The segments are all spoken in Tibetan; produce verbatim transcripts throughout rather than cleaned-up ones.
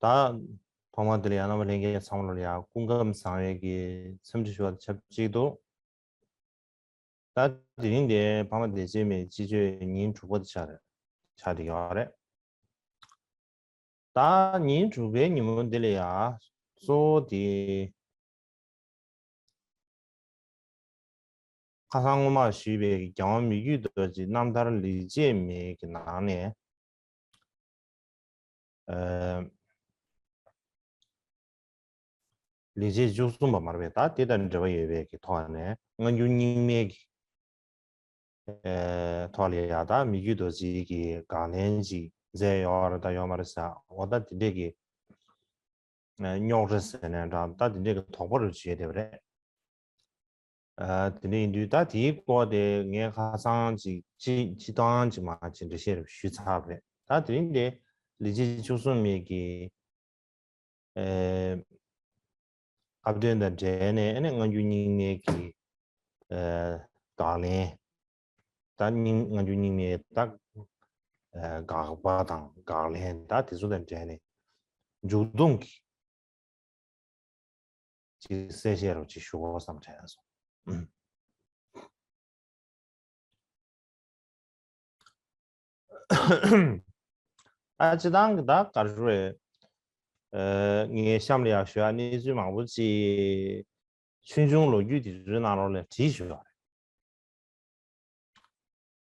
ད་ཐོག་མ་དེ་ལ་ཡང་རྣམ་པ་ལྷན་རྒྱས་ཚང་མ་ལ་ཡང་སྐུ་ཁམས་བཟང་བའི་གི་འཚམས་འདྲི་ཞུ་བ་དང་ཆབས་ཅིག་ཏུ། ད་དེ་རིང་འདི་ཕ་མ་བདེ་སྐྱིད་མའི་སྤྱི་སྤྱོད་ཉིན་དྲུག་པ་དེ་ཆགས་རེད། ཆགས་བསྡད་ཡོད་རེད། ད་ཉིན་དྲུག་པའི་ཉིན་མོ་འདི་ལ་ཡང་གཙོ་བོ་དེ། ཁ་སང་སྔོན་མ་ཞུས་པའི་རྒྱལ་དབང་མི་བསྐྱོད་རྡོ་རྗེ་རྣམ་ཐར་ལེགས་བྱས་མའི་གི་ནང་ནས། ཨ། ལེགས་བྱས་བཅུ་གསུམ་པ་མ་རེད་པས། ད་དེ་དང་འབྲེལ་བ་ཡོད་པའི་གི་ཐོག་ནས་སྔ་འགྱུར་རྙིང་མའི་གི། ཨ། ཐོག་ལ་ཡ་ད་མི་བསྐྱོད་རྡོ་རྗེ་གི་དགག་ལན་ཅིག་མཛད་ཡོད་རེད་ད་ཡོད་མ་རེད་ཟེར། འོ་ད་དེ་འདྲས་ཀྱི་རྙོག་དྲ་ཟེར་ནའི་འདྲ། ད་དེ་འདྲས་ཀྱི་དོགས་པ་རུ་བྱས་བསྡད་པ་རེད། ཨ། དེ་འདྲ་ཡིན་དུས་ད་དེའི་སྐོར་དེ་ངས་ཁ་སང་ཅིག་སྤྱི་སྤྱི་བཏང་ཅིག་མ་ཅིག་འགྲེལ་བཤད་རུ་ཞུས་ཚར་བ་རེད། ད་དེ་རིང་དེ་ལེགས་བྱས་བཅུ་གསུམ་མའི་གི། ཨེ། སྐབས་དོན་དང་འབྲེལ་ནས་ཨ་ནི་སྔ་འགྱུར་རྙིང་མའི་གི། ཨེ། དགག་ལན། ད་རྙིང་སྔ་འགྱུར་རྙིང་མའི་ད། ཨེ། དགག་པ་དང་དགག་ལན་ད་དེ་ཚོ་དང་འབྲེལ་ནས་མཇུག་སྡོམ་གྱི་ཅིག་གསལ་བཤད་རོགས་ཅིག་ཞུ་དགོས་བསམ་དྲན་སོང་། ཨ། སྤྱི་བཏང་གི་ད་ག་རེ་རེད། ཨ། ངའི་གཤམ་ལ་ཡག་ཤོས་ཨ་གནས་ཚུལ་མང་པོ་ཅིག་ཆོས་འབྱུང་ལོ་རྒྱུས་དེ་ཚོའི་ནང་ལོགས་ལ་བྲིས་ཞུ་ཡོད་རེད།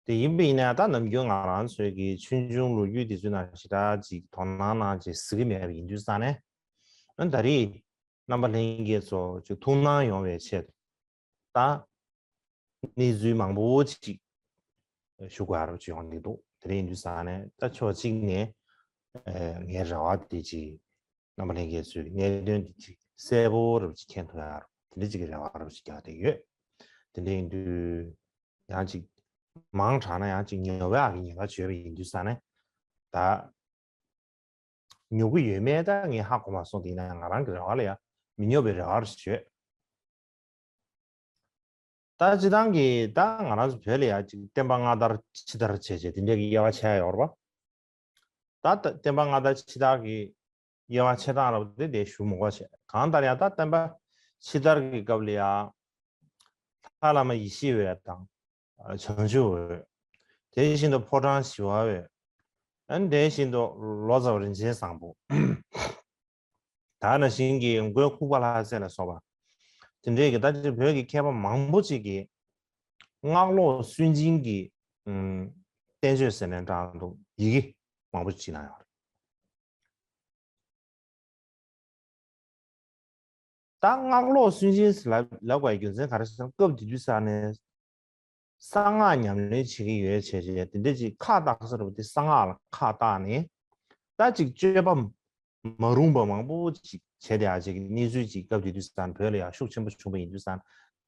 དེ་ཡིན་པ་ཡིན་ན་ད་ནམ་རྒྱུན་ང་རང་ཚོའི་གི་ཆོས་འབྱུང་ལོ་རྒྱུས་དེ་ཚོའི་ནང་ཞེ་དྲག་ཅིག་དོ་སྣང་གནང་ཅིག་གཟིགས་ཀྱི་མེད་པ་ཡིན་དུས་ཙང་ནས། ཨ། ད་རེས་རྣམ་པ་ལྷན་རྒྱས་ཚོ་ཅིག་ཐུགས་སྣང་ཡོང་བའི་ཆེད་དུ། ད་གནས་ཚུལ་མང་པོ་ཅིག་ཞུ་དགོས་ཡ་རབ་ཅིག་ཡོང་གི་འདུག་དེ་འདྲ་ཡིན་དུས་ཙང་ནས་ད་ཕྱོགས་གཅིག་ནས། ཨ། ངའི་རེ་བ་དེ་ཅིག་རྣམ་པ་ལྷན་རྒྱས་ཚོས་གནད་དོན་དེ་ཅིག་གསལ་པོ་རབ་ཅིག་མཁྱེན་ཐུབ་ཡ་རབ་དེ་འདྲ་ཅིག་གི་རེ་བ་རབ་ཅིག་རྒྱག་བསྡད་ཡོད། དེ་འདྲ་ཡིན་དུས་ཡང་ཅིག་མང་དྲགས་ན་ཡང་ཅིག་ཉེས་པ་ཡག་གི་ཉེས་པ་བརྗོད་པ་ཡིན་དུས་ཙང་ནས་ད། ཉོབ་ཀྱི་ཡོད་མེད་ད་ངས་ཧ་གོ་མ་སོང་། དེ་ཡིན་ན་ང་རང་གི་རེ་བ་ལ་ཡང་མི་ཉོབ་པའི་རེ་བ་རུ་བྱོས། ད་སྤྱི་བཏང་གི་ད་ང་རང་ཚོ་བོད་ལ་ཡང་ཅིག་བསྟན་པ་སྔ་དར་ཕྱི་དར་བྱས་བྱས་དེ་འདྲའི་གི་དབྱེ་བ་ཕྱེ་ཡ་ཡོད་རེད་པ། ད་ད་བསྟན་པ་སྔ་དར་ཕྱི་དར་གི་དབྱེ་བ་ཕྱེ་སྟངས་རབ་དེ་དེ་ཞུ་མི་དགོས་བྱས། གང་ལྟར་ཡང་ད་བསྟན་པ་ཕྱི་དར་གི་སྐབས་ལ་ཡང་ལྷ་བླ་མ་ཡེ་ཤེས་འོད་དང་། བྱང་ཆུབ་འོད། དེ་བཞིན་དུ་ཕོ་བྲང་ཞི་བ་འོད། ཨ་ནི་དེ་བཞིན་དུ་ལོ་ཙཱ་བ་རིན་ཆེན་བཟང་པོ། ད་ནང་བཞིན་གྱི་མགོན་ཁུག་པ་ལྷ་སྲས་ལ་སོགས་པ། དེ་འདྲའི་གི་ད་ཅིག་བོད་ཀྱི་མཁས་པ་མང་པོ་ཅིག་གིས་སྔགས་ལོག་སུན་འབྱིན་གྱི། ཨུམ། བསྟན་བཅོས་ཟེར་ནས་འདྲ་འདུག་ཡི་གེ་མང་པོ་ཅིག་གནང་ཡོད་རེད། ད་སྔགས་ལོག་སུན་འབྱིན་ཟེར་ལབ་ལབ་དགོས་པའི་རྒྱུ་མཚན་ག་རེ་ཟེར་ན། སྐབས་དེ་དུས་ས་ནས་གསང་སྔགས་ཉམས་ལེན་བྱེད་ཀྱི་ཡོད་བྱས་བྱས་དེ་འདྲ་ཅིག་ཁག་བཏགས་ས་རེད་པ། དེ་གསང་སྔགས་ལ་ཁག་བཏགས་ནས་ད་ཅིག་སྤྱོད་པ་མ་རུངས་པ་མང་པོ་ཅིག་བྱས་བསྡད་ཡ་ཅིག་གི་གནས་ཚུལ་ཅིག་སྐབས་དེ་དུས་ས་ནས་བོད་ལ་ཡང་ཤུགས་ཆེན་པོ་བྱུང་བ་ཡིན་དུས་ས་ནས་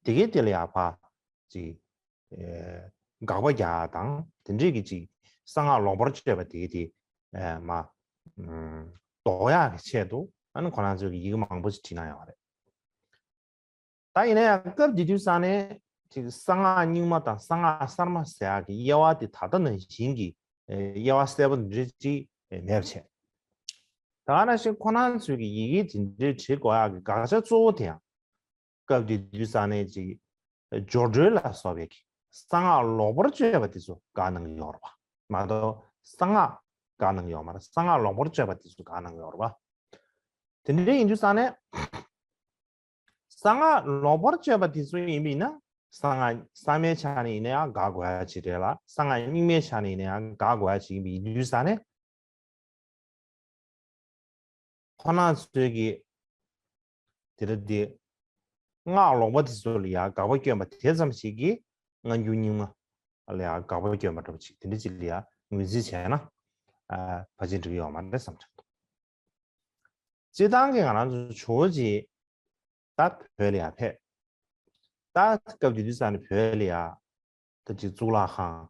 དེ་གའི་དེ་ལ་ཡང་ཕར་ཅིག་ཨེ། དགག་པ་རྒྱག་དང་དེ་འདྲས་ཀྱི་ཅིག་གསང་སྔགས་ལོག་པར་སྤྱོད་པ་དེ་དེ། ཨེ། མ། ཨུམ། ལྡོག་ཡག་གི་ཆེད་དུ་ཨ་ནི་ཁོ་རང་ཚོས་ཀྱི་ཡི་གེ་མང་པོ་ཞིག་བྲིས་གནང་ཡོད་རེད། ད་ཡིན་ན་ཡང་སྐབས་དེ་དུས་ས་ནས་ཅིག་གསང་སྔགས་རྙིང་མ་དང་གསང་སྔགས་གསར་མ་ཟེར་ཡག་གི་དབྱེ་བ་དེ་ད་ལྟ་ནང་བཞིན་གྱི། ཨེ། དབྱེ་བ་གསལ་པོ་འདི་འདྲས་ཅིག་ཨེ། མེད་པ་བྱས། ད་ག་ནང་བཞིན་ཁོ་རང་ཚོས་ཀྱི་ཡི་གེ་དེ་འདྲས་བྲིས་དགོས་ཡག་གི་དགག་བྱ་གཙོ་བོ་དེ་ཡང་། སྐབས་དེ་དུས་ས་ནས་ཅིག་སྦྱོར་སྒྲོལ་ལ་སོགས་པའི་གསང་སྔགས་ལོག་པར་སྤྱོད་པ་དེ་ཚོ་དགག་གནང་གི་ཡོད་རེད་པ། མ་གཏོགས་གསང་སྔགས་དགག་གནང་གི་ཡོད་མ་རེད། གསང་སྔགས་ལོག་པར་སྤྱོད་པ་དེ་ཚོ་དགག་གནང་གི་ཡོད་རེད་པ། དེ་འདྲ་ཡིན་དུས་ས་ནས་གསང་སྔགས་ལོག་པར་སྤྱོད་པ་དེ་ཚོ་ཡིན་པ་ཡིན་ན་གསང་སྔགས་གསར་མའི་ཆ་ནས་ཡིན་ན་ཡང་དགག་དགོས་ཡ་ཅིག་རེད་ལ། གསང་སྔགས་རྙིང་མའི་ཆ་ནས་ཡིན་ན་ཡང་དགག་དགོས་ཡ་ཅིག་ཡིན་པ་ཡིན་དུས་ས་ནས། ཁོ་རང་ཚོས་ཀྱི་དེ་རེད་དེ། སྔགས་ལོག་པ་དེ་ཚོ་ལ་ཡང་དགག་པ་བསྐྱོན་པ་དེ་ཙམ་ཞིག་གིས་སྔ་འགྱུར་རྙིང་མ་ལ་ཡང་དགག་པ་བསྐྱོན་པ་འདྲ་པོ་ཅིག་དེ་འདྲ་ཅིག་ལ་ཡང་ངོས་འཛིན་བྱས་ན། ཨ། ཕལ་ཆེར་འགྲིག་གི་ཡོད་མ་རེད་བསམ་དྲན་འདུག་སྤྱིར་བཏང་གི་ང་རང་ཚོ་ཇོ་བོ་རྗེ་ད་བོད་ལ་ཡང་ཕེབས། ད་སྐབས་དེ་དུས་ས་ནས་བོད་ལ་ཡང་ད་ཅིག་གཙུག་ལག་ཁང་།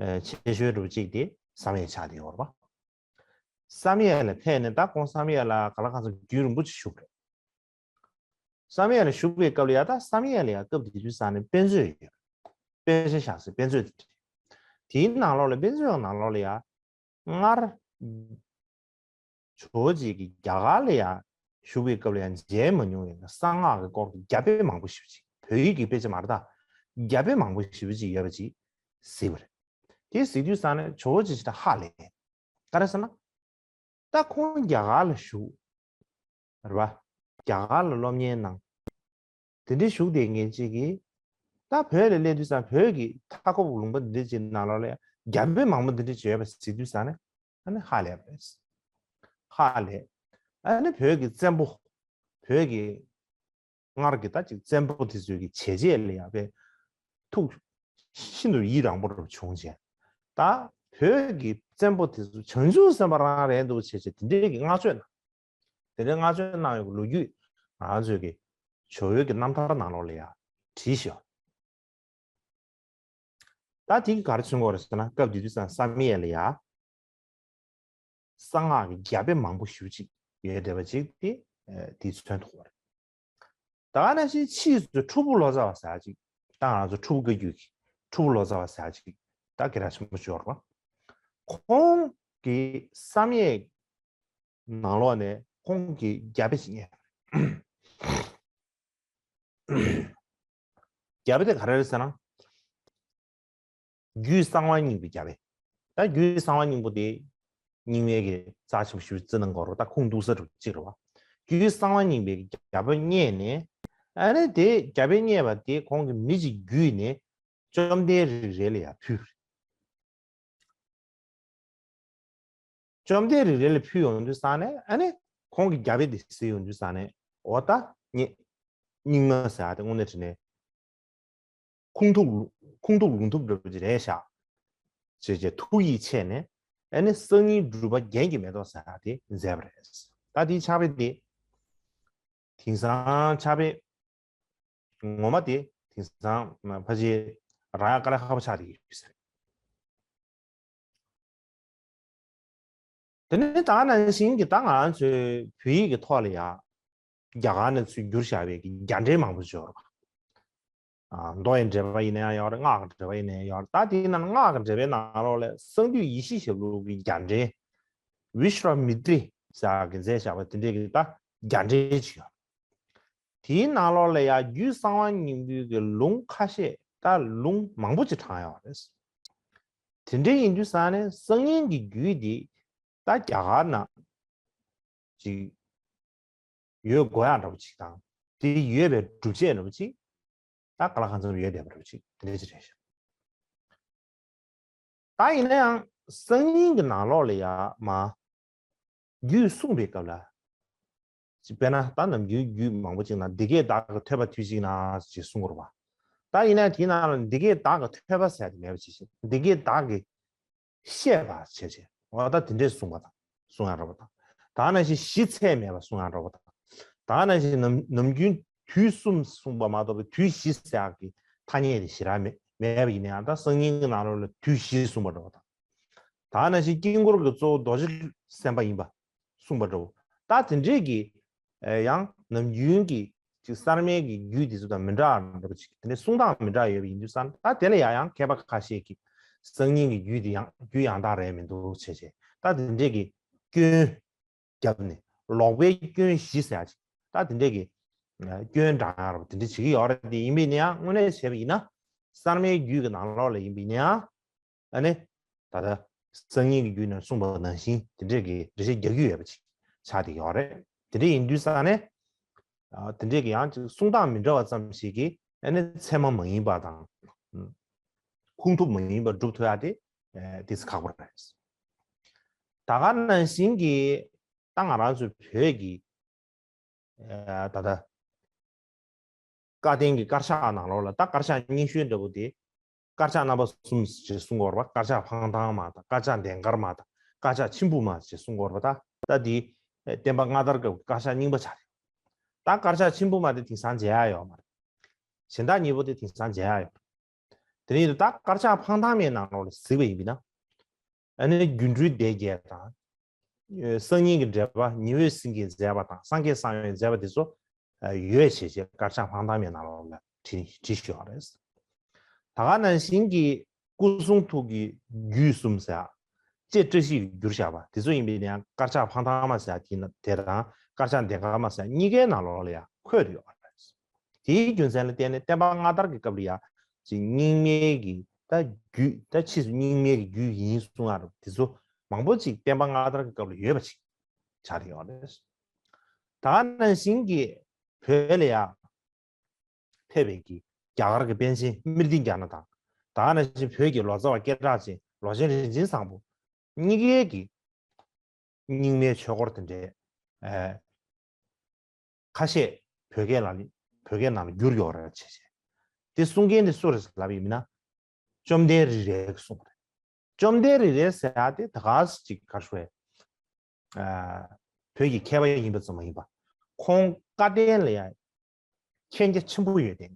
ཨེ། ཆེ་ཤོས་འདྲ་པོ་ཅིག་དེ་བསམ་ཡས་ཆགས་བསྡད་ཡོད་རེད་པ། བསམ་ཡས་ལ་ཕེབས་ནས་ད་ཁོང་བསམ་ཡས་ལ་ག་ལ་གང་འཚམ་རྒྱུན་རིང་པོ་ཅིག་བཞུགས་རེད། བསམ་ཡས་ལ་བཞུགས་པའི་སྐབས་ལ་ཡང་ད་བསམ་ཡས་ལ་ཡང་སྐབས་དེ་དུས་ས་ནས་དཔེ་མཛོད་ཡོད། དཔེ་ཆ་བཞག་སའི་དཔེ་མཛོད་དེ་རེད། དེའི་ནང་ལོགས་ལ་དཔེ་མཛོད་ནང་ལོགས་ལ་ཡང་སྔར་ ཇོ་བོ་རྗེ་གིས་རྒྱ་གར་ལ་ཡང་བཞུགས་པའི་སྐབས་ལ་ཡང་མཇལ་མ་མྱོང་བའི་གསང་སྔགས་ཀྱི་སྐོར་གྱི་རྒྱ་དཔེ་མང་པོ་ཞེ་པོ་ཅིག་བོད་ཡིག་གི་དཔེ་ཆ་མ་རེད་ད། རྒྱ་དཔེ་མང་པོ་ཞེ་པོ་ཅིག་ཡོད་པ་ཅིག་གཟིགས་པ་རེད། དེ་གཟིགས་དུས་ཙང་ནས་ཇོ་བོ་རྗེ་ཞེ་དྲག་ཧ་ལས། ག་རེ་ཟེར་ན། ད་ཁོང་རྒྱ་གར་ལ་བཞུགས། རེད་པ། རྒྱ་གར་ལ་སློབ་གཉེར་གནང་། དེ་འདྲའི་བཞུགས་བསྡད་མཁན་ཅིག་གིས། ད་བོད་ལ་སླེབས་དུས་ཙང་བོད་ཀྱི་མཐའ་འཁོབ་ལུང་པ་འདི་འདྲ་ཅིག་ནང་ལོགས་ལ་རྒྱ་དཔེ་མང་པོ་འདི་འདྲ་ཅིག་ཡོད་པ་གཟིགས་དུས་ཙང་ནས་ཨ་ནི་ཧ་ལས་པ་རེད། ཧ་ལས། ཨ་ནི་བོད་ཀྱི་བཙན་པོ། བོད་ཀྱི་སྔར་གྱི་ད་ཅིག་བཙན་པོ་དེ་ཚོའི་གི་བྱས་རྗེས་ལ་ཡང་དཔེ་ཐུགས་ཤིན་ཏུ་ཡིད་རངས་པོ་རུ་བྱུང་བྱས། ད་བོད་ཀྱི་བཙན་པོ་དེ་ཚོ་བྱང་ཆུབ་སེམས་དཔའ་རང་རེད་འདུག་བྱས་བྱས་དེ་འདྲའི་གི་བསྔགས་བརྗོད་གནང་། དེ་འདྲའི་བསྔགས་བརྗོད་གནང་ཡོད་གི་ལོ་རྒྱུས་ང་ཚོས་གི་ཇོ་བོའི་གི་རྣམ་ཐར་ནང་ལོགས་ལ་ཡང་བྲིས་ཤག་ད་དེ་གི་ག་རེ་མཚོན་གྱི་ཡོད་རེད་ཟེར་ན། སྐབས་དེ་དུས་ཙང་བསམ་ཡས་ལ་ཡ། གསང་སྔགས་ཀྱི་རྒྱ་དཔེ་མང་པོ་ཞེ་པོ་ཅིག་ཡོད་བསྡད་པ་ཅིག་དེ་ཨ་དེ་མཚོན་ཐུབ་པ་རེད། ད་ག་ནང་བཞིན་ཕྱིས་སུ་ཁྲོ་བོ་ལོ་ཙཱ་བ་ཟེར་ཡ་ཅིག་ད་ང་ཚོ་ཁྲོ་བོ་བཀའ་བརྒྱུད་ཀྱི་ཁྲོ་བོ་ལོ་ཙཱ་བ་ཟེར་ཡ་ཅིག་ད་སྐད་གྲགས་ཆེན་པོ་ཅིག་ཡོད་རེད་པ། ཁོང་གི་བསམ་ཡས་ནང་ལོགས་ནས་ཁོང་གི་རྒྱ་དཔེ་ཅིག་རྙེད། རྒྱ་དཔེ་དེ་ག་རེ་རེད་ཟེར་ན། རྒྱུད་གསང་བ་སྙིང་པོའི་རྒྱ་དཔེ། ད་རྒྱུད་གསང་བ་སྙིང་པོ་དེ་རྙིང་མའི་གི་རྩ་ཆེན་པོ་ཞིག་བརྩི་གནང་གི་ཡོད་རེད། ད་ཁུངས་གཏུགས་ས་འདྲ་ཅིག་རེད་པ། རྒྱུད་གསང་བ་སྙིང་པོའི་གི་རྒྱ་དཔེ་རྙེད་ནས། ཨ་ནི་དེ་རྒྱ་དཔེ་རྙེད་པ་དེ་ཁོང་གི་མི་གཅིག་བརྒྱུད་ནས་བཅོམ་ལྡན་རིག་རལ་ལ་ཡར་ཕུལ། བཅོམ་ལྡན་རིག་རལ་ལ་ཕུལ་ཡོང་དུས་ཙང་ནས་ཨ་ནི་ཁོང་གི་རྒྱ་དཔེ་དེ་གཟིགས་ཡོང་དུས་ཙང་ནས་འོ་ད་རྙེད། རྙིང་མ་ཟེར་ཡ་དེ་དངོས་གནས་དྲང་གནས་ཁུངས་ཐུབ་ཁུངས་ཐུབ་ལུང་ཐུབ་འདྲ་པོ་ཅིག་རེད་ཤག་ཅེས་བྱས་ཐུགས་ཡིད་ཆེས་ནས་ཨ་ནི་གསང་སྙིང་སྒྲུབ་པ་རྒྱན་གྱི་མེ་ཏོག་ཟེར་ཡ་དེ་མཛད་པ་རེད། ད་དེའི་ཕྱག་དཔེ་དེ་དེང་སང་ཕྱག་དཔེ་ངོ་མ་དེ་དེང་སང་ཕལ་ཆེར་རག་ཡ་དཀའ་ལས་ཁག་པོ་ཆགས་བསྡད་ཡོད་ཟེར། དེ་ནས་ད་ནང་བཞིན་གྱི་ད་ང་ཚོའི་བོད་ཡིག་གི་ཐོག་ལ་ཡ་རྒྱ་གར་ནས་ཚུར་བསྒྱུར་བཞག་པའི་གི་རྒྱ་འགྲེལ་མང་པོ་ཅིག་ཡོད་རེད་པ། ཨ། མདོ་ཡི་འགྲེལ་པ་ཡིན་ན་ཡང་ཡོད་རེད། སྔགས་ཀྱི་འགྲེལ་པ་ཡིན་ན་ཡང་ཡོད་རེད། ད་དེའི་ནང་སྔགས་ཀྱི་འགྲེལ་པའི་ནང་ལོགས་ལ་གསང་འདུས་ཡེ་ཤེས་ཞབས་ལུགས་ཀྱི་རྒྱ་འགྲེལ། བི་ཤྭ་མི་ཏྲི་ཟེར་གྱིས་མཛད་བཞག་པ་དེ་འདྲའི་གི་ད་རྒྱ་འགྲེལ་ཅིག་ཡོད། དེའི་ནང་ལོགས་ལ་ཡང་རྒྱུད་གསང་བ་སྙིང་པོའི་གི་ལུང་ཁ་ཤས་ད་ལུང་མང་པོ་ཅིག་དྲངས་ཡོད་རེད། དེ་འདྲ་ཡིན་དུས་ཙང་ནས་གསང་སྙིང་གི་རྒྱུད་འདི་ད་རྒྱ་གར་ན་ཅིག་ཡོད་དགོས་ཡག་འདྲ་པོ་ཅིག་དང་། དེ་ཡོད་པའི་སྒྲུབ་བྱེད་འདྲ་པོ་ཅིག་ད་ག་ལ་གང་འཚམ་ཡོད་བསྡད་པ་འདྲ་པོ་ཅིག་དེ་འདྲ་ཅིག་རེད་ཤག་ད་ཡིན་ན་ཡང་གསང་སྙིང་གི་ནང་ལོགས་ལ་ཡ་མ་རྒྱུད་གསུངས་པའི་སྐབས་ལ། ཅིག་དཔེར་ན་ད་ནམ་རྒྱུན་རྒྱུད་མང་པོ་ཅིག་ནང་འདི་སྐད་བདག་གིས་ཐོས་པ་དུས་གཅིག་ན་ཅེས་གསུང་གི་རེད་པ། ད་ཡིན་ན་དེའི་ནང་ལ་འདི་སྐད་བདག་གིས་ཐོས་པ་ཟེར་དེ་མེད་པ་ཅིག་བྱས། འདི་སྐད་བདག་གིས་ཤེས་པ་བྱས་བྱས། འོ་ད་དེ་འདྲས་གསུངས་པ་དང་གསུང་ཡག་འདྲ་པོ་དང་། ད་ནང་བཞིན་ཞི་ཚད་མེད་པ་གསུང་ཡག་འདྲ་པོ་དང་། ད་ནང་བཞིན་ནམ་ནམ་རྒྱུན་དུས་གསུམ་གསུངས་པ་མ་གཏོགས་པའི་དུས་བཞི་ཟེར་ཡག་གི་ཐ་སྙད་དེ་ཞེ་དྲག་མེད་མེད་པ་ཡིན་ན་ཡང་། ད་གསང་སྙིང་གི་ནང་ལོགས་ལ་དུས་བཞི་གསུངས་པ་འདྲ་པོ་དང་། ད་ནང་བཞིན་དཀྱིལ་འཁོར་གྱི་གཙོ་བོ་རྡོ་རྗེ་སེམས་དཔའ་ཡིན་པ་གསུངས་པ་འདྲ་པོ། ད་དེ་འདྲས་ཀྱི་ཨེ་ཡང་ནམ་རྒྱུན་གྱི་ཅིག་གསར་མའི་གི་རྒྱུད་དེ་ཚོ་དང་མི་འདྲ་བ་འདྲ་པོ་ཅིག་དེ་འདྲའི་གསུང་སྟངས་མི་འདྲ་ཡོད་པ་ཡིན་དུས་ཙང་། ད་དེ་ལ་ཡང་ཡང་མཁས་པ་ཁ་ཤས་ཀྱིས་གསང་སྙིང་གི་རྒྱུད་དེ་ཡང་རྒྱུད་ཡང་དག་རེད་མི་འདུག་བྱས་བྱས། ད་དེ་འདྲས་ཀྱི་སྐྱོན་བརྒྱབ་ནས་ལོག་པའི་སྐྱོན་བཞི་ཟེར་ཡ་ཅིག་ད་དེ་འདྲས་ཀྱི་སྐྱོན་འདྲ་ཡང་ར་པོ་དེ་འདྲས་བྱེད་ཀྱི་ཡོད་རེད། དེ་ཡིན་པས་ན་ཡང་དངོས་གནས་བྱས་པ་ཡིན་ན་གསར་མའི་རྒྱུད་ཀྱི་ནང་ལོགས་ལ་ཡིན་པས་ན་ཡང་། ཨ་ནི། ད་ལྟ་གསང་སྙིང་གི་རྒྱུད་ནས་གསུངས་པ་ནང་བཞིན་དེ་འདྲས་ཀྱི་འགྲེལ་བཤད་རྒྱག་རྒྱུ་ཡོད་པ་ཅིག་ཆགས་བསྡད་ཡོད་རེད། དེ་འདྲས་ཡིན་དུས་ཙང་ནས། ཨ། དེ་འདྲས་ཀྱི་ཡང་ཅིག་གསུང་སྟངས་མི་འདྲ་བ་ཙམ་ཞིག་གིས་ཨ་ནི་ཚད་མ་མ་ཡིན་པ་དང་། ཨུམ། ཁུངས་ཐུབ་མ་ཡིན་པ་སྒྲུབ་ཐུབ་ཡག་དེ་ཨེ་ཏོག་ཙམ་ཁག་པོ་རེད། ད་ག་ནང་བཞིན་གྱི་ད་ང་རང་ཚོའི་བོད་ཀྱི་ཨ་ད་ལྟ་བཀའ་བསྟན་གྱི་དཀར་ཆག་ནང་ལོགས་ལ། ད་དཀར་ཆག་རྙིང་ཤོས་འདྲ་པོ་དེ་དཀར་ཆག་རྣམ་པ་གསུམ་ཞེས་གསུང་གི་ཡོད་རེད་པ། དཀར་ཆག་འཕང་ཐང་མ་དང་། དཀར་ཆག་ལྡན་དཀར་མ་དང་། དཀར་ཆག་མཆིམས་ཕུ་མ་ཞེས་གསུང་གི་ཡོད་རེད་པ། ད་ད་དེ་ཨེ་བསྟན་པ་སྔ་དར་སྐབས་ཀྱི་དཀར་ཆག་རྙིང་པ་ཆགས་རེད། ད་དཀར་ཆག་མཆིམས་ཕུ་མ་དེ་དེང་སང་མཇལ་ཡག་ཡོད་མ་རེད། གཞན་དག་གཉིས་པོ་དེ་དེང་སང་མཇལ་ཡག་ཡོད་རེད། དེ་ནས་ད་དཀར་ཆག་འཕང་ཐང་མའི་ནང་ལོགས་ལ་གཟིགས་པ་ཡིན་པས་ན། ཨ་ནི་སྒྱུ་འཕྲུལ་སྡེ་བརྒྱད་དང་། གསང་སྙིང་གི་འགྲེལ་པ་ཉི་འོད་སེང་གེས་མཛད་པ་དང་། སངས་རྒྱས་གསང་བས་མཛད་པ་དེ་ཚོ་ཡོད་བྱས་བྱས་དཀར་ཆག་འཕང་ཐང་མའི་ནང་ལོགས་ལ་བྲིས་བྲིས་ཡོད་རེད། ད་ག་ནང་བཞིན་གྱི་སྐུ་གསུང་ཐུགས་ཀྱི་རྒྱུད་གསུམ་ཟེར་ཡག་ཅེས་བཀྲ་ཤིས་བསྒྱུར་བཞག་པ་དེ་ཚོ་ཡིན་པས་ན་ཡང་དཀར་ཆག་འཕང་ཐང་མ་ཟེར་ཡ་དེ་ན་དེ་དང་དཀར་ཆག་འདན་ཁ་མ་ཟེར་ཡ་གཉིས་ཀའི་ནང་ལོགས་ལ་ཡང་འཁོད་ཡོད་རེད། དེའི་རྒྱུ་མཚན་ལ་བརྟེན་ནས་བསྟན་པ་སྔ་དར་གྱི་སྐབས་ལ་ཡང་ཅིག་རྙིང་མའི་གི་ད་རྒྱུད་ད་ཕྱིས་སུ་རྙིང་མའི་གི་རྒྱུད་ཡིན་གསུང་ཡ་རུ་དེ་ཚོ་མང་པོ་ཅིག་བསྟན་པ་སྔ་དར་གྱི་སྐབས་ལ་ཡོད་པ་ཅིག་ཆགས་ཡོད་རེད། ད་ག་ནང་བཞིན་གྱི་བོད་ལ་ཡང་ཕེབས་པའི་གི་རྒྱ་གར་གྱི་པཎ་ཆེན་སྨྲྀ་ཏི་ཛྙཱ་ན་དང་། ད་ག་ནང་བཞིན་བོད་ཀྱི་ལོ་ཙཱ་བ་སྐད་གྲགས་ཅན་ལོ་ཆེན་རིན་ཆེན་བཟང་པོ་གཉིས་ཀའི་གི་རྙིང་མའི་ཆོས་སྐོར་དེ་འདྲའི་ཨ་ཁ་ཤས་བོད་སྐད་ལ་བོད་སྐད་ནང་ལ་བསྒྱུར་ཡོད་རེད་བྱས་བྱས། དེ་གསུང་མཁན་དེ་སུ་རེད་ལབ་ཡིན་ན། བཅོམ་ལྡན་རི་རལ་གྱིས་གསུངས་པ་རེད། བཅོམ་ལྡན་རི་རལ་ཟེར་ཡ་དེ་ད་ག་ཅིག་ག་རེ་ཞུ་དགོས་རེད། ཨ་བོད་ཀྱི་མཁས་པ་ཡིན་པ་ཙམ་མ་ཡིན་པ། ཁོང་བཀའ་བསྟན་ལ་ཡང་མཁྱེན་རྒྱ་ཆེན་པོ་ཡོད་བསྡད་མཁན།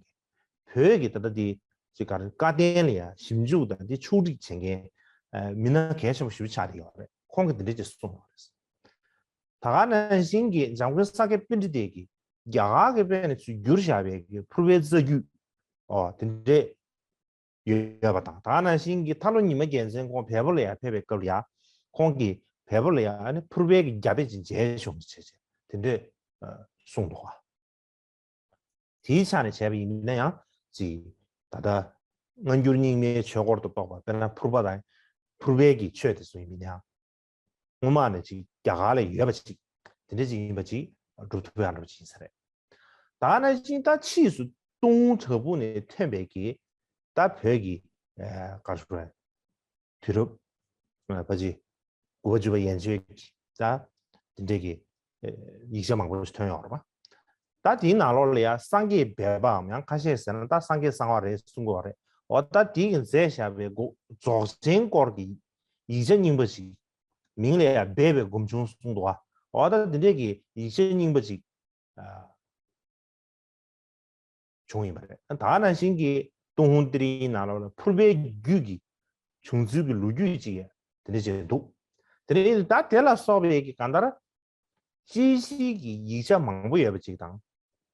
བོད་ཀྱི་ད་ལྟ་དེ་ཅིག་ག་རེ་བཀའ་བསྟན་ལ་ཡང་ཞིབ་འཇུག་དང་དེ་ཕྱོགས་སྒྲིག་བྱེད་མཁན་ཨ་མི་སྣ་གལ་ཆེན་པོ་ཞིག་ཆགས་བསྡད་ཡོད་རེད། ཁོང་གིས་འདི་འདྲ་ཅིག་གསུངས་ཡོད་རེད། ད་ག་ནང་བཞིན་གྱི་འཇམ་མགོན་ས་སྐྱ་པཎྜི་ཏས་ཀྱིས་རྒྱ་གར་གྱི་དཔེ་ནས་ཚུར་བསྒྱུར་བཞག་པའི་གི་ཕུར་པའི་རྩ་རྒྱུད། ཨོ་དེ་འདྲས་ཡོད་པ་དང་། ད་ག་ནང་བཞིན་གྱི་ཐར་ལོ་ཉི་མ་རྒྱལ་མཚན་ཁོང་བལ་པོ་ལ་ཡར་ཕེབས་པའི་སྐབས་ལ་ཡང་ཁོང་གིས་བལ་པོ་ལ་ཡང་ཨ་ནི་ཕུར་པའི་གི་རྒྱ་དཔེ་ཅིག་མཇལ་བྱུང་ཟེར་བྱས་དེ་འདྲས་ཨ་གསུངས་འདུག་ག། དེའི་ཆ་ནས་བྱས་པ་ཡིན་ན་ཡང་ཅིག་ད་ལྟ་སྔ་འགྱུར་རྙིང་མའི་ཆོས་སྐོར་དུ་གཏོགས་པ་དཔེར་ན་ཕུར་པ་དང་ཕུར་པའི་གི་ཆོས་དེ་ཚོ་ཡིན་ན་ཡང་སྔོན་མ་ནས་ཅིག་རྒྱ་གར་ལ་ཡོད་པ་ཅིག་དེ་འདྲ་ཅིག་ཡིན་པ་ཅིག་སྒྲུབ་ཐུབ་ཡག་འདྲ་པོ་ཅིག་ཡིན་ས་རེད། ད་ནང་བཞིན་ད་ཕྱིས་སུ་ཏུན་ཧོང་བྲག་ཕུག་ནས་ཐོན་པའི་གི་ད་བོད་ཀྱི་ཨ་ག་རེ་ཞུ་དགོས་རེད། དུས་རབས་ཨ་ཕལ་ཆེར་དགུ་པ་བཅུ་པ་ཡན་ཆོད་ཀྱི་ད་དེ་འདྲས་ཀྱི་ཨ་ཡིག་ཆ་མང་པོ་ཞིག་ཐོན་ཡོད་རེད་པ། ད་དེའི་ནང་ལོགས་ལ་ཡང་སངས་རྒྱས་སྦས་པའམ་ཡང་ཁ་ཤས་ཟེར་ན་ད་སངས་རྒྱས་གསང་བ་རེད་གསུང་གི་ཡོད་རེད། འོ་ད་དེ་གིས་མཛད་བཞག་པའི་སྒོ་རྫོགས་ཆེན་སྐོར་གྱི་ཡིག་ཆ་རྙིང་པ་ཞིག་མིང་ལ་ཡང་སྦས་པའི་སྒོམ་བྱུང་གསུངས་འདུག་ག། འོ་ད་དེ་འདྲས་ཀྱི་ཡིག་ཆ་རྙིང་པ་ཞིག་ཨ་བྱུང་ཡིན་པ་རེད། ད་ག་ནང་བཞིན་གྱི་ཏུན་ཧོང་གཏེར་ཡིག་ནང་ལོགས་ལ་ཕུར་པའི་རྒྱུད་ཀྱི་བྱུང་ཚུལ་གྱི་ལོ་རྒྱུས་ཅིག་དེ་འདྲ་ཅིག་འདུག། དེ་ནས་ད་དེ་ལ་སོགས་པའི་གི་གང་ལྟར་ཅི་ཞིག་གི་ཡིག་ཆ་མང་པོ་ཡོད་པ་ཅིག་དང་།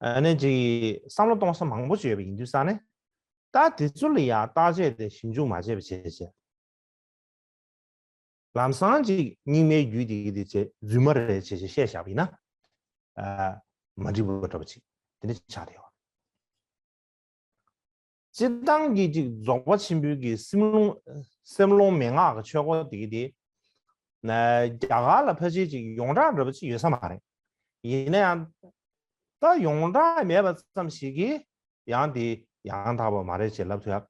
ཨ་ནི་ཅིག་བསམ་བློ་གཏོང་ས་མང་པོ་ཅིག་ཡོད་པ་ཡིན་དུས་ཙང་ནས། ད་དེ་ཚོ་ལ་ཡང་བརྟག་དཔྱད་དེ་ཞིབ་འཇུག་མ་བྱས་པ་བྱས་བྱས། ལམ་སང་ཅིག་རྙིང་མའི་རྒྱུད་དེ་གི་དེ་བྱས་རྫུན་མ་རེད་བྱས་བྱས་བཤད་བཞག་པ་ཡིན་ན། ཨ་མ་འགྲིག་པ་འདྲ་པོ་ཅིག་དེ་འདྲ་ཆགས་བསྡད་ཡོད། སྤྱིར་བཏང་གི་ཅིག་རྫོགས་པ་ཆེན་པོའི་གི་སེམས་ལུང་སེམས་ལུང་མན་ངག་གི་ཆོས་སྐོར་དེ་གི་དེ་ན་རྒྱ་གར་ལ་ཕལ་ཆེར་ཅིག་ཡོངས་གྲགས་འདྲ་པོ་ཅིག་ཡོད་ས་མ་རེད། ཡིན་ན་ཡང་ད་ཡོངས་གྲགས་མེད་པ་ཙམ་ཞིག་གིས་ཡང་དེ་ཡང་དག་པ་མ་རེད་ཅེས་ལབ་ཐུབ་ཡག་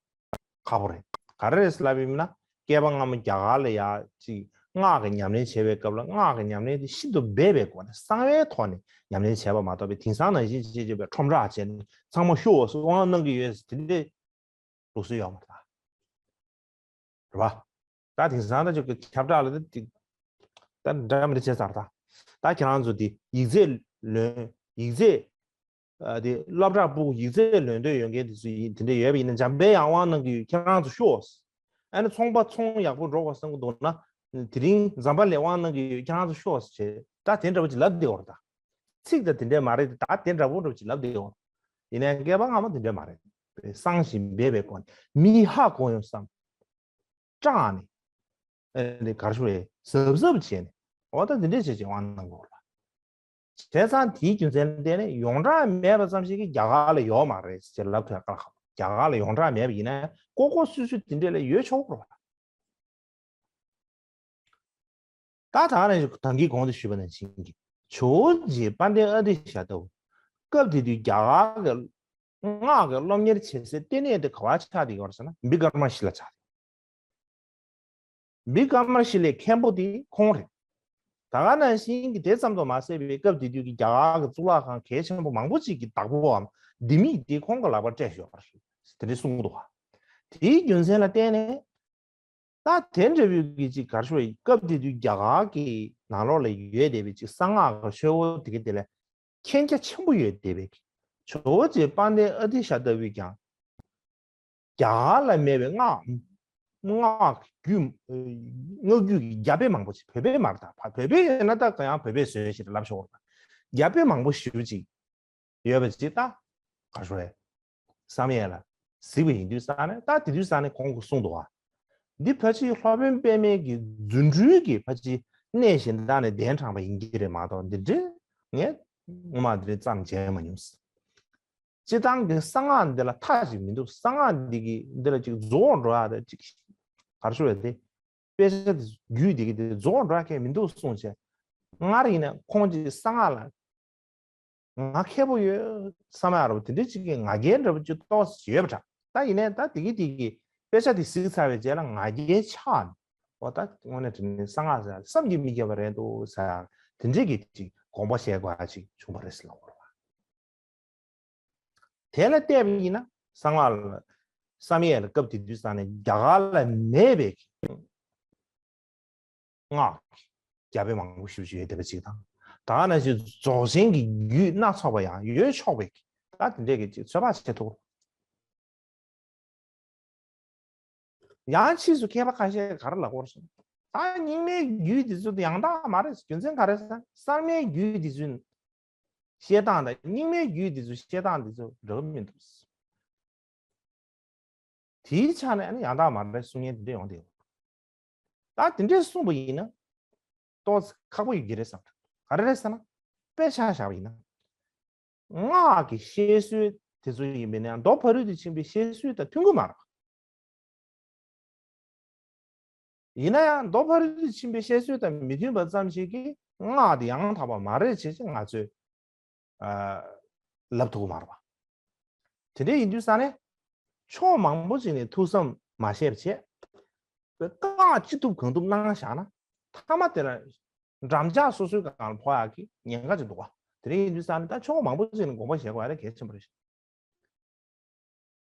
ཁག་པོ་རེད། ག་རེ་རེད་ལབ་ཡིན་ན། བསྐལ་པ་སྔ་མོ་རྒྱ་གར་ལ་ཡ་ཅིག་སྔགས་ཀྱི་ཉམས་ལེན་བྱེད་པའི་སྐབས་ལ་སྔགས་ཀྱི་ཉམས་ལེན་དེ་ཤིན་ཏུ་སྦས་པའི་སྒོ་ནས་གསང་བའི་ཐོག་ནས་ཉམས་ལེན་བྱས་པ་མ་གཏོགས་པའི་དེང་སང་ནང་བཞིན་བྱེད་བྱེད་པའི་ཁྲོམ་བསྒྲགས་བྱས་ནས་ཚང་མ་ཤོག་ཟེར་དབང་གནང་གི་ཡོད་ཟེར་དེ་འདྲའི་ལུགས་སྲོལ་ཡོད་མ་རེད། རེད་པ། ད་དེང་སང་ད་ཅིག་ཁྱབ་བསྒྲགས་ལ་ད་ཅིག་ད་འདྲ་མི་འདྲ་བྱས་ཚར། ད་ད་ཁྱེད་རང་ཚོ་དེ་ཡིག་ཚད་ལོན་ཡིག་ཚད་ཨ་དེ་སློབ་གྲྭ་ཕྲུ་གུ་ཡིག་ཚད་ལོན་འདོད་ཡོད་མཁན་དེ་ཚོ་ཡིན་དེ་འདྲ་ཡོད་པ་ཡིན་ན་འཇམ་དཔལ་དབྱངས་དབང་གནང་གི་ཡོད། ཁྱེད་རང་ཚོ་ཤོག། ཨ་ནི་ཚོང་པ་ཚོང་ཡག་པོ་འགྲོ་དགོས་བསམ་གི་འདུག་ན་དེ་རིང་འཛམ་བུ་གླིང་དབང་གནང་གི་ཡོད། ཁྱེད་རང་ཚོ་ཤོག་ཟེར་བྱས་ད་དེ་འདྲ་པོ་ཅིག་ལབ་བསྡད་ཡོད་རེད་ད། ཚིག་ད་དེ་འདྲ་མ་རེད་ད་དེ་འདྲ་པོ་འདྲ་པོ་ཅིག་ལབ་བསྡད་ཡོད་རེད། ཡིན་ནའི་བསྐལ་པ་སྔ་མོ་དེ་འདྲ་མ་རེད། གསང་ཞིང་སྦས་པའི་སྒོ་ནས་མི་ཧ་གོ་ཡོང་བསམ། སྐྲག་ནས། ཨ་ནི་ག་རེ་ཞུ་དགོས་རེད། གཟབ་གཟབ་བྱས་ནས་འོ་ད་འདི་འདྲས་བྱས་བྱས་དབང་གནང་དགོས་རེད། བྱས་ཙང་དེའི་རྒྱུ་མཚན་ལ་བརྟེན་ནས་ཡོངས་གྲགས་མེད་པ་ཙམ་ཞིག་གིས་རྒྱ་གར་ལ་ཡོད་མ་རེད་ཅེས་ལབ་ཐུབ་ཡག་དཀའ་ལས་ཁག་པོ། རྒྱ་གར་ལ་ཡོངས་གྲགས་མེད་པ་ཡིན་ན་ལྐོག་ལྐོག་སུད་སུད་དེ་འདྲས་ལ་ཡོད་ཆོག་གི་རེད་པ། ད་ད་ནས་ད་གིན་གོང་དུ་ཞུས་པ་ནང་བཞིན་གྱི་ཇོ་བོ་རྗེ་དཔལ་ལྡན་ཨ་ཏི་ཤ་ལྟ་བུ། སྐབས་དེ་དུས་རྒྱ་གར་གྱི་སྔགས་ཀྱི་སློབ་གཉེར་བྱེད་སའི་ལྟེ་གནས་དེ་ག་པར་ཆགས་བསྡད་ཡོད་རེད་ཟེར་ན་བི་ཀར་མ་ཤི་ལ་ཆགས་བསྡད། བི་ཀར་མ་ཤི་ལའི་མཁན་པོ་དེ་ཁོང་རེད། ད་ག་ནང་བཞིན་གྱི་དེ་ཙམ་དུ་མ་ཟད་པའི་སྐབས་དེ་དུས་ཀྱི་རྒྱ་གར་གྱི་གཙུག་ལག་ཁང་གལ་ཆེན་པོ་མང་པོ་ཅིག་གི་བདག་པོའམ་ལྡེ་མིག་དེ་ཁོང་གི་ལག་པར་སྤྲད་ཡོད་རེད། དེ་འདྲ་གསུངས་འདུག་ག། དེའི་རྒྱུ་མཚན་ལ་བརྟེན་ནས། ད་དེ་འདྲ་བོའི་གི་ཅིག་ག་རེ་ཞུ་དགོས་རེད། སྐབས་དེ་དུས་རྒྱ་གར་གྱི་ནང་ལོགས་ལ་ཡོད་བསྡད་པའི་ཅིག་གསང་སྔགས་ཀྱི་ཆོས་སྐོར་དེ་ག་དེ་ལ་མཁྱེན་རྒྱ་ཆེན་པོ་ཡོད་བསྡད་པའི་ཇོ་བོ་རྗེ་དཔལ་ལྡན་ཨ་ཏི་ཤ་ལྟ་བུས་ཀྱང་རྒྱ་གར་ལ་མེད་པའི་སྔགས་སྔགས་རྒྱུད་སྔགས་རྒྱུད་ཀྱི་རྒྱ་དཔེ་མང་པོ་ཞིག་བོད་དཔེ་མ་རེད་ད། བོད་དཔེ་ཡོད་ན་ད་གང་ཡང་བོད་དཔེ་བཟོས་ཞེས་ལབ་ཆོག་རེད། རྒྱ་དཔེ་མང་པོ་ཞེ་པོ་ཅིག་ཡོད་པ་ཅིག་ད་ག་རེ་ཞུ་དགོས་རེད། བསམ་ཡས་ལ་གཟིགས་པ་ཡིན་དུས་ཙང་ནས་ད་དེ་དུས་ཙང་ནས་ཁོང་གིས་གསུངས་འདུག་ག། འདི་ཕལ་ཆེར་སློབ་དཔོན་པདྨའི་གི་རྫུ་འཕྲུལ་གྱི་ཕལ་ཆེར་གནས་གཞན་དག་ནས་གདན་དྲངས་པ་ཡིན་གྱི་རེད་མ་གཏོགས། འདི་འདྲའི་ངས་སྔོན་མ་འདི་འདྲའི་བརྩམས་མཇལ་མ་མྱོང་། སྤྱིར་བཏང་གི་གསང་སྔགས་འདི་ལ་མཐའ་ཅིག་མི་འདུག། གསང་སྔགས་འདི་གི་འདི་ལ་ཅིག་རྫོགས་འགྲོ་ཡ་དེ་ཅིག་ག་རེ་ཞུ་དགོས་རེད་དེ། དཔེ་ཆ་དེ་རྒྱུད་འདི་གི་དེ་རྫོགས་འགྲོ་ཡ་གང་ཡང་མི་འདུག་གསུངས་བྱས། སྔར་ཡིན་ན་ཁོང་གིས་གསང་སྔགས་ལ་ང་མཁས་པོ་ཡོད་བསམ་ཡ་འདྲ་པོ་དེ་འདྲའི་ཅིག་གི་ང་རྒྱལ་འདྲ་པོ་ཅིག་ཏོག་ཙམ་ཡོད་པ་འདྲ། ད་ཡིན་ནའི་ད་དེ་གི་དེ་གི་དཔེ་ཆ་དེ་གཟིགས་ཚར་བའི་རྗེས་ལ་ང་རྒྱལ་ཆགས་ནས། འོ་ད་དངོས་གནས་དྲང་གནས་གསང་སྔགས་ཟེར་ཡ་བསམ་གྱིས་མི་ཁྱབ་པ་རེད་འདུག་ཟེར་ཡ་དེ་འདྲའི་གི་ཅིག་དགོངས་པ་བཞེས་དགོས་ཡ་ཅིག་བྱུང་བ་རེད་ཟེར་ལབ་དགོས་རེད་བ། དེ་ལ་བལྟས་པ་ཡིན་ན་གསང་སྔགས་ལ་བསམ་ཡས་ལ་སྐབས་དེ་དུས་ཙང་ནས་རྒྱ་གར་ལ་མེད་པའི་སྔགས་རྒྱ་དཔེ་མང་པོ་ཞེ་པོ་ཅིག་ཡོད་བསྡད་པ་ཅིག་དང་། ད་ག་ནང་བཞིན་རྫོགས་ཆེན་གྱི་རྒྱུད་སྣ་ཚོགས་པ་ཡང་ཡོད་ཆོག་པའི་ད་དེ་འདྲས་ཀྱི་ཅིག་ཚོད་དཔག་བྱེད་ཐུབ། ཡང་ཕྱིས་སུ་མཁས་པ་ཁ་ཤས་ག་རེ་ལབ་ཀྱི་ཡོད་རེད་ཟེར་ན། ད་རྙིང་མའི་རྒྱུད་འདི་ཚོ་ཡང་དག་མ་རེད། རྒྱུ་མཚན་ག་རེ་ཟེར་ན་གསར་མའི་རྒྱུད་འདི་ཚོའི་བཤད་སྟངས་དང་རྙིང་མའི་རྒྱུད་འདི་ཚོའི་བཤད་སྟངས་འདི་ཚོ་འདྲ་གི་མི་འདུག། དེའི་ཆ་ནས་ཨ་ནི་ཡང་དག་མ་རེད་གསུང་མཁན་དེ་འདྲ་ཡོང་བསྡད་ཡོད། ད་དེ་འདྲས་གསུངས་པ་ཡིན་ན་ཏོག་ཙམ་ཁག་པོ་ཡོད་ཀྱི་རེད་བསམ། ག་རེ་རེད་ཟེར་ན། དཔེ་ཆ་བཞག་པ་ཡིན་ན། སྔགས་ཀྱི་བཤད་སྲོལ་དེ་ཚོ་ཡིན་པས་ན་མདོ་ཕ་རོལ་ཏུ་ཕྱིན་པའི་བཤད་སྲོལ་དང་མཐུན་གྱི་མ་རེད། ཡིན་ན་ཡང་མདོ་ཕ་རོལ་ཏུ་ཕྱིན་པའི་བཤད་སྲོལ་དང་མི་མཐུན་པ་ཙམ་ཞིག་གིས་སྔགས་དེ་ཡང་དག་པ་མ་རེད་ཅེས་ང་ཚོས་ཨ་ལབ་ཐུབ་ཀྱི་མ་རེད་པ། དེ་འདྲ་ཡིན་དུས་ཙང་ནས་ཕྱོགས་མང་པོ་ཅིག་ནས་ཐུགས་བསམ་མ་བཞེས་པ་བྱས། བཀག་ཅི་ཐུབ་གང་ཐུབ་གནང་བཞག་ན་མཐའ་མ་དེ་ལ་འགྲམ་ལྕག་སོ་སོའི་སྒང་ལ་ཕོག་ཡག་གི་ཉེན་ཁ་ཅིག་འདུག་པ། དེ་འདྲ་ཡིན་དུས་ཙང་ནས་ད་ཕྱོགས་མང་པོ་ཅིག་ནས་དགོངས་པ་བཞེས་དགོས་ཡ་དེ་གལ་ཆེན་པོ་རེད།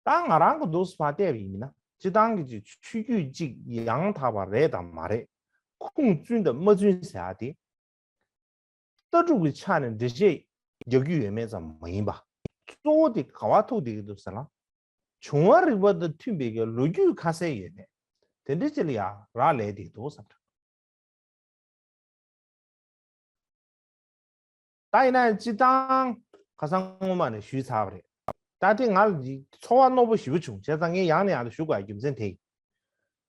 ད་ང་རང་གི་འདུག་སེ་ཕར་བལྟས་པ་ཡིན་ན་སྤྱིར་བཏང་གི་ཅིག་ཆོས་བརྒྱུད་ཅིག་ཡང་དག་པ་རེད་དང་མ་རེད། ཁུངས་བཙུན་དང་མ་བཙུན་ཟེར་ཡ་དེ། ལྟ་གྲུབ་ཀྱི་ཆ་ནས་འགྲེལ་བཤད་རྒྱག་རྒྱུ་ཡོད་མེད་ཙམ་མ་ཡིན་པ། གཙོ་བོ་དེ་ག་པར་ཐུག་བསྡད་ཀྱི་འདུག་ཟེར་ན། བྱུང་བ་རིག་པ་དང་མཐུན་པའི་གི་ལོ་རྒྱུས་ཁ་གསལ་ཡོད་མེད། དེ་འདྲ་ཅིག་ལ་ཡ་རག་ལས་བསྡད་ཀྱི་འདུག་བསམ། ད་ཡིན་ན་སྤྱིར་བཏང་ཁ་སང་སྔོན་མ་ནས་ཞུས་ཚར་བ་རེད། ད་དེ་ང་ལ་ཚོར་བ་རྣོ་པོ་ཞེ་པོ་བྱུང་། བྱས་ཙང་ངས་ཡང་ནས་ཡང་དུ་ཞུ་དགོས་པའི་རྒྱུ་མཚན་དེ་ཡིན།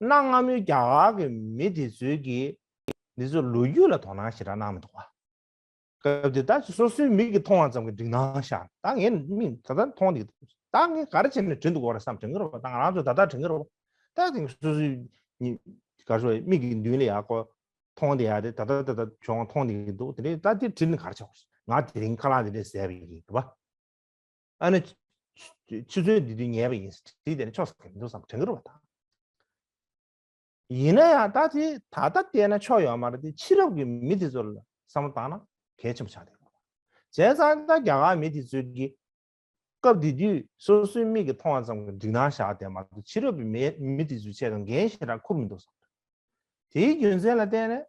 གནའ་སྔ་མོའི་རྒྱ་གར་གྱི་མི་དེ་ཚོའི་གིས་འདི་ཚོ་ལོ་རྒྱུས་ལ་དོ་སྣང་ཞེ་དྲག་གནང་མི་འདུག་པ། སྐབས་དེ་ད་སོ་སོའི་མིག་གིས་མཐོང་བ་ཙམ་གྱི་འགྲིག་སྣང་ཤར། ད་ངས་མིག་ད་ལྟ་མཐོང་བསྡད་ཀྱི་འདུག། ད་ངས་ག་རེ་བྱས་ནས་དྲན་འདུག་གོ་རེད་བསམ་དྲན་གྱི་རེད་པ། ད་ང་རང་ཚོ་ད་ལྟ་དྲན་གྱི་རེད་པ། ད་དེ་སོ་སོའི་ག་རེ་ཞུ་དགོས་རེད། མིག་གི་མདུན་ལ་ཡག་པོ་མཐོང་བསྡད་ཡ་དེ་ད་ལྟ་ད་ལྟ་བྱུང་མཐོང་བསྡད་ཀྱི་འདུག། དེ་ནས་ད་དེ་དྲིས་ནས་ག་རེ་བྱ་དགོས་རེད། ང་དེ་རིང་ཁ་ལག་དེ་འདྲས་བཟས་པ་ཡིན་རེད་པ། ཨ་ནི་ཆུ་ཆུ་ཚོད་འདི་དུས་ཉལ་བ་ཡིན་ཟེར་དྲིས་དེ་ནས་ཆོག་ས་གང་འདུག་བསམ་དྲན་གྱི་རེད་པ། ད་ཡིན་ན་ཡང་ད་དེ་ད་ལྟ་བལྟས་ན་ཆོག་ཡོད་མ་རེད་དེ། ཕྱི་རབས་ཀྱི་མི་དེ་ཚོ་ལ་བསམ་བློ་བཏང་ན་གལ་ཆེན་པོ་ཆགས་བསྡད་ཡོད། བྱས་ཙང་ད་རྒྱ་གར་མི་དེ་ཚོས་ཀྱི་སྐབས་དེ་དུས་སོ་སོའི་མིག་གིས་མཐོང་བ་ཙམ་གྱི་འགྲིག་སྣང་བཞག་བསྡད་མ་གཏོགས་ཕྱི་རབས་ཀྱི་མི་མི་དེ་ཚོའི་ཆེད་དུ་འགན་ཞེ་དྲག་འཁུར་མི་འདུག་བསམ། དེའི་རྒྱུ་མཚན་ལ་བརྟེན་ནས་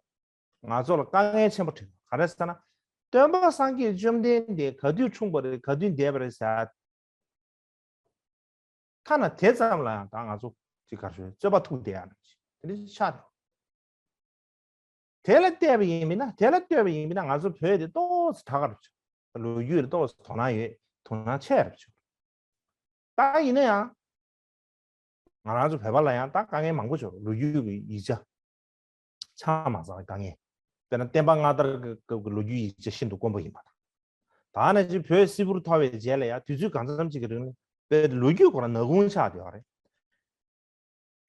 ང་ཚོ་ལ་དཀའ་ངལ་ཆེན་པོ་འཕྲད། ག་རེ་ཟེར་ན། སྟོན་པ་སངས་རྒྱས་བཅོམ་ལྡན་འདས་ག་དུས་འཁྲུངས་པ་རེད། ག་དུས་འདས་པ་རེད་ཟེར། ཐ་ན་དེ་ཙམ་ལ་ཡང་ད་ང་ཚོ་ཅིག་ག་རེ་ཞུ། རྩོད་པ་ཐུག་བསྡད་ཡ་ནང་བཞིན་དེ་འདྲ་ཆགས་འདུག། དེ་ལ་བལྟས་པ་ཡིན་མིན་ན། དེ་ལ་ལྟོས་པ་ཡིན་མིན་ན་ང་ཚོ་བོད་དེ་ཏོག་ཙམ་དྲག་ག་རེད་བྱུང་། ལོ་རྒྱུས་ལ་ཏོག་ཙམ་དོ་སྣང་ཡོད། དོ་སྣང་ཆེ་རེད་བྱུང་། ད་ཡིན་ན་ཡང་ང་རང་ཚོ་བོད་པ་ལ་ཡང་ད་དཀའ་ངལ་མང་པོ་བྱུང་། ལོ་རྒྱུས་ཀྱི་ཡིག་ཆ་ཆ་མ་ཚང་བའི་དཀའ་ངལ། དཔེར་ན་བསྟན་པ་སྔ་དར་གྱི་སྐབས་ཀྱི་ལོ་རྒྱུས་ཡིག་ཆ་ཤིན་ཏུ་དཀོན་པོ་ཡིན་པ་དང་། ད་ནང་བཞིན་བོད་སིལ་བུར་འཐོར་བའི་རྗེས་ལ་ཡང་དུས་ཚོད་གང་འཚམ་ཅིག་གི་རིང་ལ་བོད་ལོ་རྒྱུས་ཁོ་རང་ནག་ཁུང་ཆགས་བསྡད་ཡོད་རེད།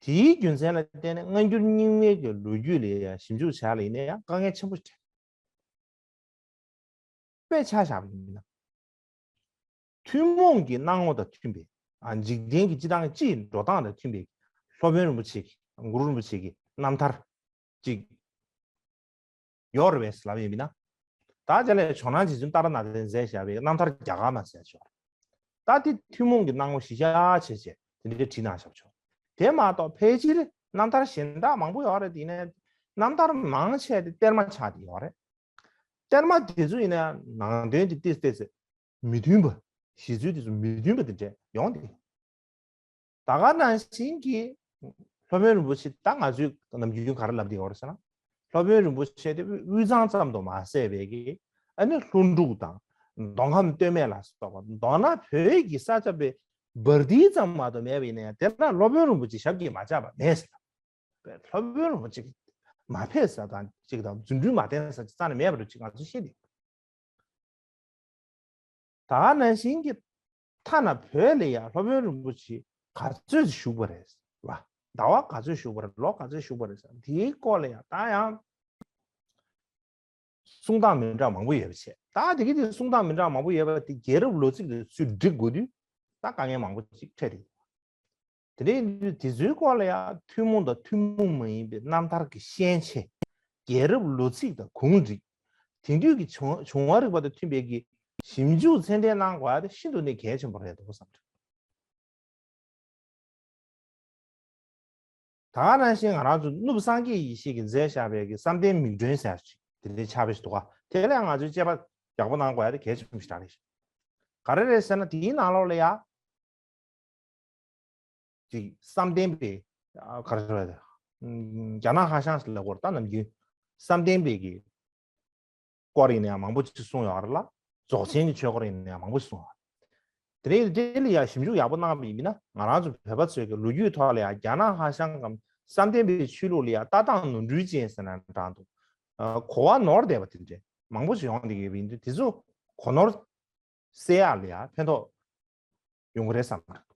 དེའི་རྒྱུ་མཚན་ལ་བརྟེན་ནས་སྔ་འགྱུར་རྙིང་མའི་གི་ལོ་རྒྱུས་ལ་ཡང་ཞིབ་འཇུག་བྱས་ལ་ཡིན་ན་ཡང་དཀའ་ངལ་ཆེན་པོ་འཕྲད། དཔེ་ཆ་བཞག་པ་ཡིན་ན། ཐུན་མོང་གི་སྣང་ངོ་དང་མཐུན་པའི། ཨ། འཇིག་རྟེན་གྱི་སྤྱི་དང་སྤྱིའི་འགྲོ་སྟངས་དང་མཐུན་པའི་སློབ་དཔོན་རིན་པོ་ཆེ་གི། གུ་རུ་རིན་པོ་ཆེ་གི་རྣམ་ཐར་ཅིག་ཡོད་རེད་པས་ལབ་ཡིན་ན། ད་དེ་ལས་ཇོ་ནང་རྗེ་བཙུན་ཏཱ་ར་ནཱ་ཐས་མཛད་བཞག་པའི་རྣམ་ཐར་རྒྱ་གར་མ་ཟེར་ཆོག། ད་དེ་ཐུན་མོང་གི་སྣང་ངོ་གཞི་བཞག་བྱས་བྱས་དེ་འདྲའི་བྲིས་གནང་བཞག་ཆོག། དེ་མ་གཏོགས་ཕལ་ཆེར་རྣམ་ཐར་གཞན་དག་མང་པོ་ཡོད་རེད། དེ་ནས་རྣམ་ཐར་མང་ཆེ་དེ་གཏེར་མ་ཆགས་བསྡད་ཡོད་རེད། གཏེར་མ་དེ་ཚོ་ཡིན་ན་ནང་དོན་དེ་ཏོག་ཙམ་མི་མཐུན་པ། བཞེད་ཚུལ་དེ་ཚོ་མི་མཐུན་པ་དེ་འདྲ་ཡོང་བསྡད། ད་ག་ནང་བཞིན་གྱི་སློབ་དཔོན་རིན་པོ་ཆེ། ད་ང་ཚོས་ནམ་རྒྱུན་ག་རེ་ལབ་བསྡད་ཡོད་རེད་ཟེར་ན། སློབ་དཔོན་རིན་པོ་ཆེ་དེ་དབུས་གཙང་ཙམ་དུ་མ་ཟད་པའི་གི། ཨ་ནི་ལྷོ་འབྲུག་དང་མདོ་ཁམས་སྟོད་སྨད་ལ་སོགས་པ། མདོར་ན་བོད་ཀྱི་ས་ཆ་པའི་འབར་མདེལ་ཙམ་མ་གཏོགས་མེད་པ་ཡིན་ན་ཡང་དེ་ལ་སློབ་དཔོན་རིན་པོ་ཆེ་ཞབས་ཀྱིས་མ་བཅགས་པ་མེད་ཟེར། པའི་སློབ་དཔོན་རིན་པོ་ཆེ་མ་ཕེབས་ས་དང་གཅིག་དང་རྫུ་འཕྲུལ་མ་བསྟན་ས་ཅིག་རྩ་ནས་མེད་པ་རུ་ཅིག་ང་ཚོས་ཤེས་ཏེ། ད་ག་ནང་བཞིན་གྱི་ཐ་ན་བོད་ལ་ཡང་སློབ་དཔོན་རིན་པོ་ཆེ་ག་ཚོད་བཞུགས་པ་རེད་བ། ཟླ་བ་ག་ཚོད་བཞུགས་པ་རེད། ལོ་ག་ཚོད་བཞུགས་པ་རེད་ཟེར་དེའི་སྐོར་ལ་ཡང་ད་ཡང་གསུང་སྟངས་མི་འདྲ་མང་པོ་ཡོད་པ་བྱས། ད་དེ་གི་དེ་གསུང་སྟངས་མི་འདྲ་མང་པོ་ཡོད་པ་དེ་རྒྱལ་རབས་ལོ་ཚིགས་དེ་ཚུར་སྒྲིག་དགོས་དུས་ད་དཀའ་ངལ་མང་པོ་ཅིག་འཕྲད་དེ། དེ་འདྲའི་དུས་དེ་ཚོའི་སྐོར་ལ་ཡང་ཐུན་མོང་དང་ཐུན་མོང་མ་ཡིན་པའི་རྣམ་ཐར་གྱི་ཤན་ཕྱེ། རྒྱལ་རབས་ལོ་ཚིགས་དང་གུང་སྒྲིག་དེང་དུས་ཀྱི་བྱུང་བྱུང་བ་རིག་པ་དང་མཐུན་པའི་གི་ཞིབ་འཇུག་ཚད་ལྡན་གནང་དགོས་ཡ་དེ་ཤིན་ཏུ་ནས་གལ་ཆེན་པོ་རེད་འདུག་བསམ་གི་འདུག། ད་ག་ནང་བཞིན་ང་རང་ཚོ་གནུབས་སངས་རྒྱས་ཡེ་ཤེས་ཀྱིས་མཛད་བཞག་པའི་གི་བསམ་གཏན་མིག་སྒྲོན་ཟེར་ཞིག་དེ་འདྲའི་ཕྱག་དཔེ་ཞིག་འདུག་ག། དེ་ལ་ཡང་ང་ཚོས་དཔྱད་པ་ཡག་པོ་གནང་དགོས་ཡ་དེ་གལ་ཆེན་པོ་ཞིག་རེད། ག་རེ་རེད་ཟེར་ན་དེའི་ནང་ལོགས་ལ་ཡ་ཅིག་བསམ་གཏན་པའི་ཨ་ག་རེ་རེད། ཨམ་རྒྱ་ནག་ཧྭ་ཤང་ཟེར་ལབ་དགོས་རེད། ད་ནམ་རྒྱུན་བསམ་གཏན་པའི་གི་སྐོར་ཡིན་ན་ཡང་མང་པོ་ཅིག་གསུངས་ཡོད་རེད་ལ། རྫོགས་ཆེན་གྱི་ཆོས་སྐོར་ཡིན་ན་ཡང་མང་པོ་ཅིག་གསུངས་ཡོད་རེད། དེ་རིང་འདི་ལ་ཡང་ཞིབ་འཇུག་ཡག་པོ་གནང་བ་ཡིན་ན་ང་རང་ཚོ་བོད་པ་ཚོའི་གི་ལོ་རྒྱུས་ཐོག་ལ་ཡང་རྒྱ་ནག་ཧྭ་ཤང་གམ་བསམ་གཏན་པའི་ཆོས་ལུགས་ལ་ཡང་ལྟ་སྟངས་ནོར་འཁྲུལ་ཅན་ཟེར་ན་འདྲ་འདུག། ཨ་གོ་བ་ནོར་བསྡད་པ་དེ་འདྲ་མང་པོ་ཅིག་ཡོང་བསྡད་ཀྱི་ཡོད་པ་ཡིན་དུས་དེ་ཚོ་གོ་ནོར་སེལ་ཡག་ལ་ཡང་ཕན་ཐོགས་ཡོང་གི་རེད་བསམ་གྱི་འདུག།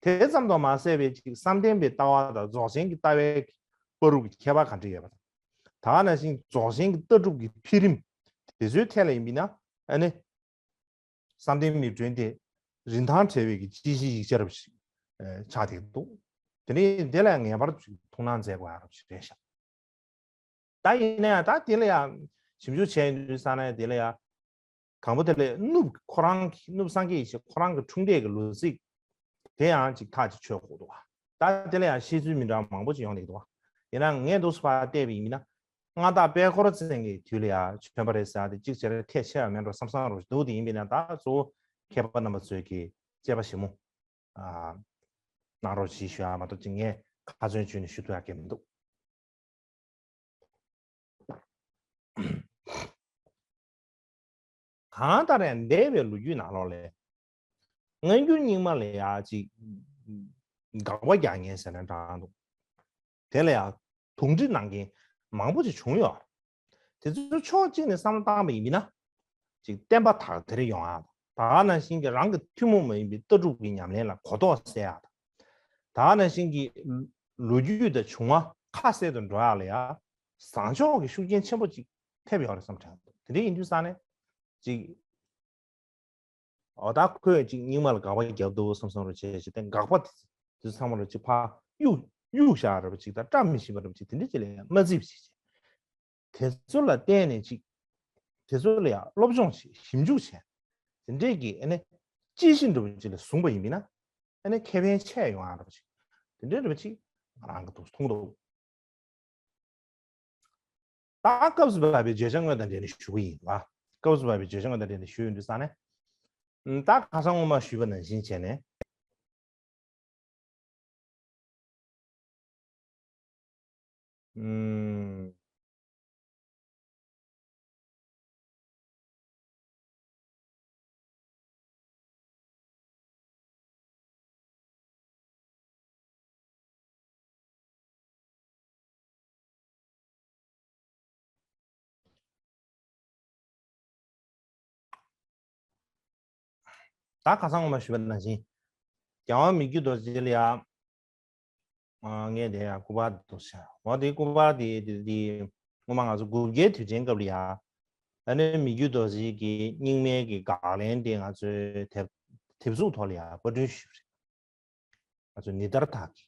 དེ་ཙམ་དུ་མ་ཟད་པའི་ཅིག་བསམ་གཏན་པའི་ལྟ་བ་དང་རྫོགས་ཆེན་གྱི་ལྟ་བའི་བར་དུ་གི་ཁྱད་པར་ག་འདྲ་ཡོད་པ་དང་། ད་ག་ནང་བཞིན་རྫོགས་ཆེན་གྱི་ལྟ་གྲུབ་ཀྱི་འཕེལ་རིམ་དེ་ཚོའི་ཐད་ལ་ཡིན་པ་ཡིན་ན་ཨ་ནི་བསམ་གཏན་མིག་སྒྲོན་དེ་རིན་ཐང་བྲལ་བའི་གི་དཔྱད་གཞིའི་ཡིག་ཆ་རབ་ཞིག་ཆགས་བསྡད་འདུག། དེ་ནས་དེ་ལ་ངེས་པར་དུ་ཐུགས་སྣང་མཛད་དགོས་ཡ་རབ་ཞིག་རེད་ཤག། ད་ཡིན་ན་ཡང་ད་དེ་ལ་ཡང་ཞིབ་འཇུག་བྱས་ཡོང་དུས་ཙ་ན་དེ་ལ་ཡང་དང་པོ་དེ་ལ་གནུབས་ཁོ་རང་གི་གནུབས་སངས་རྒྱས་ཡེ་ཤེས་ཁོ་རང་གི་འཁྲུངས་འདས་ཀྱི་ལོ་ཚིགས་དེ་ཡང་ཅིག་ཐག་ཅིག་ཆོད་དགོས་འདུག་བ། ད་དེ་ལ་ཡང་བཤད་ཚུལ་མི་འདྲ་བ་མང་པོ་ཅིག་ཡོང་བསྡད་ཀྱི་འདུག་བ། ཡིན་ནའང་ངས་འདུག་སེ་ཕར་བལྟས་པ་ཡིན་ན་མངའ་བདག་དཔལ་འཁོར་བཙན་གྱི་དུས་ལ་ཡང་བྱོན་པ་རེད་ཟེར་ཡ་དེ་གཅིག་བྱས་ན་ཐལ་ཆེ་བ་མེད་འགྲོ་བསམ་བསམ་རོ་འདུག། དེ་ཡིན་པས་ན་ད་གཙོ་བོ་མཁས་པ་རྣམ་པ་ཚོས་ཀྱི་དཔྱད་པ་ཞིབ་མོ་ཨ་གནང་རོགས་གྱིས་ཞུ་ཡ་མ་གཏོགས་ཅིག་ངས་ཁ་ཚོན་གཅོད་ནས་ཞུ་ཐུབ་ཡ་གང་ཡང་མི་འདུག། གང་ལྟར་ཡང་འདས་པའི་ལོ་རྒྱུས་ནང་ལོགས་ལ་སྔ་འགྱུར་རྙིང་མ་ལ་ཡ་ཅིག་དགག་པ་རྒྱག་མཁན་ཟེར་ན་འདྲ་འདུག། དེ་ལ་ཡ་དོགས་འདྲི་གནང་མཁན་མང་པོ་ཅིག་བྱུང་ཡོད། དེ་ཚོ་ཕྱོགས་གཅིག་ནས་བསམ་བློ་བཏང་བ་ཡིན་ན་ཅིག་བསྟན་པ་དག་དེར་ཡོང་ཡ་དང་། ད་ག་ནང་བཞིན་གྱི་རང་གི་ཐུན་མོང་མ་ཡིན་པའི་ལྟ་གྲུབ་ཀྱི་ཉམས་ལེན་ལ་གོ་རྟོགས་སད་ཡ་དང་། ད་ག་ནང་བཞིན་གྱི་ལོ་རྒྱུས་དང་བྱུང་བ་ཁ་གསལ་དུ་འགྲོ་ཡ་ལ་ཡ་བཟང་ཕྱོགས་ཀྱི་ཤུགས་རྐྱེན་ཆེན་པོ་ཅིག་ཐེབས་ཡོད་རེད་བསམ་དྲན་འདུག། དེ་འདྲ་ཡིན་དུས་ཙ་ན་ཅིག་འོ་ད་ཁོས་ཅིག་རྙིང་མ་ལ་དགག་པ་བརྒྱབ་འདུག་བསམ་བསམ་རོ་བྱས་ཅིག་དེ་དགག་པ་དེ་ཚང་མ་ལ་ཅིག་ཕར་གཡུག་གཡུག་བཞག་རེད་པ་ཅིག་དང་བཀྲ་མི་ཤིས་པ་རེད་པ་ཅིག་དེ་འདྲ་ཅིག་ལ་ཡང་མ་བརྩི་བ་ཅིག་བྱས། དེ་ཚོ་ལ་བརྟེན་ནས་ཅིག་དེ་ཚོ་ལ་ཡང་སློབ་སྦྱོང་བྱས་ཞིབ་འཇུག་བྱས། དེ་འདྲས་ཀྱི་ཨ་ནི་དཔྱད་གཞི་འདྲ་བོ་ཅིག་ལ་བཟུང་བ་ཡིན་པས་ན་ཨ་ནི་ཁེ་ཕན་ཆེ་ཡོང་ཡ་འདྲ་བོ་ཅིག་དེ་འདྲས་འདྲ་བོ་ཅིག་ང་རང་གི་འདུག་མཐོང་འདུག། ད་སྐབས་སུ་བབས་པའི་བརྗོད་བྱ་དངོས་དང་འབྲེལ་ནས་ཞུ་གི་ཡིན་པ། སྐབས་སུ་བབས་པའི་བརྗོད་བྱ་དངོས་དང་འབྲེལ་ནས་ཞུ་ཡོང་དུས་ཙ་ན། ད་ཁ་སང་སྔོན་མ་ཞུས་པ་ནང་བཞིན་བྱས་ནས། ཨུམ། ད་ཁ་སང་ངོ་མ་ཞུས་པ་ནང་བཞིན། རྒྱལ་དབང་མི་བསྐྱོད་རྡོ་རྗེ་ལ་ཡ། ཨ་ངས་དེ་ཡ་སྐུ་པར་འདུག་ཤག། འོ་དེ་སྐུ་པར་དེ་དེ་དེ་སྔོན་མ་ང་ཚོ་དགུ་བརྒྱའི་དུས་ཆེན་སྐབས་ལ་ཡ། ཨ་ནི་མི་བསྐྱོད་རྡོ་རྗེ་གི་རྙིང་མའི་གི་དགག་ལན་དེ་ང་ཚོའི་དེབ་དེབ་གཟུགས་ཐོག་ལ་ཡ་པར་སྐྲུན་ཞུས་པ་རེད། ང་ཚོ་ཉི་ཟླ་ར་ཐག་གི།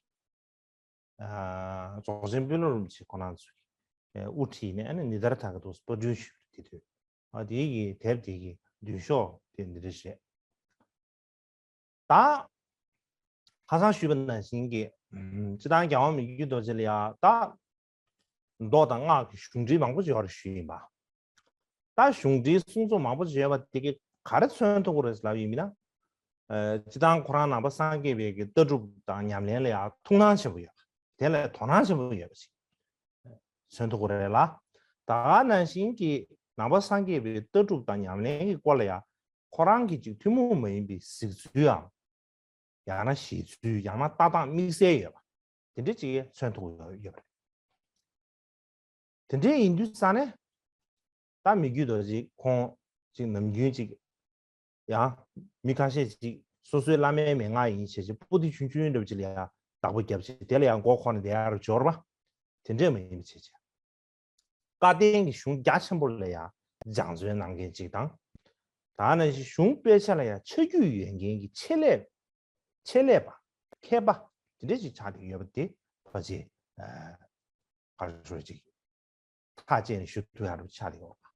ཨ་རྫོགས་ཆེན་དཔོན་སློབ་རིན་པོ་ཆེ་ཁོ་རང་ཚོས་དབུ་ཁྲིད་ནས་ཨ་ནི་ཉི་ཟླ་ར་ཐག་གི་ཐོག་པར་སྐྲུན་ཞུས་པ་རེད་དེ་དུས། ཨ་དེའི་གི་དེབ་དེ་གི་མདུན་ཤོག་དེ་འདི་འདྲ་རེད། ད་ཁ་སང་ཞུས་པ་ནང་བཞིན་གྱི་ཨམ་སྤྱིར་བཏང་རྒྱལ་དབང་མི་བསྐྱོད་རྡོ་རྗེ་ལ་ཡ་ད་མདོ་དང་སྔགས་ཀྱི་གཞུང་འགྲེལ་མང་པོ་ཅིག་ཡོད་རེད་ཞུས་ཡིན་པ། ད་གཞུང་འགྲེལ་གསུང་རྩོམ་མང་པོ་ཅིག་ཡོད་པ་དེ་གས་ག་རེ་མཚོན་ཐུབ་ཀྱི་རེད་ལབ་ཡིན་མིན་ན། ཨ་སྤྱིར་བཏང་ཁོ་རང་ནང་པ་སངས་རྒྱས་པའི་གི་ལྟ་གྲུབ་དང་ཉམས་ལེན་ལ་ཡ་ཐུགས་སྣང་ཆེན་པོ་ཡོད་པ། དེ་ལ་དོ་སྣང་ཆེན་པོ་ཡོད་པ་ཅིག་མཚོན་ཐུབ་ཀྱི་རེད་ལ། ད་ག་ནང་བཞིན་གྱི་ནང་པ་སངས་རྒྱས་པའི་ལྟ་གྲུབ་དང་ཉམས་ལེན་གྱི་སྐོར་ལ་ཡང་ཁོ་རང་གི་ཅིག་ཐུན་མོང་མ་ཡིན་པའི་གཟིགས་ཚུལ་འམ། ཡང་ན་བཞེད་ཚུལ་ཡང་ན་ལྟ་སྟངས་དམིགས་བསལ་ཡོད་པ། དེ་འདྲ་ཅིག་མཚོན་ཐུབ་ཀྱི་ཡོད་པ་རེད། དེ་འདྲའི་ཡིན་དུས་ཙང་ནས་ད་མི་བརྒྱུད་དོ་ཅིག་ཁོང་ཅིག་ནམ་རྒྱུན་ཅིག་ཡང་མི་ཁ་ཤས་ཅིག་སོ་སོའི་བླ་མའི་མན་ངག་ཡིན་བྱས་ཅིག་པོ་ཏི་ཆུང་ཆུང་འདྲ་བོ་ཅིག་ལ་ཡང་བདག་པོ་རྒྱབ་བྱས་དེ་ལ་ཡང་མགོ་འཁོར་ནས་བསྡད་ཡ་རུ་འབྱོར་བ་དེ་འདྲས་མ་ཡིན་པ་བྱས་ཅིག་བཀའ་བསྟན་གྱི་གཞུང་རྒྱ་ཆེན་པོ་ལ་ཡང་སྦྱང་བརྩོན་གནང་མཁན་ཅིག་དང་། ད་ནང་བཞིན་གཞུང་དཔེ་ཆ་ལ་ཡང་ཆ་རྒྱུས་ཡོད་མཁན་གྱི་ཆེད་ལས་ཆེད་ལས་པ་མཁས་པ་དེ་འདྲས་ཅིག་ཆགས་བསྡད་ཡོད་པ་དེ་ཕལ་ཆེར་ག་རེ་ཞུ་ཅིག་ཐག་བཅད་ནས་ཞུ་ཐུབ་ཡ་རུ་ཆགས་བསྡད་ཡོད་པ།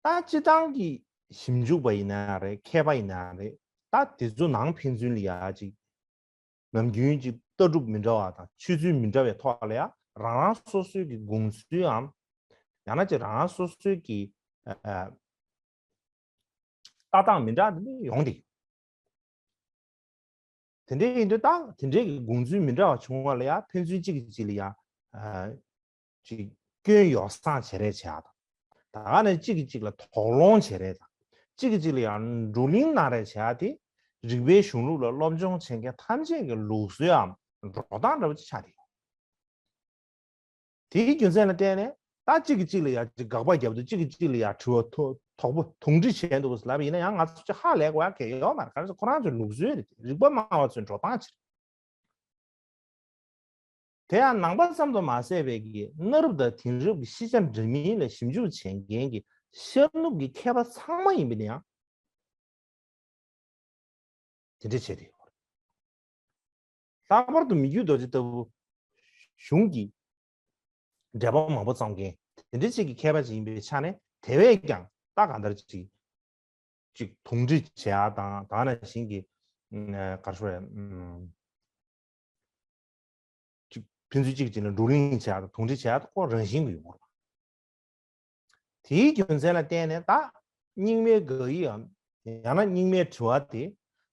ད་སྤྱི་བཏང་གི་ཞིབ་འཇུག་པ་ཡིན་ན་རེད། མཁས་པ་ཡིན་ན་རེད། ད་དེ་ཚོ་ནང་ཕན་ཚུན་ལ་ཡ་ཅིག་ནམ་རྒྱུན་ཅིག་ལྟ་གྲུབ་མི་འདྲ་བ་དང་ཆོས་ཚུལ་མི་འདྲ་བའི་ཐོག་ལ་ཡ་རང་རང་སོ་སོའི་གི་དགོངས་ཚུལ་འམ་ཡང་ན་ཅིག་རང་རང་སོ་སོའི་གི་ཨ་ལྟ་སྟངས་མི་འདྲ་འདི་ནི་ཡོང་བསྡད་ཡོད། དེ་འདྲའི་ཡིན་དུས་ད་དེ་འདྲའི་གི་དགོངས་ཚུལ་མི་འདྲ་བ་བྱུང་བ་ལ་ཡང་ཕན་ཚུན་གཅིག་གིས་གཅིག་ལ་ཡང་ཨ་ཅིག་སྐྱོན་ཡོ་བསྲང་བྱེད་རེས་བྱེད་ཡ་དང་། ད་ག་ནས་གཅིག་གིས་གཅིག་ལ་དོགས་སློང་བྱེད་རེས་དང་། གཅིག་གིས་གཅིག་ལ་ཡང་བགྲོ་གླེང་གནང་རེས་བྱེད་ཡ་དེ་རིག་པའི་གཞུང་ལུགས་ལ་སློབ་སྦྱོང་བྱེད་མཁན་ཐམས་ཅད་ཀྱི་ལུགས་སྲོལ་འམ་འགྲོ་སྟངས་འདྲ་བོ་ཅིག་ཆགས་བསྡད་ཡོད། དེའི་རྒྱུ་མཚན་ལ་བརྟེན་ནས་ད་གཅིག་གིས་གཅིག་ལ་ཡ་གཅིག་དགག་པ་བརྒྱབ་འདུག་གཅིག་གིས་གཅིག་ལ་ཡ་དྲི་བ་དོ་དོགས་པ་དོགས་འདྲི་བྱས་འདུག་ལབ་ཡིན་ན་ཡང་ང་ཚོ་ཅིག་ཧ་ལས་དགོས་ཡ་གལ་ཡོད་མ་རེད། ག་རེ་ཟེར་ཁོ་རང་ཚོའི་ལུགས་སྲོལ་རེད། རིག་པ་སྨྲ་བ་ཚོའི་འགྲོ་སྟངས་ཅིག་རེད། དེ་ཡང་ནང་པ་ཙམ་དུ་མ་ཟད་པའི་གི་གནའ་རབས་དང་དེང་རབས་ཀྱི་ཤེས་བྱ་འདྲ་མིན་ལ་ཞིབ་འཇུག་བྱེད་མཁན་གྱི་ཤར་ནུབ་ཀྱི་མཁས་པ་ཚང་མ་ཡིན་པ་ནི་ཡང་དེ་འདྲ་བྱས་ཏེ། ལྷག་པར་དུ་མི་བརྒྱུད་རྡོ་རྗེ་ལྟ་བུ་གཞུང་གི་འགྲེལ་པ་མང་པོ་བརྩམས་མཁན་དེ་འདྲ་ཅིག་གི་མཁས་པ་ཅིག་ཡིན་པའི་ཆ་ནས་དེ་བས་ཀྱང་ད་གང་ལྟར་ཅིག་ཅིག་དོགས་འདྲི་བྱེད་ཡ་དང་ད་ནང་བཞིན་གྱི་ག་རེ་ཞུ་དགོས་རེད། ཅིག་ཕན་ཚུན་གཅིག་གཅིག་ལ་བགྲོ་གླེང་བྱེད་ཡ་དང་དོགས་འདྲི་བྱེད་ཡ་དང་ཁོ་རང་བཞིན་གྱི་ཡོད་རེད། དེའི་རྒྱུ་མཚན་ལ་བརྟེན་ནས་ད་རྙིང་མའི་དགག་ཡིག་ཡང་ན་རྙིང་མའི་དྲི་བ་དེ་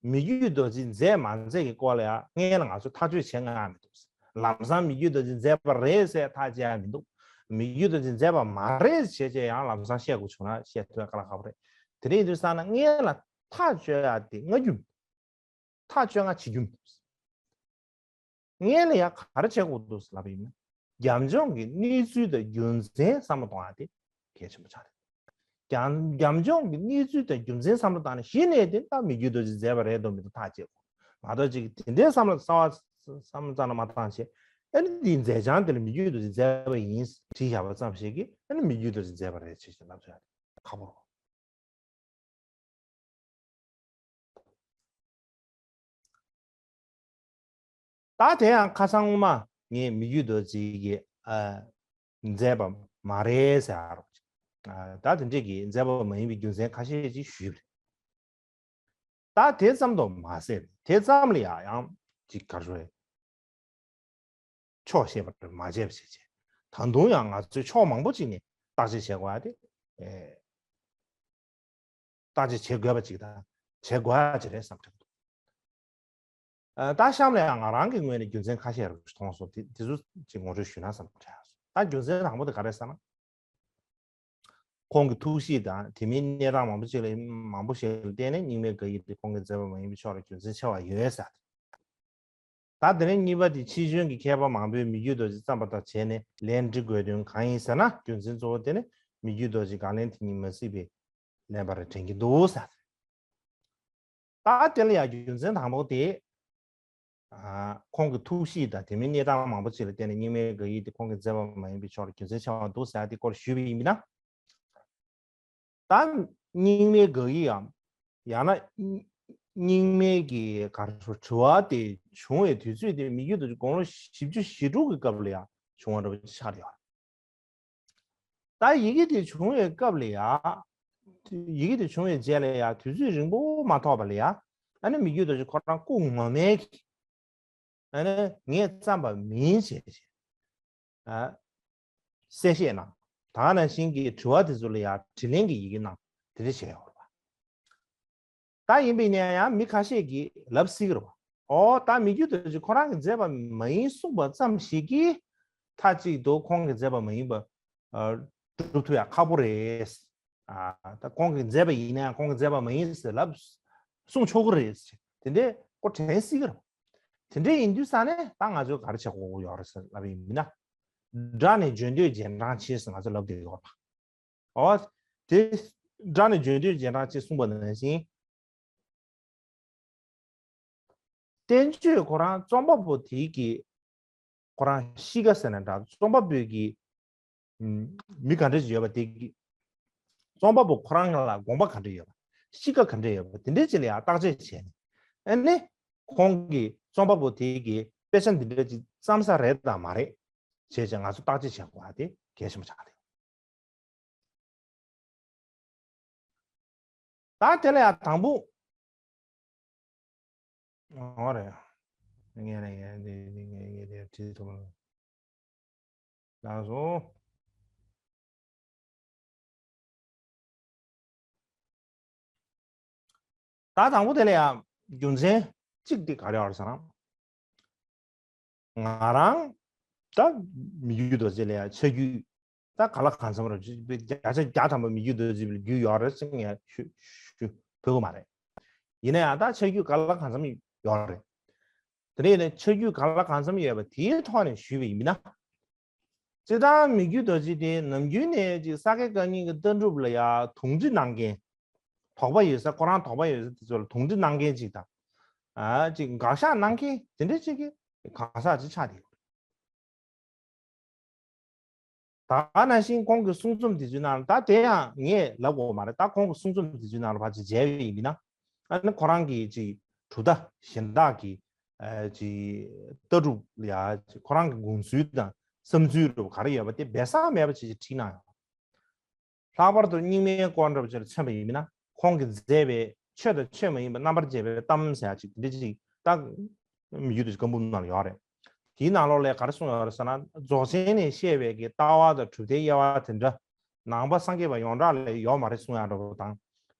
མི་བརྒྱུད་རྡོ་རྗེས་མཛད་མ་མཛད་ཀྱི་སྐོར་ལ་ཡང་སྔོན་ལ་ང་ཚོས་ཐག་གཅོད་བྱེད་དགོས་ཡ་མི་འདུག་ལམ་སང་མི་བརྒྱུད་རྡོ་རྗེས་མཛད་པ་རེད་ཟེར་ཐག་བཅད་ཡ་མི་འདུག་མི་བརྒྱུད་རྡོ་རྗེས་མཛད་པ་མ་རེད་ཟེར་བྱས་ཡང་ལམ་སང་བཤད་དགོས་བྱུང་ན་བཤད་ཐུབ་ཡ་དཀའ་ལས་ཁག་པོ་རེད། དེ་འདྲ་ཡིན་དུས་ཙང་ན་སྔོན་ལ་ཐག་གཅོད་ཡ་དེ་སྔ་རྒྱུན། ཐག་གཅོད་ང་བྱེད་རྒྱུ་མི་འདུག་སྔོན་ལ་ཡང་ག་རེ་བྱེད་དགོས་འདུག་ལབ་པ་ཡིན་ན། རྒྱབ་ལྗོངས་ཀྱི་གནས་ཚུལ་དང་རྒྱུ་མཚན་བསམ་བློ་གཏོང་ཡ་དེ་གལ་ཆེན་པོ་ཆགས་རེད། རྒྱབ་རྒྱབ་ལྗོངས་ཀྱི་གནས་ཚུལ་དང་རྒྱུ་མཚན་བསམ་བློ་བཏང་ནས་གཞི་ནས་དེ་ད་མི་བརྒྱུད་རྡོ་རྗེས་མཛད་པ་རེད་འདུག་མི་འདུག་ཐག་བཅད་དགོས། མ་གཏོགས་ཅིག་དེ་འདྲའི་བསམ་བློ་གསར་བ་བསམ་བློ་རྩ་ནས་མ་བཏང་བྱས་ཨ་ནི་དེའི་མཛད་བྱང་དེ་ལ་མི་བརྒྱུད་རྡོ་རྗེས་མཛད་པ་ཡིན་བྲིས་བཞག་པ་ཙམ་ཞིག་གིས་ཨ་ནི་མི་བརྒྱུད་རྡོ་རྗེས་མཛད་པ་རེད་ཅེས་ལབ་ཚོད་ཁག་པོ་རེད། ད་དེ་ཡང་ཁ་སང་སྔོན་མ་ངས་མི་བརྒྱུད་རྡོ་རྗེ་གི་ཨ་མཛད་པ་མ་རེད་ཟེར་རོགས། ཨ་ད་དེ་འདྲས་ཀྱི་མཛད་པ་མ་ཡིན་པའི་རྒྱུ་མཚན་ཁ་ཤས་ཅིག་ཞུས་པ་རེད། ད་དེ་ཙམ་དུ་མ་ཟད་དེ་ཙམ་ལ་ཡང་ཡང་ཅིག་ག་རེ་ཞུ་དགོས་རེད། ཕྱོགས་ཞེས་པ་མ་བྱས་པ་བྱས་བྱས། ད་དུང་ཡང་ང་ཚོས་ཕྱོགས་མང་པོ་ཅིག་ནས་བརྟག་དཔྱད་བྱེད་དགོས་ཡ་དེ་ཨེ་བརྟག་དཔྱད་བྱེད་དགོས་པ་ཅིག་དང་བྱེད་དགོས་ཡ་ཅིག་རེད་བསམ་དྲན་འདུག་ཨ་ད་གཤམ་ལ་ཡང་ང་རང་གི་ངོས་ནས་རྒྱུ་མཚན་ཁ་ཤས་རེ་མཐོང་སོང་། དེ་དེ་ཚོ་ཅིག་ངོ་སྤྲོད་ཞུས་ན་བསམ་དྲན་སོང་། ད་རྒྱུ་མཚན་དང་པོ་དེ་ག་རེ་ཟེར་ན། ཁོང་གི་ཐུགས་གཤིས་དང་དེ་མིན་གནས་སྟངས་མང་པོ་ཅིག་ལ་མང་པོ་ཞིག་ལ་བརྟེན་ནས་རྙིང་མའི་དགག་ཡིག་དེ་ཁོང་གིས་མཛད་པ་མ་ཡིན་པའི་ཕྱོགས་ལ་རྒྱུ་མཚན་ཆེ་བ་ཡོད་ཟེར། ད་དེ་ནས་གཉིས་པ་དེ་ཕྱིས་བྱོན་གྱི་མཁས་པ་མང་པོས་མི་བརྒྱུད་རྡོ་རྗེ་བརྩམས་པ་དང་བྱས་ནས་ལན་འབྲི་དགོས་དོན་གང་ཡིན་ཟེར་ན། རྒྱུ་མཚན་གཙོ་བོ་དེ་ནི་མི་བརྒྱུད་རྡོ་རྗེ་དགག་ལན་དེ་ཉིད་མ་གཟིགས་པས་ལན་པ་རེད་དྲན་གྱི་འདུག་ཟེར། ད་དེ་ལ་ཡང་རྒྱུ་མཚན་དང་པོ་དེ། ཨ་ཁོང་གི་ཐུགས་གཤིས་དང་དེ་མིན་གནས་སྟངས་མང་པོ་ཅིག་ལ་བརྟེན་ནས་རྙིང་མའི་དགག་ཡིག་དེ་ཁོང་གིས་མཛད་པ་མ་ཡིན་པའི་ཕྱོགས་ལ་རྒྱུ་མཚན་ཆེ་བ་འདུག་ཟེར་ཡ་དེ་སྐོར་ཞུས་པ་ཡིན་ན། ད་རྙིང་མའི་དགག་ཡིག་ཡང་ཡང་ན་རྙིང་མའི་གི་ག་རེ་ཞུ་དྲི་བ་དེ་བྱུང་བའི་དུས་ཚོད་དེ་མི་བརྒྱུད་དུ་དགུང་ལོ་བཞི་བཅུ་ཞེ་དྲུག་གི་སྐབས་ལ་ཡང་བྱུང་བ་འདྲ་པོ་ཆགས་ཡོད། ད་ཡི་གེ་དེ་བྱུང་བའི་སྐབས་ལ་ཡང་ཡི་གེ་དེ་བྱུང་བའི་རྗེས་ལ་ཡང་དུས་ཚོད་རིང་པོ་མ་ཐོགས་པ་ལ་ཡང་ཨ་ནི་མི་བརྒྱུད་རྡོ་རྗེ་ཁོ་རང་སྐུ་ངོ་མའི་གི་ཨ་ནི་ངས་བརྩམས་པ་མིན་ཞེས་ཨ་གསལ་བཤད་གནང་། ད་ག་ནང་བཞིན་གྱི་དྲི་བ་དེ་ཚོ་ལ་ཡང་དྲིས་ལན་གྱི་ཡི་གེ་གནང་དེ་འདྲ་བྱས་ཡོད་རེད་པ། ད་ཡིན་པའི་ནས་ཡང་མི་ཁ་ཤས་ཀྱིས་ལབ་སྲིད་ཀྱི་རེད་པ། ཨོ་ད་མི་བརྒྱུད་རྡོ་རྗེ་ཁོ་རང་གིས་མཛད་པ་མ་ཡིན་གསུངས་པ་ཙམ་ཞིག་གིས་མཐའ་གཅིག་ཏུ་ཁོང་གིས་མཛད་པ་མ་ཡིན་པ་ཨ་སྒྲུབ་ཐུབ་ཡ་ཁག་པོ་རེད། ཨ་ད་ཁོང་གིས་མཛད་པ་ཡིན་ན་ཡང་ཁོང་གིས་མཛད་པ་མ་ཡིན་ཟེར་ལབ་གསུང་ཆོག་གི་རེད། དེ་འདྲའི་སྐོར་དྲན་སྲིད་ཀྱི་རེད་པ། དེ་འདྲའི་ཡིན་དུས་ཙང་ནས་ད་ང་ཚོས་ག་རེ་བྱེད་དགོས་ཀྱི་ཡོད་རེད་ཟེར་ལབ་པ་ཡིན་ན། སྒྲ་ནི་བརྗོད་འདོད་རྗེས་འབྲང་ཆེ་ཟེར་ང་ཚོ་ལབ་བསྡད་ཡོད་པ། འོ། དེ་སྒྲ་ནི་བརྗོད་འདོད་རྗེས་འབྲང་ཆེ་གསུངས་པ་ནང་བཞིན། བསྟན་བཅོས་ཁོ་རང་རྩོམ་པ་པོ་དེ་གི་ཁོ་རང་གཤིས་ཀ་ཟེར་ན་འདྲ། རྩོམ་པ་པོའི་གི་ཨུམ་མི་ག་འདྲ་ཞིག་ཡོད་པ་དེ་གི་རྩོམ་པ་པོ་ཁོ་རང་ལ་དགོངས་པ་ག་འདྲ་ཡོད་པ། གཤིས་ཀ་ག་འདྲ་ཡོད་པ། དེ་འདྲའི་ཅིག་ལ་ཡང་བརྟག་དཔྱད་བྱས་ནས། ཨ་ནི་ཁོང་གིས་རྩོམ་པ་པོ་དེ་གི་དཔེ་ཆ་འདི་འདྲ་ཅིག་བརྩམས་ས་རེད་དང་མ་རེད་བྱས་བྱས་ང་ཚོ་བརྟག་དཔྱད་བྱེད་དགོས་པ་དེ་གལ་ཆེན་པོ་ཆགས་ཀྱི་འདུག་ད་དེ་ལ་ཡང་དང་པོ། འོ་རེད། ངས་རེད། ངས་འདི་འདི་ངས་ངས་དེ་བྲིས་ཐུབ་ལ། ལགས་སོ། ད་དང་པོ་དེ་ལ་ཡང་རྒྱུ་མཚན་གཅིག་དེ་ག་རེ་ཡོད་རེད་ཟེར་ན། ང་རང་ད་མི་རྒྱུད་རྡོ་རྗེ་ལ་ཡང་ཆ་རྒྱུས་ད་ག་ལ་གང་འཚམ་རེད། བརྒྱ་ཆ་བརྒྱ་ཐམ་པ་མི་རྒྱུད་རྡོ་རྗེ་ལ་རྒྱུས་ཡོད་རེད་ཟེར་ངས་ཞུ་ཞུ་ཕོད་ཀྱི་མ་རེད། ཡིན་ན་ཡང་ད་ཆ་རྒྱུས་ག་ལ་གང་འཚམ་ཡོད་རེད། དེ་ནས་ཡིན་ན་ཆ་རྒྱུས་ག་ལ་གང་འཚམ་ཡོད་པ་དེའི་ཐོག་ནས་ཞུས་པ་ཡིན་ན། སྤྱིར་བཏང་མི་རྒྱུད་རྡོ་རྗེ་དེ་ནམ་རྒྱུན་ནས་ཅིག་ས་དགེ་བཀའ་རྙིང་གི་ལྟ་གྲུབ་ལ་ཡང་དོགས་འདྲི་གནང་མཁན། དོགས་པ་ཡོད་ས། ཁོ་རང་དོགས་པ་ཡོད་ས་དེ་ཚོ་ལ་དོགས་འདྲི་གནང་མཁན་ཅིག་དང་། ཨ་ཅིག་དགག་བཞག་གནང་མཁན་དེ་འདྲ་ཅིག་གི་གང་ཟག་ཅིག་ཆགས་བསྡད་ཡོད། ད་ག་ནང་བཞིན་ཁོང་གི་གསུང་རྩོམ་དེ་ཚོའི་ནང་ལ། ད་དེ་ཡང་ངས་ལབ་དགོས་མ་རེད། ད་ཁོང་གི་གསུང་རྩོམ་དེ་ཚོའི་ནང་ལ་ཕར་ཅིག་མཇལ་བ་ཡིན་ན། ཨ་ནི་ཁོ་རང་གི་ཅིག་གྲུབ་མཐའ་གཞན་དག་གི་ཨ་ཅིག་ལྟ་གྲུབ་ལ་ཡ་ཅིག་ཁོ་རང་གི་དགོངས་ཚུལ་དང་བསམ་ཚུལ་རུ་ག་རེ་ཡོད་པ་དེ་སྦས་གསང་མེད་པ་ཅིག་ཅིག་བྲིས་གནང་ཡོད། ལྷག་པར་དུ་རྙིང་མའི་སྐོར་འདྲ་པོ་ཅིག་ལ་མཚོན་པ་ཡིན་ན། ཁོང་གིས་མཛད་པའི་ཆོས་དང་ཆོས་མ་ཡིན་པ་རྣམ་པར་འབྱེད་པའི་གཏམ་ཟེར་ཡ་ཅིག་འདི་ཅིག་ད་མི་རྒྱུད་རྡོ་རྗེ་བཀའ་འབུམ་ནང་ལ་ཡོད་རེད། དེའི་ནང་ལོགས་ལ་ག་རེ་གསུངས་ཡོད་རེད་ཟེར་ན། རྫོགས་ཆེན་ནས་བཤད་པའི་གི་ལྟ་བ་དང་གྲུབ་མཐའི་དབྱེ་བ་དེ་འདྲ་ནང་པ་སངས་རྒྱས་པ་ཡོངས་གྲགས་ལ་ཡོད་མ་རེད་གསུང་ཡ་འདྲ་པོ་དང་།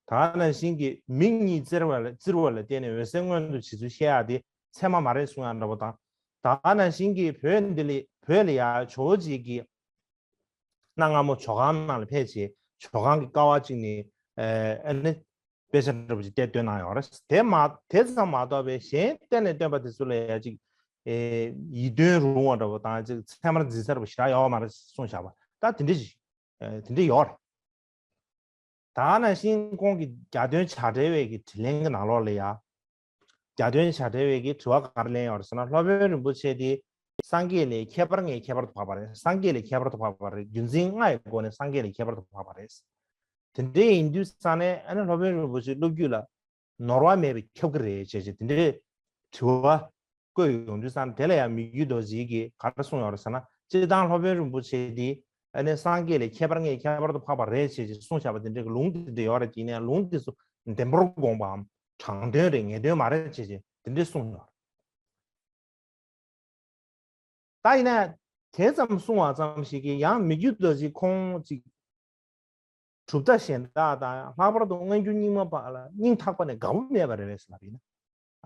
ད་ག་ནང་བཞིན་གྱི་མིག་གཉིས་བཙིར་བ་ལ་བཙིར་བ་ལ་བརྟེན་ནས་འོད་གསལ་མངོན་དུ་བྱེད་ཚུལ་བཤད་ཡ་དེ་ཚད་མ་མ་རེད་གསུང་ཡ་འདྲ་པོ་དང་། ད་ག་ནང་བཞིན་གྱི་བོད་འདི་ལ་བོད་ལ་ཡ་ཇོ་བོ་རྗེ་གི་གནའ་སྔ་མོ་ཇོ་ཁང་ནང་ལ་ཕེབས་བྱས་ཇོ་ཁང་གི་ཀ་བ་གཅིག་ནས་ཨ་ནི་དཔེ་ཆ་འདྲ་པོ་ཅིག་བལྟས་སྟོན་གནང་ཡོད་རེད། དེ་མ་དེ་ཙམ་མ་གཏོགས་པའི་གཞན་གཏན་ནས་སྟོན་པ་དེ་ཚོ་ལ་ཡ་ཅིག་ཡིད་རྟོན་རུང་བ་འདྲ་པོ་དང་ཅིག་ཚད་མར་འཛིན་ས་འདྲ་པོ་ཞེ་དྲག་ཡོད་མ་རེད་གསུངས་བཞག་པ་ད་དེ་འདྲ་ཅིག་དེ་འདྲ་ཡོད་རེད། ད་ག་ནང་བཞིན་ཁོང་གི་རྒྱ་སྟོན་བྱ་བྲལ་བའི་གི་དྲིས་ལན་གྱི་ནང་ལོགས་ལ་ཡ། རྒྱ་སྟོན་བྱ་བྲལ་བའི་གི་དྲི་བ་ག་རེ་ལན་ཡོད་རེད་ཟེར་ན། སློབ་དཔོན་རིན་པོ་ཆེ་དེ་སངས་རྒྱས་ལས་ཁྱད་པར་ལྔའི་ཁྱད་པར་དུ་འཕགས་པ་རེད། སངས་རྒྱས་ལས་ཁྱད་པར་དུ་འཕགས་པ་རེད། རྒྱུ་མཚན་ལྔ་ཡི་སྒོ་ནས་སངས་རྒྱས་ལས་ཁྱད་པར་དུ་འཕགས་པ་རེད། དེ་འདྲའི་ཡིན་དུས་ཙང་ནས་ཨ་ནི་སློབ་དཔོན་རིན་པོ་ཆེ་སློབ་བརྒྱུད་ལ་ནོར་བ་མེད་པས་ཁྱབ་ཀྱི་རེད་ཅེས་བྱས་དེ་འདྲའི་དྲི་བ་བཀོད་ཡོང་དུས་ཙང་དེ་ལ་ཡང་མི་རྒྱུད་རྡོ་རྗེ་གིས་ག་རེ་གསུངས་ཡོད་རེད་ཟེར་ན། སྤྱིར་བཏང་སློབ་དཔོན་རིན་པོ་ཆེ་འདི་ཨ་ནི་སངས་རྒྱས་ལས་ཁྱད་པར་ལྔའི་ཁྱད་པར་དུ་འཕགས་པ་རེད་ཅེས་བྱས་གསུངས་བཞག་པ་དེ་འདྲའི་གི་ལུང་དེ་འདྲ་ཡོད་རེད། ཡིན་ནའང་ལུང་དེ་ཚོ་བདེན་པར་དགོངས་པའམ་དྲང་དོན་རེད་ངེས་དོན་མ་རེད་ཅེས་བྱས་དེ་འདྲའི་གསུངས་ཡོད་རེད། ད་ཡིན་ན་དེ་ཙམ་གསུང་བ་ཙམ་ཞིག་གིས་ཡང་མི་རྒྱུད་རྡོ་རྗེ་ཁོང་ཅིག་གྲུབ་མཐའ་གཞན་དག་དང་ལྷག་པར་དུ་སྔ་འགྱུར་རྙིང་མ་པ་ལ་སྙིང་ཐག་པ་ནས་དགའ་པོ་མེད་པ་རེད་པས་ཟེར་ལབ་ཡིན་ན།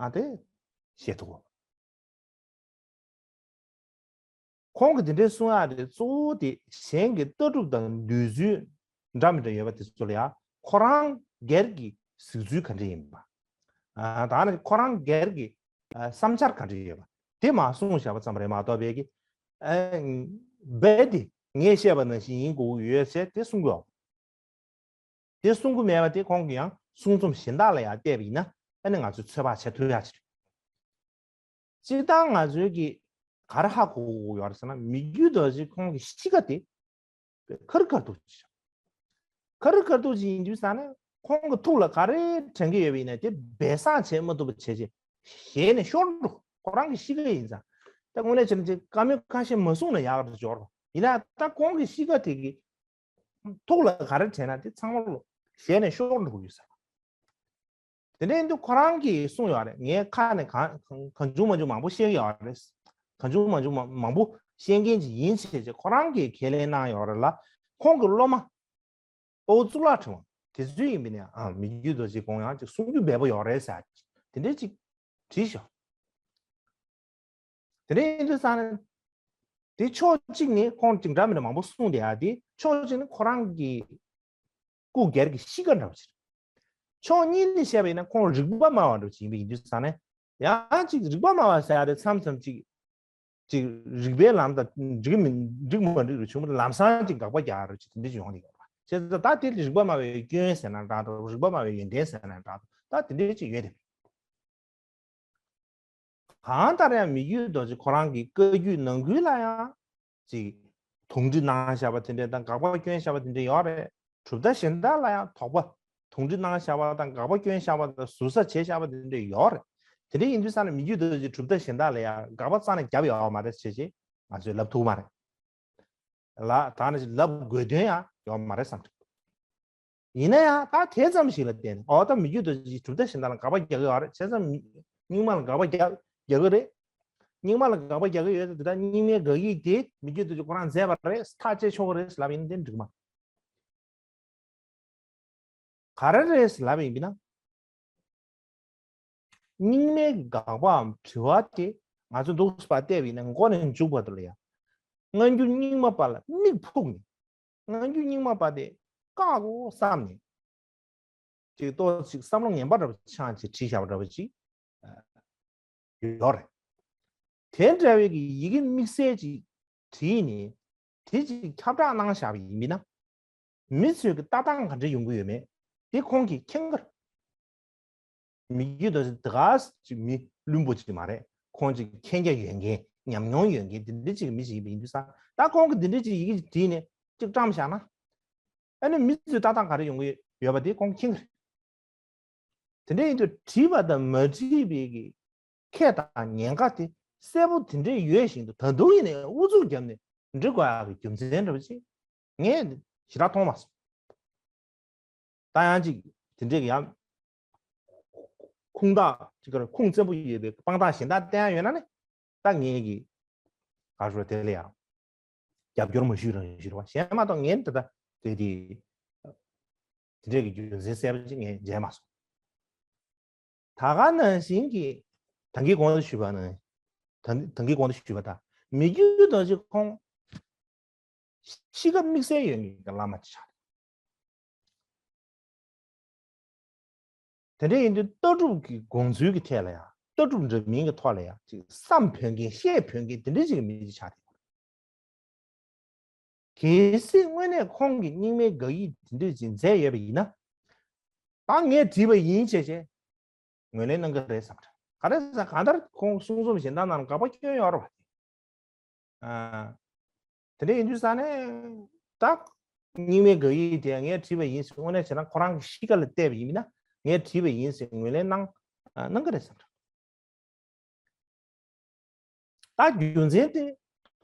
ཨ་དེ་བཤད་ཐུབ་བོ། ཁོང་གིས་དེ་འདྲའི་གསུང་ཡག་དེ་གཙོ་བོ་དེ་གཞན་གྱི་ལྟ་གྲུབ་དང་འདོད་ཚུལ་འདྲ་མི་འདྲ་ཡོད་པ་དེ་ཚོ་ལ་ཡང་ཁོ་རང་སྒེར་གྱི་གཟིགས་ཚུལ་ག་འདྲ་ཡིན་པ། ཨ་ད་ནི་ཁོ་རང་སྒེར་གྱི་ཨ་བསམ་འཆར་ག་འདྲ་ཡོད་པ་དེ་མར་གསུངས་བཞག་པ་ཙམ་རེད་མ་གཏོགས་པའི་གི་ཨ་རྦད་དེ་ངས་བཤད་པ་ནང་བཞིན་ཡིན་དགོས་ཀྱི་ཡོད་ཟེར་དེ་གསུང་གི་ཡོད། དེ་གསུང་གི་མེད་པ་དེ་ཁོང་གིས་ཡང་གསུང་རྩོམ་གཞན་དག་ལ་ཡང་བལྟས་པ་ཡིན་ན་ཨ་ནི་ང་ཚོས་ཚོད་དཔག་བྱེད་ཐུབ་ཡག་ཅིག་རེད། སྤྱིར་བཏང་ང་ཚོའི་གི་ག་རེ་ཧ་གོ་དགོས་ཡོད་རེད་ཟེར་ན། མི་རྒྱུད་རྡོ་རྗེ་ཁོང་གི་གཤིས་ཀ་དེ་ཁ་རི་ཁ་ཐུག་ཅིག་ཁ་རི་ཁ་ཐུག་ཅིག་ཡིན་དུས་ཙང་ནས་ཁོང་གི་ཐུགས་ལ་ག་རེ་དྲན་གྱི་ཡོད་པ་ཡིན་ན་དེ་སྦས་གསང་བྱེད་མ་ཐུབ་པ་བྱས་བྱས་ཞལ་ནས་ཤོར་འགྲོ། ཁོ་རང་གི་གཤིས་ཀ་ཡིན་ཙང་ད་དངོས་གནས་བྱས་ན་ཅིག་བཀའ་མོལ་ཁ་ཤས་མ་གསུངས་ན་ཡག་རེད་འབྱོར་རོ། ཡིན་ན་ད་ཁོང་གི་གཤིས་ཀ་དེ་གི་ཐུགས་ལ་ག་རེ་དྲན་ན་དེ་ཚང་མ་ལོ་ཞལ་ནས་ཤོར་འགྲོ་གི་ཡོད་ས་རེད། དེ་འདྲ་ཡིན་དུས་ཁོ་རང་གིས་གསུངས་ཡོད་རེད། ངས་ཁ་ནས་གང་གང་བྱུང་མ་བྱུང་མང་པོ་བཤད་ཀྱི་ཡོད་རེད། གང་བྱུང་མ་བྱུང་མང་མང་པོ་བཤད་མཁན་ཅིག་ཡིན་ཟེར་བྱས་ཁོ་རང་གིས་ཁས་ལེན་གནང་ཡོད་རེད་ལ། ཁོང་གི་སློབ་མ་དཔའ་བོ་གཙུག་ལག་ཕྲེང་བ་དེ་ཚོ་ཡིན་པ་ཡིན་ན་ཨ་མི་རྒྱུད་རྡོ་རྗེ་ཁོང་ཡང་ཅིག་གསུང་རྒྱུ་འབེལ་པོ་ཡོད་རེད་ཟེར་དེ་འདྲ་ཅིག་བྲིས་ཤག་དེ་འདྲ་ཡིན་དུས་ཙང་ནས་དེ་ཕྱོགས་གཅིག་ནས་ཁོང་ཅིག་འདྲ་མི་འདྲ་མང་པོ་གསུངས་བསྡད་ཡ་དེ་ཕྱོགས་གཅིག་ནས་ཁོ་རང་གི་སྐུ་སྒེར་གྱི་གཤིས་ཀ་འདྲ་བོ་ཅིག་རེད། ཕྱོགས་གཉིས་ནས་བཤད་པ་ཡིན་ན་ཁོང་རིག་པ་སྨྲ་བ་འདྲ་བོ་ཅིག་ཡིན་པ་ཡིན་དུས་ཙང་ནས་ཡང་ཅིག་རིག་པ་སྨྲ་བ་ཟེར་ཡ་དེ་མཚམས་མཚམས་ཅིག་ ཅིག་རིགས་པའི་ལམ་དང་འགྲིག་མི་འགྲིག་མ་འགྲིག་རུ་བྱུང་བ་ལམ་སང་ཅིག་དགག་པ་རྒྱག་རུ་ཅིག་དེ་འདྲ་ཅིག་ཡོང་གི་ཡོད་རེད་བ། བྱས་ཙང་ད་དེ་རིགས་པ་སྨྲ་བའི་སྐྱོན་ཟེར་ན་འདྲ་འདྲ། རིགས་པ་སྨྲ་བའི་ཡོན་ཏན་ཟེར་ན་འདྲ་འདྲ། ད་དེ་འདྲ་ཅིག་ཡོད་དེ། གང་ལྟར་ཡང་མི་བསྐྱོད་རྡོ་རྗེ་ཁོ་རང་གི་བཀའ་བརྒྱུད་ནང་ཁུལ་ལ་ཡང་ཅིག་དོགས་འདྲི་གནང་བཞག་པ་དེ་འདྲ་དང་དགག་པ་བསྐྱོན་བཞག་པ་དེ་འདྲ་ཡོད་རེད། གྲུབ་མཐའ་གཞན་དག་ལ་ཡང་དོགས་པ་དོགས་འདྲི་གནང་བཞག་པ་དང་དགག་པ་བསྐྱོན་བཞག་པ་དང་ཟུར་ཟ་བྱས་བཞག་པ་དེ་འདྲ་ཡོད་རེད། དེ་འདྲ་ཡིན་དུས་ཙང་ནས་མི་བསྐྱོད་རྡོ་རྗེ་གྲུབ་མཐའ་གཞན་དག་ལ་ཡང་དགག་པ་རྩ་ནས་བརྒྱབ་ཡོད་མ་རེད་ཟེར་བྱས་ང་ཚོས་ལབ་ཐུབ་མ་རེད། ལ་ད་ནི་ལབ་དགོས་དོན་ཡང་ཡོད་མ་རེད་བསམ་གྱི་འདུག་ཡིན་ན་ཡང་ད་དེ་ཙམ་ཞིག་ལ་བརྟེན་ནས་ཨོ་ད་མི་བསྐྱོད་རྡོ་རྗེ་གྲུབ་མཐའ་གཞན་དག་ལ་དགག་པ་རྒྱག་གི་ཡོད་རེད། བྱས་ཙང་རྙིང་མ་ལ་དགག་པ་རྒྱག་རྒྱག་གི་རེད། རྙིང་མ་ལ་དགག་པ་རྒྱག་གི་ཡོད་དེ་ད་རྙིང་མའི་དགག་ཡིག་དེ་མི་བསྐྱོད་རྡོ་རྗེ་ཁོ་རང་མཛད་པ་རེད། ཐག་བཅད་ཆོག་གི་རེད་ལབ་ཡིན་དེ་འགྲིག་མ། ག་རེ་རེད་ལབ་ཡིན་པས་ན། རྙིང་མའི་དགག་པའམ་དྲི་བ་དེ་ང་ཚོ་འདུག་སེ་བལྟས་པ་ཡིན་ན་མགོ་ནས་མཇུག་བར་དུ་ལ་ཡང་སྔ་འགྱུར་རྙིང་མ་པ་ལ་མིག་ཕུག་ནས་སྔ་འགྱུར་རྙིང་མ་པ་དེ་བཀག་དགོས་བསམ་ནས་ཅིག་ཏོག་ཅིག་བསམ་བློ་ངན་པ་འདྲ་པོ་ཆགས་ཅིག་བྲིས་བཞག་པ་འདྲ་པོ་ཅིག་ཡོད་རེད། དེ་འདྲ་བའི་གི་ཡི་གེ་དམིགས་བསལ་ཅིག་བྲིས་ནས་དེ་ཅིག་ཁྱབ་བསྒྲགས་གནང་བཞག་པ་ཡིན་མིན་ན། མི་ཚོས་ཀྱི་ལྟ་སྟངས་ག་འདྲ་ཡོང་གི་ཡོད་མེད་དེ་ཁོང་གིས་མཁྱེན་གི་རེད། མི་བསྐྱོད་རྡོ་རྗེ་དེ་ག་ཅིག་མི་བླུན་པོ་ཅིག་མ་རེད། ཁོང་ཅིག་མཁྱེན་རྒྱ་ཡོད་མཁན་ཉམས་མྱོང་ཡོད་མཁན་དེ་འདྲ་ཅིག་མི་ཅིག་ཡིན་པ་ཡིན་དུས་ཙང་ད་ཁོང་གིས་འདི་འདྲ་ཅིག་ཡི་གེ་ཅིག་བྲིས་ནས་ཅིག་བཀྲམ་བཞག་ན། ཨ་ནི་མི་ཚོས་ལྟ་སྟངས་ག་རེ་ཡོང་གི་ཡོད་པ་དེ་ཁོང་མཁྱེན་གི་རེད། དེ་འདྲ་ཡིན་དུས་བྲིས་པ་དང་མ་བྲིས་པའི་གི་ཁྱད་དང་ཉེན་ཁ་དེ་གསལ་པོ་དེ་འདྲ་ཡོད་བཞིན་དུ་ད་དུང་ཡིན་ནའི་ཨུ་ཚུགས་བརྒྱབ་ནས་འབྲི་དགོས་ཡག་གི་རྒྱུ་མཚན་འདྲ་པོ་ཅིག་ངས་ཞེ་དྲག་མཐོང་མ་སོང་། ད་ཡང་ཅིག་དེ་འདྲའི་ཡང་ཁུངས་དག་ཅིག་གར་ཁུངས་བཙན་པོ་ཡོད་པའི་དཔང་རྟགས་གཞན་དག་བསྟན་ཡ་ཡོད་ན་ནི་ད་ངས་ཀྱི་ག་རེ་ཟེར་དེ་ལ་ཡང་རྒྱབ་སྐྱོར་མ་ཞུས་རང་ཞུས་རེད་བ། གཞན་མ་གཏོགས་ངས་ད་ལྟ་དེ་དེ་དེ་འདྲའི་གི་རྒྱུ་མཚན་གསལ་པོ་ཅིག་ངས་མཇལ་མ་སོང་། ད་ག་ནང་བཞིན་གྱི་ད་གིན་གོང་དུ་ཞུས་པ་ནང་ད་ད་གིན་གོང་དུ་ཞུས་པ་དང་མི་བསྐྱོད་རྡོ་རྗེ་ཁོང་གཤིས་ཀ་དམིགས་བསལ་ཡོད་མཁན་གྱི་བླ་མ་ཅིག་ཆགས་རེད། དེ་འདྲ་ཡིན་དུས་ལྟ་གྲུབ་ཀྱི་དགོངས་ཚུལ་གྱི་ཐད་ལ་ཡང་ལྟ་གྲུབ་འདྲ་མིན་གྱི་ཐོག་ལ་ཡང་ཅིག་བསམ་འཕེལ་མཁན་བཤད་འཕེལ་མཁན་དེ་འདྲ་ཅིག་གི་མི་ཅིག་ཆགས་རེད། གལ་སྲིད་དངོས་གནས་ཁོང་གིས་རྙིང་མའི་དགག་ཡིག་དེ་འདྲ་ཅིག་མཛད་ཡོད་པ་ཡིན་ན། ད་ངས་བྲིས་པ་ཡིན་བྱས་བྱས་ངོས་ལེན་གནང་གི་རེད་བསམ་གི་རེད། ག་རེ་ཟེར་གང་ལྟར་ཁོང་གསུང་རྩོམ་གཞན་དག་ནང་ལ་དགག་པ་སྐྱོན་ཡོད་རེད་བ། ཨ། དེ་འདྲ་ཡིན་དུས་ཙང་ནས་ད་རྙིང་མའི་དགག་ཡིག་དེ་ངས་བྲིས་པ་ཡིན་ཟེར་དངོས་གནས་བྱས་ན་ཁོ་རང་གི་གཤིས་ཀ་ལ་བལྟས་པ་ཡིན་ན་ངས་བྲིས་པ་ཡིན་ཟེར་ངོས་ལེན་གནང་གནང་གི་རེད་བསམ་གི་རེད། ད་རྒྱུ་མཚན་དེ་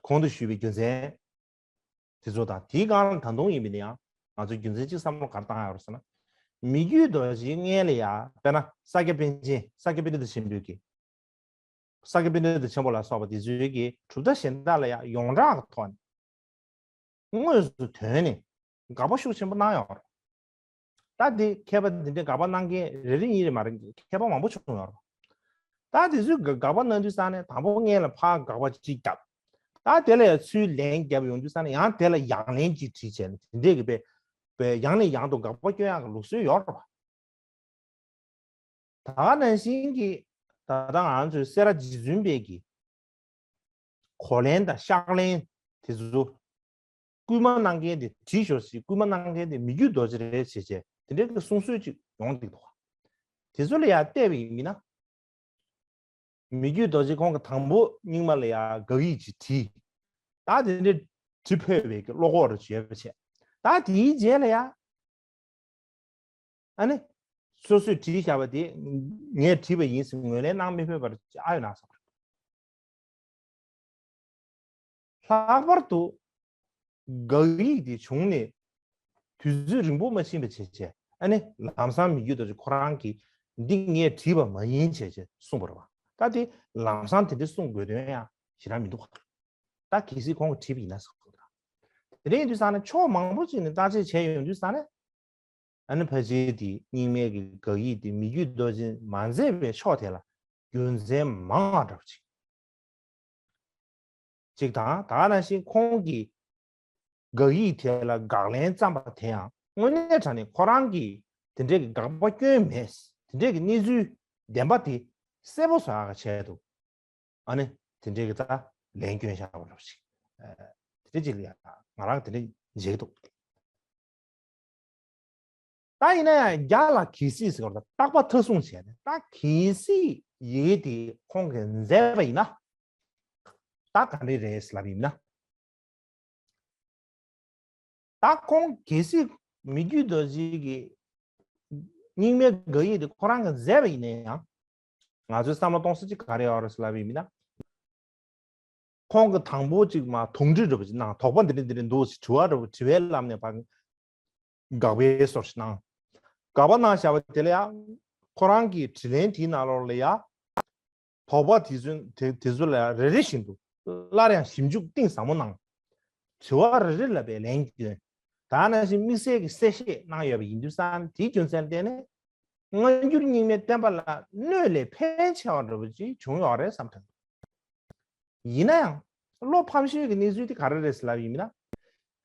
གོང་དུ་ཞུས་པའི་རྒྱུ་མཚན་དེ་ཚོ་དང་དེའི་སྒང་ལ་ད་དུང་ཡིན་པ་ཡིན་ན་ཡང་ང་ཚོས་རྒྱུ་མཚན་གཅིག་བསམ་བློ་ག་རེ་བཏང་ཡོད་རེད་ཟེར་ན། མི་བསྐྱོད་རྡོ་རྗེའི་སྔོན་ལ་ཡང་དཔེར་ན་ས་སྐྱ་པཎ་ཆེན་ས་སྐྱ་པཎྜི་ཏ་ཆེན་པོའི་གི་ས་སྐྱ་པཎྜི་ཏ་ཆེན་པོ་ལ་སོགས་པ་དེ་ཚོའི་གི་གྲུབ་མཐའ་གཞན་དག་ལ་ཡང་ཡོངས་གྲགས་ཀྱི་ཐོག་ནས་དངོས་སུ་ཐོན་ནས་དགག་པ་ཤུགས་ཆེན་པོ་གནང་ཡོད་རེད། ད་འདི་མཁས་པ་འདི་འདྲའི་དགག་པ་གནང་མཁན་རེ་རེ་གཉིས་རེ་མ་རེད། མཁས་པ་མང་པོ་བྱུང་ཡོད་རེད། ད་དེ་ཚོས་དགག་དགག་པ་གནང་དུས་ཙང་ནས་དང་པོ་སྔོན་ལ་ཕར་དགག་པ་གཅིག་བརྒྱབ། ད་དེ་ལ་ཡང་ཚུར་ལན་བརྒྱབ་ཡོང་དུས་ཙང་ནས་ཡང་དེ་ལ་ཡང་ལན་གཅིག་བྲིས་བྱས་ནས་དེ་འདྲས་ཀྱི་པའི་པའི་ཡང་ནས་ཡང་དུ་དགག་པ་སྐྱོན་ཡག་གི་ལུགས་སྲོལ་ཡོད་རེད་བ། ད་ག་ནང་བཞིན་གྱི་ད་ལྟ་ང་ཚོའི་སེ་ར་རྗེ་བཙུན་པའི་གི་གོ་ལན་དང་ཕྱག་ལན་དེ་ཚོ་སྐུལ་མ་གནང་མཁན་དེ་བྲིས་ཤོག་ཟེར། སྐུལ་མ་གནང་མཁན་དེ་མི་བསྐྱོད་རྡོ་རྗེ་རེད་ཟེར་བྱས་དེ་འདྲའི་གི་གསུང་སྲོལ་ཅིག་ཡོང་གི་འདུག་དེ་ཚོ་ལ་ཡང་བལྟས་པ་ཡིན་ན། མི་བསྐྱོད་རྡོ་རྗེ་ཁོང་གི་དང་པོ་རྙིང་མ་ལ་ཡང་དགག་ཡིག་ཅིག་བྲིས། ད་དེ་འདྲའི་བྲིས་ཕོད་པའི་གི་བློ་ཁོག་རེ་བྱས་པ་བྱས། ད་དེའི་རྗེས་ལ་ཡང་ཨ་ནི། སོ་སོས་བྲིས་བཞག་པ་དེ་ངས་བྲིས་པ་ཡིན་ཟེར་ངོས་ལེན་གནང་མི་ཕོད་པར་ཨ་ཡོད་ན་བསམ། ལྷག་པར་དུ་དགག་ཡིག་དེ་བྱུང་ནས་དུས་ཚོད་རིང་པོ་མ་ཕྱིན་པ་བྱས་བྱས་ཨ་ནི་ལམ་སང་མི་བསྐྱོད་རྡོ་རྗེ་ཁོ་རང་གིས་འདི་ངས་བྲིས་པ་མ་ཡིན་བྱས་བྱས་གསུངས་པ་རེད་བ། ད་དེ་ལམ་སང་དེ་འདྲ་གསུང་དགོས་དོན་ཡང་ཞེ་དྲག་མི་འདུག་ག་ད་གལ་སྲིད་ཁོང་གིས་བྲིས་པ་ཡིན་ན་ཟེར་གི་འདུག་དེ་འདྲ་ཡིན་དུས་ཙང་ནས་ཕྱོགས་མང་པོ་ཅིག་ནས་བརྟག་དཔྱད་བྱས་ཡོང་དུས་ཙང་ནས། ཨ་ནི་ཕལ་ཆེར་དེ་རྙིང་མའི་གི་དགག་ཡིག་དེ་མི་བསྐྱོད་རྡོ་རྗེ་མ་མཛད་པའི་ཕྱོགས་དེ་ལ་རྒྱུ་མཚན་མང་བ་འདྲ་པོ་ཅིག་ཅིག་དང་ད་ག་ནང་བཞིན་ཁོང་གིས་དགག་ཡིག་དེ་ལ་དགག་ལན་བརྩམས་པ་དེ་ཡང་དངོས་གནས་དྲང་གནས་ཁོ་རང་གིས་དེ་འདྲའི་གི་དགག་པ་སྐྱོན་མེད། དེ་འདྲའི་གི་གནས་ཚུལ་བདེན་པ་དེ་གསལ་པོ་བཟོ་ཡག་གི་ཆེད་དུ། ཨ་ནི་དེ་འདྲའི་གི་ད་ ལན་སྐྱོན་བཞག་པ་འདྲ་པོ་ཞིག་དེ་འདྲ་ཅིག་ལ་ཡང་ང་རང་དེ་འདྲ་མཇལ་གྱི་འདུག་ད་ཡིན་ན་ཡང་རྒྱ་ལ་གལ་སྲིད་ཟེར་བ་དང་རྟག་པ་མཐའ་བཟུང་བྱས་ནས་ད་གལ་སྲིད་ཡི་གེ་དེ་ཁོང་གིས་མཛད་པ་ཡིན་ན་ད་ག་འདྲ་རེད་ལབ་ཡིན་ན། ད་ཁོང་གལ་སྲིད་མི་བསྐྱོད་རྡོ་རྗེ་གི་རྙིང་མའི་དགག་དབྱེ་དེ་ཁོ་རང་གིས་མཛད་པ་ཡིན་ན་ཡང་། ང་ཚོའི་བསམ་བློ་གཏོང་ས་ཅིག་ག་རེ་ཡོད་རེད་ལབ་ཡིན་ན། ཁོང་གིས་དང་པོ་ཅིག་མ་དོགས་འདྲི་འདྲ་པོ་ཅིག་གནང་། དོགས་པ་འདི་འདྲ་འདི་འདྲ་འདུག་ཟེར་དྲི་བ་འདྲ་པོ་དྲི་བའི་ལམ་ནས་ཕར་དགག་པའི་སོར་ཞིག་གནང་། དགག་པ་གནང་བཞག་པ་དེ་ལ་ཡང་ཁོ་རང་གི་དྲིས་ལན་དེའི་ནང་ལོགས་ལ་ཡང་དོགས་པ་དེ་ཚོ་དེ་དེ་ཚོ་ལ་རེ་རེ་བཞིན་དུ་སླར་ཡང་ཞིབ་འཇུག་གཏིང་ཟབ་མོ་གནང་། དྲི་བ་རེ་རེ་ལ་བའི་ལན་བསྐྱོན། ད་ནང་བཞིན་དམིགས་བསལ་གྱི་གསལ་བཤད་གནང་ཡོད་པ་ཡིན་དུས་ཙང་དེའི་རྒྱུ་མཚན་ལ་བརྟེན་ནས་སྔ་འགྱུར་རྙིང་མའི་བསྟན་པ་ལ་གནོད་ལས་ཕན་ཆེ་བ་འདྲ་པོ་ཅིག་བྱུང་ཡོད་རེད་བསམ་ཐུབ། ཡིན་ན་ཡང་བློ་ཕམ་ཤོས་ཀྱི་གནས་ཚུལ་དེ་ག་རེ་རེད་ཟེར་ལབ་ཡིན་ན།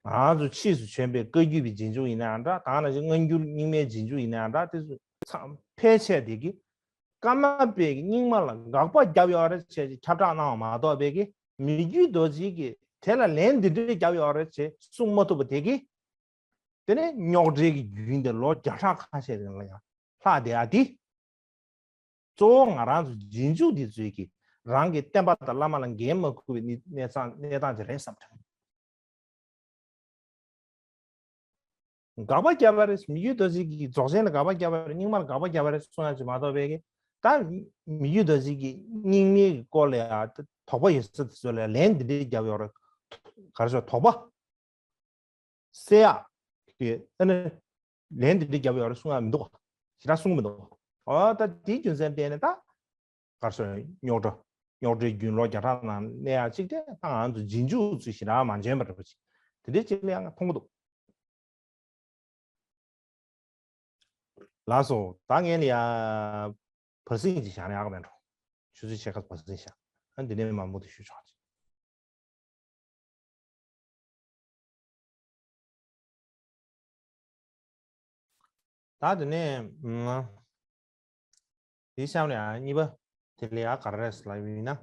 ང་རང་ཚོ་ཕྱིས་སུ་བྱོན་པའི་བཀའ་བརྒྱུད་པའི་རྗེས་འཇུག་ཡིན་ན་ཡང་འདྲ། ད་ནང་བཞིན་སྔ་འགྱུར་རྙིང་མའི་རྗེས་འཇུག་ཡིན་ན་ཡང་འདྲ། དེ་ཚོ་ཚང་ཕལ་ཆེ་དེ་གིས་ཀརྨ་པའི་རྙིང་མ་ལ་དགག་པ་བརྒྱབ་ཡོད་རེད་ཅེས་ཁྱབ་བསྒྲགས་གནང་བ་མ་གཏོགས་པའི་གི་མི་བསྐྱོད་རྡོ་རྗེ་གིས་དེ་ལ་ལན་འདི་འདྲ་བརྒྱབ་ཡོད་རེད་ཅེས་གསུང་མ་ཐུབ་པ་དེ་གིས། དེ་ནས་རྙོག་དྲའི་གི་རྒྱུན་དེ་ལོ་བརྒྱ་ཕྲག་ཁ་ཤས་རིང་ལ་ཡང་ལྷག་བསྡད་ཡ་དེ། གཙོ་བོ་ང་རང་ཚོ་རྗེས་འཇུག་འདི་ཚོས་ཀྱི་རང་གི་བསྟན་པ་དང་བླ་མ་ལ་འགན་མ་འཁུར་བའི་གནས་གནས་སྟངས་གནས་སྟངས་ཅིག་རེད་བསམ་དྲན། དགག་པ་བརྒྱབ་པ་རེད། མི་བསྐྱོད་རྡོ་རྗེ་གིས་རྫོགས་ཆེན་ལ་དགག་པ་བརྒྱབ་པ་རེད། རྙིང་མ་ལ་དགག་པ་བརྒྱབ་པ་རེད་གསུང་ཡ་ཅིག་མ་གཏོགས་པའི་གི་ད་མི་བསྐྱོད་རྡོ་རྗེ་གིས་རྙིང་མའི་གི་སྐོར་ལ་ཡ་དོགས་པ་ཡོད་ས་དེ་ཚོ་ལ་ལན་འདི་འདྲའི་བརྒྱབ་ཡོད་རེད། ག་རེ་ཟེར་དོགས་པ། སེ་ཡ། དེ་ཨ་ནི་ལན་འདི་འདྲ་བརྒྱབ་ཡོད་རེད་གསུང་ཡ་མི་འདུག་ཞེ་དྲག་གསུང་གི་མི་འདུག་ཨ་ད་དེའི་རྒྱུ་མཚན་བརྟེན་ནས་ད་ག་རེ་ཟེར་རྙོག་དྲ་རྙོག་དྲའི་རྒྱུན་ལོ་བརྒྱ་ཕྲག་ནང་གནས་ཡ་གཅིག་དེ་ད་ང་ཚོ་རྗེས་འཇུག་ཚོས་ཞེ་དྲག་མ་འཇོན་པ་འདྲ་པོ་ཅིག་དེ་འདྲའི་ཅིག་ལ་ཡང་མཐོང་གི་འདུག་ལགས་སོ། ད་ངས་ལ་ཡ་བར་སེང་ཅིག་བཞག་ན་ཡག་ག་མེད་འགྲོ། ཆུ་ཚོད་ཕྱེད་ཀ་བར་སེང་བཞག་ཨ་འདི་ནས་མར་མུ་མཐུད་ཞུ་ཆོག་ཅིག་ད་དེ་ནས་ཨ་དེའི་གཤམ་ལ་ཡང་གཉིས་པ་དེ་ལ་ཡང་ག་རེ་རེད་ལབ་ཡིན་ན།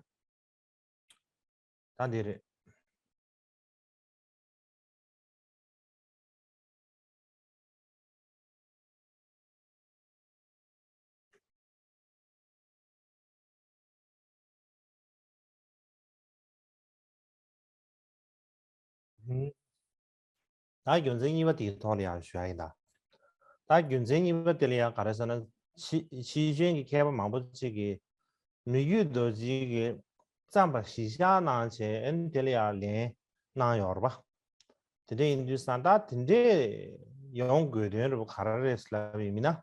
ད་འདི་རེད། ད་རྒྱུ་མཚན་གཉིས་པ་དེའི་ཐོག་ལ་ཡང་ཞུ་ཡ་ཡིན་ད། ད་རྒྱུ་མཚན་གཉིས་པ་དེ་ལ་ཡང་ག་རེ་ཟེར་ན། ཕྱི་ཕྱི་རྒྱལ་གྱི་མཁས་པ་མང་པོ་ཅིག་གིས་མི་བསྐྱོད་རྡོ་རྗེ་གིས་བརྩམས་པ་གཞི་བཞག་གནང་བྱས་ཨ་ནི་དེ་ལ་ཡང་ལན་གནང་ཡོད་རེད་པ། དེ་འདྲ་ཡིན་དུས་ཙང་ད་དེ་འདྲས་ཡོང་དགོས་དོན་རེད་པ་ག་རེ་རེད་ལབ་ཡིན་མིན་ན།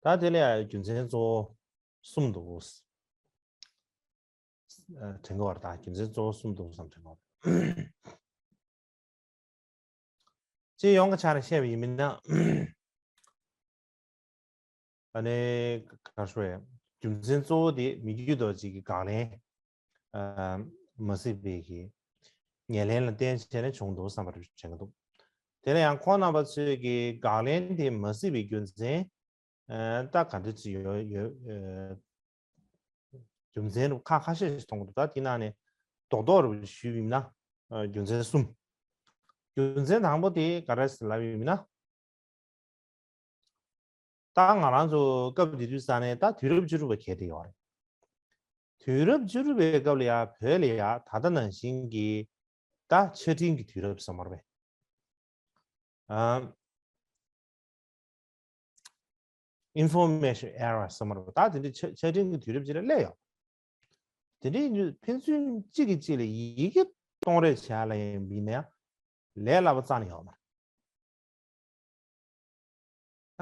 ད་དེ་ལ་ཡང་རྒྱུ་མཚན་གཙོ་བོ་གསུམ་འདུག་ཨ་དྲན་གྱི་ཡོད་རེད། ད་རྒྱུ་མཚན་གཙོ་བོ་གསུམ་འདུག་བསམ་དྲན་གྱི་ཡོད་རེད། སྤྱི་ཡོངས་ཀྱི་ཆ་ནས་བཤད་པ་ཡིན་མིན་ན། ཨ་ནི་ག་རེ་ཞུ་དགོས་རེད། རྒྱུ་མཚན་གཙོ་བོ་དེ་མི་བསྐྱོད་རྡོ་རྗེ་གི་དགག་ལན་ཨ་མ་གཟིགས་པའི་གི་ཉེར་ལེན་ལ་བརྟེན་བྱས་ནས་བྱུང་འདུག་བསམ་པ་དྲན་གྱི་འདུག་དེ་ལ་ཡང་ཁོང་རྣམ་པ་ཚོས་ཀྱི་དགག་ལན་དེ་མ་གཟིགས་པའི་རྒྱུ་མཚན་ཨ་ད་ག་འདྲ་ཅིག་ཡོད་ཡོད་ཨ་རྒྱུ་མཚན་རུ་ཁ་ཁ་ཤས་ཤིག་མཐོང་གི་འདུག་ད་དེ་ནང་ནས་རྡོག་རྡོག་རུ་ཞུས་པ་ཡིན་ན་ཨ་རྒྱུ་མཚན་གསུམ། རྒྱུ་མཚན་དང་པོ་དེ་ག་རེ་རེད་ལབ་ཡིན་ན། ད་ང་རང་ཚོ་སྐབས་དེ་དུས་ས་ནས་ད་དུས་རབས་བཅུ་དྲུག་པ་གལ་ཏེ་ཡོད་རེད། དུས་རབས་བཅུ་དྲུག་པའི་སྐབས་ལ་ཡ་བོད་ལ་ཡ་ད་ལྟ་ནང་བཞིན་གྱི་ད་ཆ་འཕྲིན་གྱི་དུས་རབས་སམ་མ་རེད་པས། ཨ་Information Era སམ་མ་རེད་པས། ད་དེ་འདྲའི་ཆ་ཆ་འཕྲིན་གྱི་དུས་རབས་ཅིག་ལ་སླེབས་ཡོད། དེ་འདྲའི་ཕན་ཚུན་གཅིག་གིས་གཅིག་ལ་ཡི་གེ་གཏོང་རེས་བྱེད་ཡ་ལ་ཡིན་པ་ཡིན་ན་ཡང་ལས་སླ་པོ་རྩ་ནས་ཡོད་མ་རེད།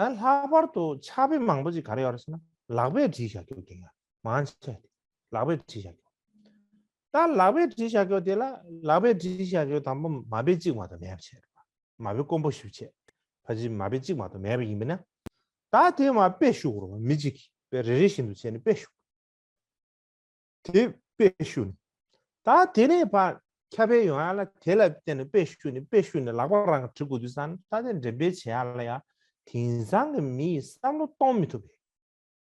ཨ་ལྷག་པར་དུ་ཕྱག་དཔེ་མང་པོ་ཅིག་ག་རེ་ཡོད་རེད་ཟེར་ན་ལག་པས་བྲིས་བཞག་རྒྱུ་གི་ཡ་མང་ཆེ་དེ་ལག་པས་བྲིས་བཞག་རྒྱུ། ད་ལག་པས་བྲིས་བཞག་རྒྱུ་དེ་ལ་ལག་པས་བྲིས་བཞག་རྒྱུ་དང་པོ་མ་དཔེ་གཅིག་མ་གཏོགས་མེད་པ་བྱས་རེད་པ། མ་དཔེ་དཀོན་པོ་ཞེ་པོ་བྱས་ཕལ་ཆེར་མ་དཔེ་གཅིག་མ་གཏོགས་མེད་པ་ཡིན་པས་ན། ད་དེ་མ་དཔེ་བཤུ་དགོས་རེད་པ། མི་གཅིག་གིས་དཔེ་རེ་རེ་བཞིན་དུ་བྱས་ནས་དཔེ་བཤུ། དེ་དཔེ་བཤུ་ནས། ད་དེ་ནས་ཕར་ཁྱབ་སྤེལ་ཡོང་ཡ་ལ་དེ་ལ་བརྟེན་ནས་དཔེ་བཤུ་ནས་དཔེ་བཤུ་ནས་ལག་པ་རང་གིས་བྲི་དགོས་དུས་ཙང་ད་དེ་འགྲེམས་སྤེལ་བྱེད་ཡ་ལ་ཡ་དེང་སང་གི་མི་ཡིས་བསམ་བློ་གཏོང་མི་ཐུབ་པའི་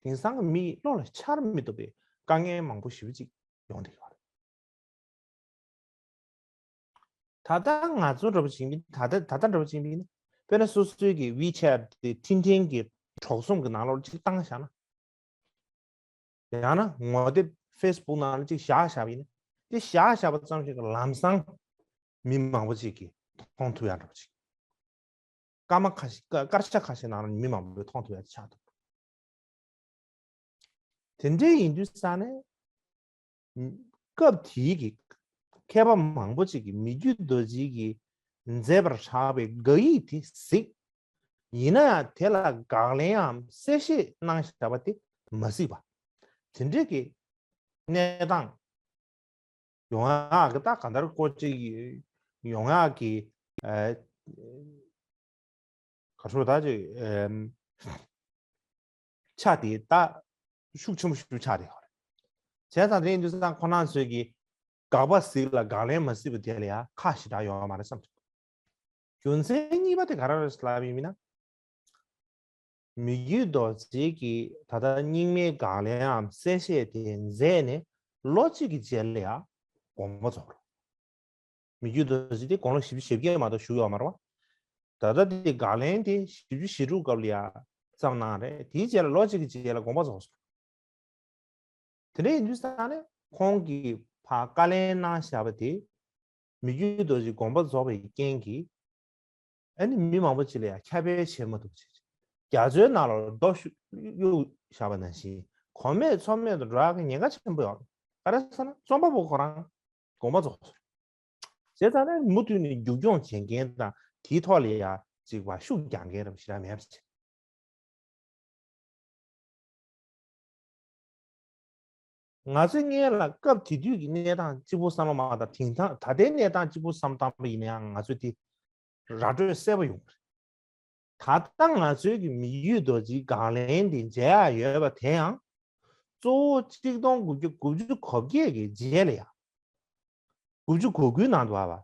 དེང་སང་གི་མི་ཡི་བློ་ལ་འཆར་མི་ཐུབ་པའི་དཀའ་ངལ་མང་པོ་ཞེ་པོ་ཅིག་ཡོང་བསྡད་ཡོད་རེད། ད་ལྟ་ང་ཚོ་འདྲ་པོ་ཅིག་ཡིན་པ་ད་ལྟ་ད་ལྟ་འདྲ་པོ་ཅིག་ཡིན་པ་ཡིན་ན། དཔེར་ན་སོ་སོའི་གི་ཝི་ཆེ་ཊི་དེ་འཕྲིན་ཕྲན་གྱི་གྲོགས་ཚོམས་ཀྱི་ནང་ལོགས་གཅིག་བཏང་བཞག་ན། ཡང་ན་ངོ་དེབ་ཕེ་སི་བུག་ནང་ལ་གཅིག་བཞག་བཞག་པ་ཡིན་ན། དེ་བཞག་བཞག་པ་ཙམ་ཞིག་གི་ལམ་སང་མི་མང་པོ་ཅིག་གིས་མཐོང་ཐུབ་ཡག་འདྲ་པོ་ཅིག་སྐར་མ་ཁ་ཤས་སྐར་ཆ་ཁ་ཤས་ནང་ལ་མི་མང་པོས་མཐོང་ཐུབ་ཡག་ཆགས་འདུག་དེ་འདྲའི་ཡིན་དུས་ཙང་ནས། སྐབས་དེའི་གི་མཁས་པ་མང་པོ་ཅིག་གིས་མི་བསྐྱོད་རྡོ་རྗེ་གིས་མཛད་པར་གྲགས་པའི་དགག་ཡིག་དེ་གཟིགས། ཡིན་ན་ཡང་དེ་ལ་དགག་ལན་འམ་གསལ་བཤད་གནང་བཞག་པ་དེ་མ་གཟིགས་པ། དེ་འདྲའི་གི་གནས་སྟངས་ཡོང་ཡག་གི་ད་གང་ལྟར་ཀོ་ཅིག་ཡོང་ཡག་གི་ཨ་ག་ཚོད་ད་ཅིག་ཨེམ། ཆ་དེ་ད་ཤུགས་ཆེན་པོ་ཞིག་ཆགས་བསྡད་ཡོད་རེད། བྱས་ཙང་དེ་ཡིན་དུས་ཙང་ཁོ་རང་ཚོས་ཀྱི་དགག་པ་གཟིགས་ལ་དགག་ལན་མ་གཟིགས་པ་དེ་ལ་ཡང་ཁག་ཞེ་དྲག་ཡོད་མ་རེད་བསམ་ཐུབ། རྒྱུ་མཚན་གཉིས་པ་དེ་ག་རེ་རེད་ལབ་ཡིན་ན། མི་བསྐྱོད་རྡོ་རྗེ་གིས་ད་ལྟ་རྙིང་མའི་དགག་ལན་འམ་གསལ་བཤད་དེ་མཛད་ནས་ལོ་གཅིག་གི་རྗེས་ལ་ཡང་དགོངས་པ་རྫོགས་རེད། མི་བསྐྱོད་རྡོ་རྗེ་དེ་དགུང་ལོ་བཞི་བཅུ་ཞེ་བརྒྱད་མ་གཏོགས་བཞུགས་ཡོད་མ་རེད་བ། ད་ལྟ་དེ་དགག་ལན་དེ་བཞི་བཅུ་ཞེ་དྲུག་སྐབས་ལ་ཡ་བརྩམས་གནང་རེད། དེའི་རྗེས་ལ་ལོ་གཅིག་གི་རྗེས་ལ་དགོངས་པ་རྫོགས་སོང་། དེ་འདྲ་ཡིན་དུས་ཙང་ནས་ཁོང་གིས་ཕར་བཀའ་ལན་གནང་བཞག་པ་དེ་མི་བསྐྱོད་རྡོ་རྗེ་དགོངས་པ་རྫོགས་པའི་རྐྱེན་གྱིས། ཨ་ནི་མི་མང་པོ་ཅིག་ལ་ཡང་ཁྱབ་སྤེལ་བྱེད་མ་ཐུབ་ཅིག་རྒྱ་མཚོའི་ནང་ལ་རྡོ་གཡུག་བཞག་པ་ནང་བཞིན་གོ་མེད་ཚོར་མེད་དུ་འགྲོ་ཡག་གི་ཉེན་ཁ་ཆེན་པོ་ཡོད་རེད། ག་རེ་ཟེར་ན་རྩོམ་པ་པོ་ཁོ་རང་དགོངས་པ་རྫོགས་སོང་། བྱས་ཙང་ནས་མུ་མཐུད་ནས་རྒྱུག་མཆོང་བྱེད་མཁན་དང་དེའི་ཐོག་ལ་ཡང་ཅིག་བ་ཤུགས་རྒྱག་མཁན་རབ་ཞེ་དྲག་མེད་པ་བྱས། ང་ཚོའི་སྔོན་ལ་སྐབས་དེ་དུས་ཀྱི་གནས་སྟངས་གཅིག་པུ་བསམ་བློ་མ་བཏང་དེང་སང་ད་ལྟའི་གནས་སྟངས་གཅིག་པུ་བསམ་བཏང་པ་ཡིན་ན་ཡང་ང་ཚོས་དེ་ར་སྤྲོད་གསལ་པོ་ཡོང་གི་རེད། ད་ལྟ་ང་ཚོའི་གི་མི་བསྐྱོད་རྡོ་རྗེའི་དགག་ལན་འདི་མཇལ་ཡག་ཡོད་པ་དེ་ཡང་གཙོ་བོ་གཅིག་སྟོང་དགུ་བརྒྱ་དགུ་བཅུ་གོ་བརྒྱད་ཀྱི་རྗེས་ལ་ཡང་དགུ་བཅུ་གོ་དགུའི་ནང་དུ་བ་བ་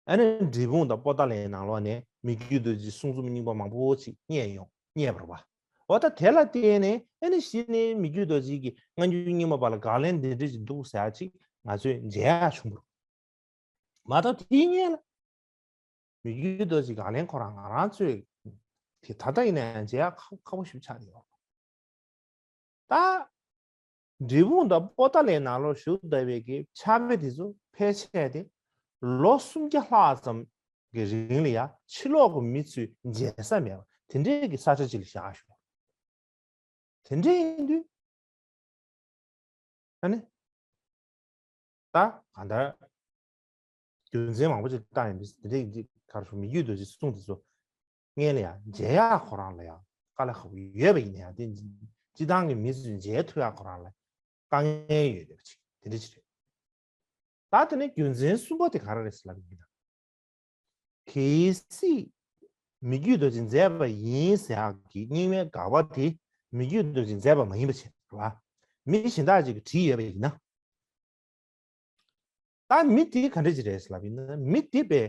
ཨ་ནི་འབྲས་སྤུངས་དང་པོ་ཏཱ་ལའི་ནང་ལོགས་ནས་མི་བསྐྱོད་རྡོ་རྗེའི་གསུང་རྩོམ་རྙིང་པ་མང་པོ་ཅིག་རྙེད་ཡོང་རྙེད་པ་རེད་བ། འོ་ད་དེ་ལ་བརྟེན་ནས་ཨ་ནི་གཞི་ནས་མི་བསྐྱོད་རྡོ་རྗེ་གི་སྔ་འགྱུར་རྙིང་མ་པ་ལ་དགག་ལན་འདི་འདྲ་ཅིག་འདུག་ཟེར་ཡག་ཅིག་ང་ཚོས་མཇལ་ཡག་བྱུང་བ་རེད། མ་གཏོགས་དེའི་སྔོན་ལ་མི་བསྐྱོད་རྡོ་རྗེ་དགག་ལན་ཁོ་རང་ང་རང་ཚོས་དེ་ད་ལྟ་ཡིན་ན་ཡང་མཇལ་ཡག་ཁག་ཁག་པོ་ཞིག་ཆགས་ཡོད། ད་འབྲས་སྤུངས་དང་པོ་ཏཱ་ལའི་ནང་ལོགས་བཞུགས་བསྡད་པའི་གི་ཕྱག་དཔེ་དེ་ཚོ་ཕལ་ཆེར་དེ་ལོ་སུམ་བརྒྱ་ལྷག་ཙམ་གི་རིང་ལ་ཡང་ཕྱི་ལོགས་ཀྱི་མི་ཚོས་མཇལ་ས་མེད་པ་དེ་འདྲའི་གི་ས་ཆ་ཅིག་ལ་བཞག་བཞག་དེ་འདྲ་ཡིན་དུས། ཨ་ནི། ད་གང་ལྟར། རྒྱུ་མཚན་མང་པོ་ཅིག་བཏང་ཡོང་དུས་དེ་འདྲ་ཡིན་དུས་ག་རེ་ཞུ་མི་བསྐྱོད་རྡོ་རྗེ་གསུང་དེ་ཚོ། སྔོན་ལ་ཡང་མཇལ་ཡག་ཁོ་རང་ལ་ཡང་དཀའ་ལས་ཁག་པོ་ཡོད་པ་ཡིན་ན་ཡང་དེ་སྤྱི་བཏང་གི་མི་ཚོས་མཇལ་ཐུབ་ཡག་ཁོ་རང་ལ་དཀའ་ངལ་ཡོད་བསྡད་པ་ཅིག་དེ་འདྲ་ཅིག་རེད། ད་དེ་ནས་རྒྱུ་མཚན་གསུམ་པ་དེ་ག་རེ་རེད་ཟེར་ལབ་ཡིན་ན། གལ་སྲིད་མི་བསྐྱོད་རྡོ་རྗེ་མཛད་པ་ཡིན་ཟེར་ཡག་གི་རྙིང་མའི་དགག་པ་དེ་མི་བསྐྱོད་རྡོ་རྗེ་མཛད་པ་མ་ཡིན་པ་བྱས་རེད་བ། མི་གཞན་དག་ཅིག་གིས་བྲིས་ཡོད་པ་ཡིན་ན། ད་མི་དེ་ག་འདྲ་ཅིག་རེད་ཟེར་ལབ་ཡིན་ན་མི་དེ་དཔེ་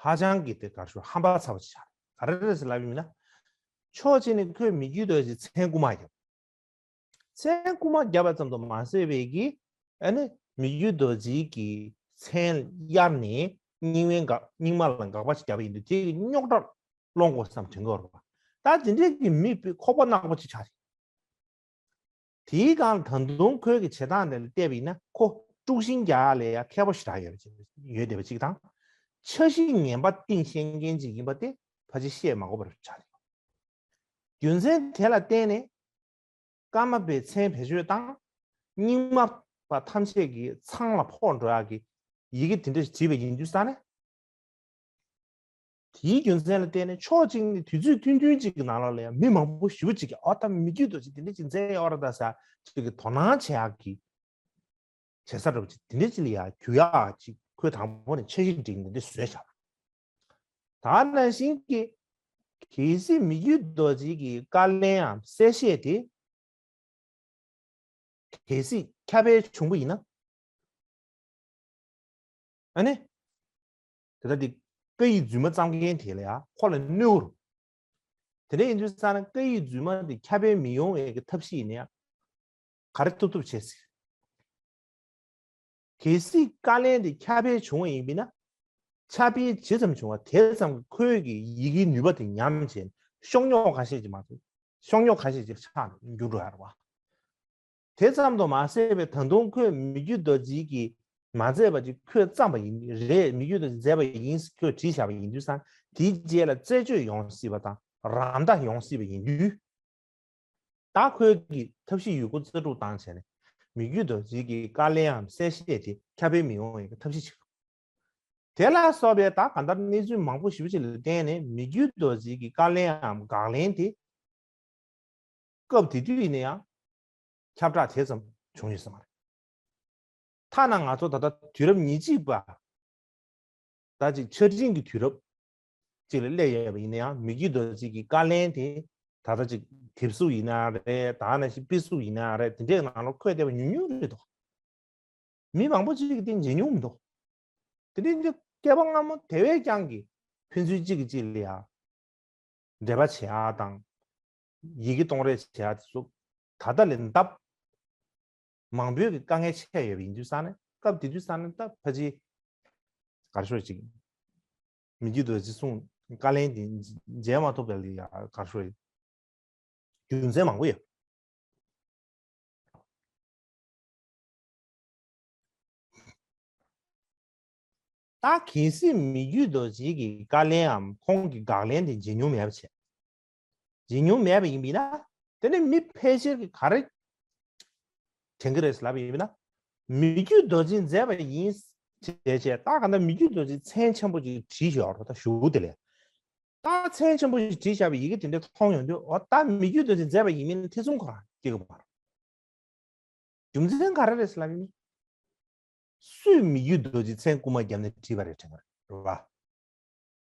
ཧ་ཅང་གི་དེ་ག་རེ་ཞུ་ཧམ་པ་ཚ་བ་ཅིག་ཆགས་རེད། ག་རེ་རེད་ཟེར་ལབ་ཡིན་ན། ཕྱོགས་གཅིག་ནས་ཁོས་མི་བསྐྱོད་རྡོ་རྗེ་མཚན་རྐུ་མ་བརྒྱབ། མཚན་རྐུ་མ་བརྒྱབ་པ་ཙམ་དུ་མ་ཟད་པའི་གི་ཨ་ནི་མི་བསྐྱོད་རྡོ་རྗེ་གི་མཚན་གཡར་ནས་རྙིང་མའི་དགག་རྙིང་མ་ལ་དགག་པ་ཞིག་བརྒྱབ་པ་ཡིན་དུས་དེ་གི་རྙོག་དྲ་སློང་དགོས་བསམ་དྲན་གྱི་ཡོད་རེད་པ། ད་དེ་འདྲའི་གི་མི་དཔེ་ཁོག་པ་གནག་པོ་ཅིག་ཆགས་རེད། དེའི་སྒང་ད་དུང་ཁོའི་གི་བྱེད་སྟངས་དེ་ལ་བལྟས་པ་ཡིན་ན་ཁོ་དཀྲུག་ཤིང་རྒྱག་ཡག་ལ་ཡ་མཁས་པོ་ཞེ་དྲག་ཡོད་པ་ཅིག་ཡོད་བསྡད་པ་ཅིག་དང་། འཆར་གཞི་ངན་པ་གཏིང་བཤད་མཁན་ཅིག་ཡིན་པ་དེ་ཕལ་ཆེར་བཤད་མ་དགོས་པ་ཆགས་རེད། རྒྱུ་མཚན་དེ་ལ་བརྟེན་ནས་ཀརྨ་པའི་མཚན་བེད་སྤྱོད་བཏང་། རྙིང་མ་པ་ཐམས་ཅད་ཀྱི་མཚང་ལ་ཕོག་འགྲོ་ཡག་གི་ཡི་གེ་དེ་འདྲ་ཞིག་བྲིས་པ་ཡིན་དུས་ཙང་ནས། དེའི་རྒྱུ་མཚན་ལ་བརྟེན་ནས་ཕྱོགས་གཅིག་ནས་དུས་ཚོད་ཐུང་ཐུང་ཅིག་གི་ནང་ལོགས་ལ་ཡང་མི་མང་པོ་ཞེ་པོ་ཅིག་གིས་ཨོ་ད་མི་བསྐྱོད་རྡོ་རྗེ་དེ་འདྲ་ཅིག་མཛད་ཡོད་རེད་ད་ཟེར་ཅིག་གི་དོ་སྣང་བྱེད་ཡག་གི་བྱེད་ས་འདྲ་པོ་ཅིག་དེ་འདྲ་ཅིག་ལ་ཡང་གྱུར་ཡག་ཅིག་ཁོས་དང་པོ་ནས་འཆར་གཞི་སྒྲིག་ནས་འདི་བཟོས་བཞག་ད་ནང་བཞིན་གྱི་གལ་སྲིད་མི་བསྐྱོད་རྡོ་རྗེ་གི་བཀའ་ལན་ཡང་གསལ་བཤད་དེ་གལ་སྲིད་ཁྱབ་སྤེལ་བྱུང་བ་ཡིན་ན། ཨ་ནི། དེ་ལྟ་དེ་བཀའ་ཡིག་རྫུན་མ་བརྩམས་མཁན་དེ་ལ་ཡང་ཁོ་ལ་གནོད་རུང་། དེ་འདྲ་ཡིན་དུས་ཙང་ན་བཀའ་ཡིག་རྫུན་མ་དེ་ཁྱབ་སྤེལ་མི་ཡོང་བའི་གི་ཐབས་ཤེས་ཡིན་ན་ཡང་ག་རེ་ཐུབ་ཐུབ་བྱས་ཟིན། གལ་སྲིད་བཀའ་ལན་དེ་ཁྱབ་སྤེལ་བྱུང་བ་ཡིན་པས་ན། ཁྱབ་སྤེལ་ཇི་ཙམ་བྱུང་བ་དེ་ཙམ་གྱིས་ཁོའི་གི་ཡི་གེའི་ནུས་པ་དེ་ཉམས་བྱས་ཤོག་སྙོག་ཁ་ཤས་ཅིག་མ་གཏོགས་ཤོག་སྙོག་ཁ་ཤས་ཅིག་ཆགས་འགྱུར་འགྲོ་ཡ་རེད་བ། དེ་ཙམ་དུ་མ་ཟད་པའི་ད་དུང་ཁོས་མི་བསྐྱོད་རྡོ་རྗེ་གིས་མ་མཛད་པ་ཅིག་ཁོས་བརྩམས་པ་ཡིན་རེད། མི་བསྐྱོད་རྡོ་རྗེ་མཛད་པ་ཡིན་ཁོས་བྲིས་བཞག་པ་ཡིན་དུས་ཙང་དེའི་རྗེས་ལ་རྩད་གཅོད་ཡོང་སྲིད་པ་དང་རམ་འདེགས་ཡོང་སྲིད་པ་ཡིན་དུས། ད་ཁོས་ཀྱི་ཐབས་ཤེས་ཡོད་རྒུ་རྩལ་སྤྲུགས་བཏང་བྱས་ནས་མི་བསྐྱོད་རྡོ་རྗེ་གི་བཀའ་ལན་འམ་གསལ་བཤད་དེ་ཁྱབ་སྤེལ་མི་ཡོང་བའི་ཐབས་ཤེས་བྱེད། དེ་ལ་སོགས་པའི་ད་གང་ལྟར་གནས་ཚུལ་མང་པོ་ཞེ་པོ་ཅིག་ལ་བརྟེན་ནས་མི་བསྐྱོད་རྡོ་རྗེ་གི་བཀའ་ལན་འམ་དགག་ལན་དེ་སྐབས་དེ་དུས་ཡིན་ན་ཡང་ཁྱབ་བསྒྲགས་དེ་ཙམ་བྱུང་ཡོད་ས་མ་རེད། ཐ་ན་ང་ཚོ་ད་ལྟ་དུས་རབས་ཉེར་གཅིག་པ་ད་ཅིག་ཆ་འཕྲིན་གྱི་དུས་རབས་ཅིག་ལ་སླེབས་ཡོད་པ་ཡིན་ན་ཡང་མི་བསྐྱོད་རྡོ་རྗེ་གི་བཀའ་ལན་དེ་ད་ལྟ་ཅིག་དེབ་གཟུགས་ཡིན་ན་རེད། ད་ནང་བཞིན་དཔེ་གཟུགས་ཡིན་ན་རེད། དེ་འདྲའི་ནང་ལ་འཁོད་བསྡད་པ་ཉུང་ཉུང་རེད་འདུག་མི་མང་པོ་ཅིག་གིས་དེ་མཇལ་མྱོང་མི་འདུག་དེ་འདྲའི་འདི་སྐྱེས་པ་སྔ་མོ་དེ་བས་ཀྱང་གི་ཕན་ཚུན་གཅིག་གིས་གཅིག་ལ་ཡ་འབྲེལ་བ་བྱེད་ཡ་དང་ཡི་གེ་གཏོང་རེས་བྱེད་ཡ་དེ་ཚོ་ད་ལྟ་ལས་ལྡབ་མང་པོའི་གི་དཀའ་ངལ་ཆེ་ཡོད་པ་ཡིན་དུས་ཙང་ནས། སྐབས་དེ་དུས་ཙང་ནས་ད་ཕལ་ཆེར་ག་རེ་ཞུ་ཅིག་མི་བསྐྱོད་རྡོ་རྗེ་གསུང་བཀའ་ལན་དེ་མཇལ་མ་ཐུབ་པ་ལ་ཡ་ག་རེ་ཞུ་རྒྱུ་མཚན་མང་པོ་ཡོད། ད་གལ་སྲིད་མི་བསྐྱོད་རྡོ་རྗེ་གི་བཀའ་ལན་འམ་ཁོང་གི་དགག་ལན་དེ་མཇལ་མྱོང་མེད་པ་བྱས། མཇལ་མྱོང་མེད་པ་ཡིན་པས་ན། དེ་ནི་མི་ཕལ་ཆེར་གྱིས་ག་རེ་དྲན་གྱི་རེད་ལབ་པ་ཡིན་པས་ན། མི་བསྐྱོད་རྡོ་རྗེས་མཛད་པ་ཡིན་ཞེས་བྱས། ད་ག་ད་མི་བསྐྱོད་རྡོ་རྗེས་མཚན་ཆེན་པོ་ཅིག་བྲིས་བཞག་རོགས། ད་ཞུ་དེ་ལས་ད་མཚན་ཆེན་པོ་ཞིག་བྲིས་བཞག་པའི་ཡི་གེ་དེ་འདྲ་མཐོང་ཡོང་དུས། འོ་ད་མི་བསྐྱོད་རྡོ་རྗེས་མཛད་པ་ཡིན་མིན་ཐེ་ཚོམ་ཁོ་རང་སྐྱེ་གི་མ་རེད། རྒྱུ་མཚན་ག་རེ་རེད་ཟེར་ལབ་ཡིན། སུས་མི་བསྐྱོད་རྡོ་རྗེ་མཚན་རྐུན་མ་བརྒྱབ་ནས་བྲིས་པ་རེད་དྲན་གི་རེད་བ།